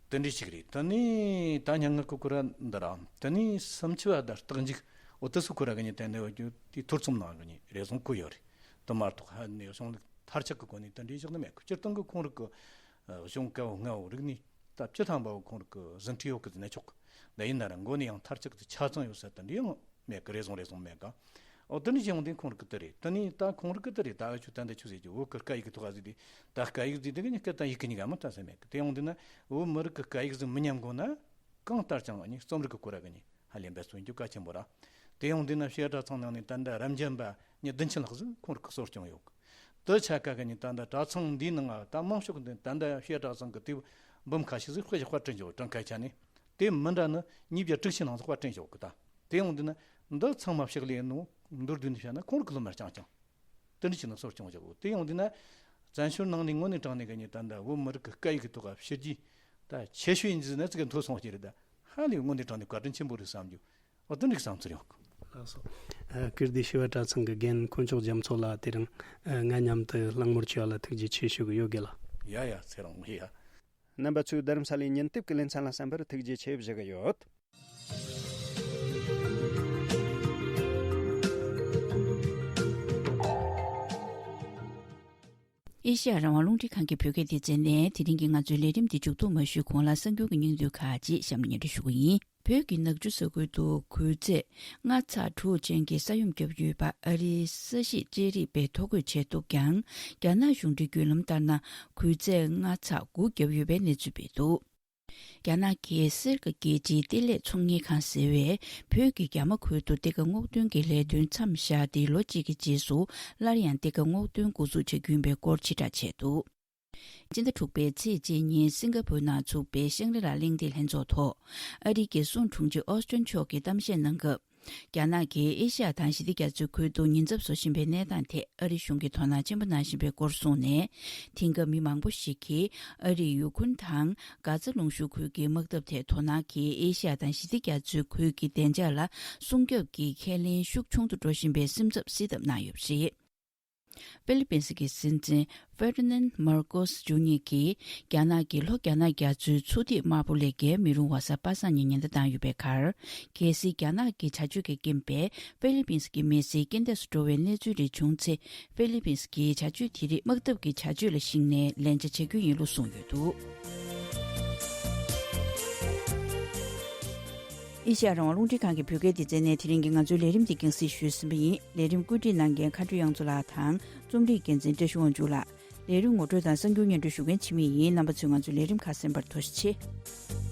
དེ་འདྲ་ཞིག་རེད། དེ་ནས་ད་སྙན་ངག་གི་སྐོར་འདི་ར། དེ་ནས་སུམ་ཅུ་བ་ད་རྟགས་འཇུག་ འོ་དེ་སུ་ཁོ་ར་གི་ནི་དེ་འདྲ་ཡོད་རྒྱུ་དེ་ཐོར་ཚུམ་ནང་གི་ནི་རེ་ཟུང་བཀོད་ཡོད་རེད། དེ་མ་གཏོགས་ཧ་ནས་གཞུང་ལུགས་མཐར་ཆགས་ཀྱི་སྒོ་ནས་དེ་འདྲའི་བཞག་ནི་མེད་གི། སྤྱིར་བཏང་གི་ཁོང་རིགས་ཀྱི་གཞུང་བཀའ་བོ་ལྔ་བོ་རིག་གནས་ད་བཅུ་ཐམ་པ་བོ་ཁོང་རིགས་ཀྱི་ཟིན་བྲིས་ཡོད་གི་ཟེར་ན་ཆོག་གི། འདི་ཡིན་ན་ར་མགོ་ནས་ཡང་མཐར་ཆགས་ཀྱི་ཆ་ཚང་ཡོད་ས་དེ་འདྲའི་ཡང་མེད་གི། རེ་ཟུང་རེ་ཟུང་མེད་ག། འོ་དེ་འདྲ་བྱུང་དུས་ཁོང་རིགས་ཀྱི་དེ་རེད། དེ་ནས་ད་ཁོང་རིགས་ཀྱི་དེ་རེད། ད་ཨ་ཆུ་ད་འདི་ཆུ་ཟེར་གྱི་བོད་ཀྱི་སྐད་ཡིག་གི་ཐོག་ཨ་ཟིག་དེ། ད་སྐད་ཡིག་ཟིག་དེ་གི་ནི་སྐད་དང་ཡི་གེ་གཉིས་ཀ་མི་ལྟ་ས་མེད་གི། དེ་ཡོང་དུས་ན་བོད་མི་རིགས་ཀྱི་སྐད་ཡིག་ཟིག་མི་ཉམས་དགོས་ན། གང་ལྟར་ཀྱང་ནི་རྩོམ་རིག་གི་སྐོར་གི་ནི་ཧ་ལས་འབད་བརྩོན་རྒྱུ་གལ་ཆེན་པོ་ར། དེ་ཡང་འདི་ན་བཤད་གྲྭ་ཚང་ནང་ནས་ད་ལྟ་རབ་འབྱམས་པ་ཉི་བདུན་ཅུ་ལྷག་ཟིག་ཁོང་རིགས་ཀྱི་གསོ་སྐྱོང་ཡོད་གི། དེ་ཆ་ག་གི་ནི་ད་ལྟ་གྲྭ་ཚང་འདིའི་ནང་ང་ད་མང་ཤོས་ཀྱི་ད་ལྟ་བཤད་གྲྭ་ཚང་གི་དེ་འབུམ་ཁ་ཤས་ཟིག་དཔེ་ཞིག་དཔར་སྐྲུན་བྱས། གྲངས་ཀ་ཆ་ནས་དེ་མི་འདྲ་ནི་ཉིས་བརྒྱ་དྲུག་ཅུ་ནང་ཟིག་དཔར་སྐྲུན་བྱས་གི། ད་དེ་ཡང་འདི་ན་འདི་ཚང་མ་ཕྱག་ལས་ནོ་མདོར་བསྡུས་ནས་བཤད་ན་ཁོང་རིགས་ཀྱི་སློབ་མར་རྐྱང་རྐྱང་། དེ་འདྲ་བྱས་ནས་གསོ་སྐྱོང་བྱེད་དགོས། དེ་ཡང་འདི་ན་བཙན་བྱོལ་ནང་ནས་དངོས་གནས་དྲང་གནས་ཀྱི་ནི་ད་ལྟ་བོད་མི་རིགས་ཀྱི་སྐད་ཡིག་གི་ཐོག་ཕྱི་རྒྱལ་ད་ཆེ་ཤོས་ཡིན་ཟེར་ན་ཙི་གེ་མཐོ་སོང་གི་རེད། ད་ཧ་ལས་དངོས་གནས་དྲང་གནས་བཀའ་དྲིན་ཆེན་པོ་རེད་བསམ་རྒྱུ། འོ་དེ་འདྲ་བསམ་ཚུལ་ཡོད་གི། ལགས་སོ། ཨ། ཀིརྟི་བྱེས་པ་གྲྭ་ཚང་གི་རྒན་དཀོན་མཆོག་རྒྱ་མཚོ་ལགས་དེ་རིང་ཨ་ང་མཉམ་དུ་གླེང་མོལ་བྱས་པ་ལ་ཐུགས་རྗེ་ཆེ་ཞུ་གི་ཡོད་དགེ་ལགས། ཡ་ཡ་ཚེ་རིང་ཡ། རྣམ་པ་ཚོས་རྡ་རམ་ས་ལའི་ཉིན་དེབ་ཀྱི་ལེ་ཚན་ལ་གསན་པར་ཐུགས་རྗེ་ཆེ་ཞུ་གི་ཡོད། ཨེ་ཤེ་ཡ་རང་དབང་རླུང་འཕྲིན་ཁང་གི་བོད་སྐད་སྡེ་ཚན་ནས་དེ་རིང་གི་ང་ཚོའི་ལས་རིམ་འདི་མཇུག་བསྡོམས་མ་ཞུས་གོང་ལ་གསར་འགྱུར་གྱི་སྙིང་བསྡུས་ཁག་ཅིག་གཤམ་ལ་སྙན་སྒྲོན་ཞུ་གི་ཡིན། བོད་ཀྱི་ནག་ཆུ་ས་ཁུལ་དུ་གུས་ཚད་ལྔ་ཚེག་དྲུག་ཅན་གྱི་ས་ཡོམ་བརྒྱབ་ཡོད་པ་ཨ་རིའི་ས་གཞི་བཅད་རིག་པས་ཐོ་འགོད་བྱས་འདུག་ཀྱང་། རྒྱ་ནག་གཞུང་འབྲེལ་བརྒྱུད་ལམ་ལྟར་ན། གུས་ཚད་ལྔ་ཚེག་དགུ་བརྒྱབ་ཡོད་པའི་གནས་ཚུལ་སྤེལ་འདུག་རྒྱ་ནག་གི་གསེར་དཀར་རྒྱལ་སྤྱིའི་གཏེར་ལས་ཚོང་གཉེར་ཁང་ཟེར་བས། བོད་ཀྱི་རྒྱ་མ་ཁུལ་དུ་གཏེར་ཁ་སྔོག་འདོན་གྱི་ལས་དོན་མཚམས་བཞག་སྟེ། ལོ་གཅིག་གི་རྗེས་སུ་སླར་ཡང་གཏེར་ཁ་སྔོག་འདོན་འགོ་འཛུགས་བྱ་རྒྱུ་ཡིན་པའི་སྐོར་ཕྱིར་བསྒྲགས་བྱས་འདུག་སྤྱི་ཟླ་དྲུག་པའི་ཚེས་གཅིག་ཉིན་སིང་ག་ཕུར་ནང་ཚུགས་པའི་ཤང་རི་ལ་གླེང་སྟེགས་ལྷན་ཚོགས་ཐོག་ཨ་རི་རྒྱལ་སྲུང་དྲུང་ཆེ་ཨོ་སི་ཊིན་མཆོག་གིས་གཏམ་བཤད་གནང་སྐབས། རྒྱ་ནག་གིས་ཨེ་ཤ་ཡ་དང་ཞི་བདེ་རྒྱ་མཚོའི་ཁུལ་དུ་ཉེན་ཚབས་བཟོ་བཞིན་པའི་གནས་སྟངས་ཐད་ཨ་རི་གཞུང་གིས་དོ་སྣང་ཆེན་པོ་གནང་བཞིན་པའི་སྐོར་གསུངས་ནས། དེང་སྐབས་མི་མང་པོ་ཞིག་གིས་ཨ་རིས་ཡུ་ཁུན་དང་གྷ་ཛ་ལུང་གཤོང་ཁུལ་གྱི་དམག་འཐབ་ཐད་དོ་སྣང་གིས་ཨེ་ཤ་ཡ་དང་ཞི་བདེ་རྒྱ་མཚོའི་ཁུལ་གྱི་བདེ་འཇགས་ལ་སྲུང་སྐྱོབ་ཀྱི་ཁས་ལེན་ཤུགས་ཆུང་དུ་འགྲོ་བཞིན་པའི་སེམས་འཚབ་སེལ་ཐབས་གནང་ཡོད་པ་རེད། ཧྥི་ལི་པིན་སི་གི་སྲིད་འཛིན་ཧྥེར་ནན་མར་ཀོས་ཇུ་ནི་ཡར་གྱིས་རྒྱ་ནག་གིས་ལྷོ་རྒྱ་ནག་རྒྱ་མཚོའི་མཚོ་ཐིག་དམར་པོ་ལས་བརྒལ་མི་རུང་བ་གཟའ་པ་སངས་ཉིན་ཉེན་བརྡ་བཏང་ཡོད་པའི་ཁར། གལ་སྲིད་རྒྱ་ནག་གི་བྱ་སྤྱོད་ཀྱི་རྐྱེན་པས་ཧྥི་ལི་པིན་སི་གི་མི་སེར་རྐྱེན་འདས་སུ་འགྲོ་བའི་གནས་ཚུལ་རེ་བྱུང་ཚེ། ཧྥི་ལི་པིན་སི་གིས་བྱ་སྤྱོད་དེ་རིགས་དམག་འཐབ་ཀྱི་བྱ་སྤྱོད་ལ་གཞིགས་ནས་ལན་ཆ་བྱ་རྒྱུ་ཡིན་ལུགས་གསུངས་ཡོད་འདུག་ཨེ་ཤ་ཡ་རང་དབང་རླུང་འཕྲིན་ཁང་གི་བོད་སྐད་སྡེ་ཚན་ནས་དེ་རིང་གི་ང་ཚོའི་ལས་རིམ་འདི་རྒྱང་སྲིང་ཞུས་ཟིན་པ་ཡིན། ལས་རིམ་བཀོད་སྒྲིག་གནང་མཁན་མཁའ་འགྲོ་དབྱངས་མཚོ་ལགས་དང་རྩོམ་སྒྲིག་འགན་འཛིན་བཀྲ་ཤིས་དབང་ཕྱུག་ལགས། ལས་རིམ་ངོ་སྤྲོད་དང་གསར་འགྱུར་སྙན་སྒྲོན་ཞུ་མཁན་འཆི་མེད་ཡིན། རྣམ་པ་ཚོས་ང་ཚོའི་ལས་རིམ་ཁག་གསན་པར་ཐུགས་རྗེ་ཆེ།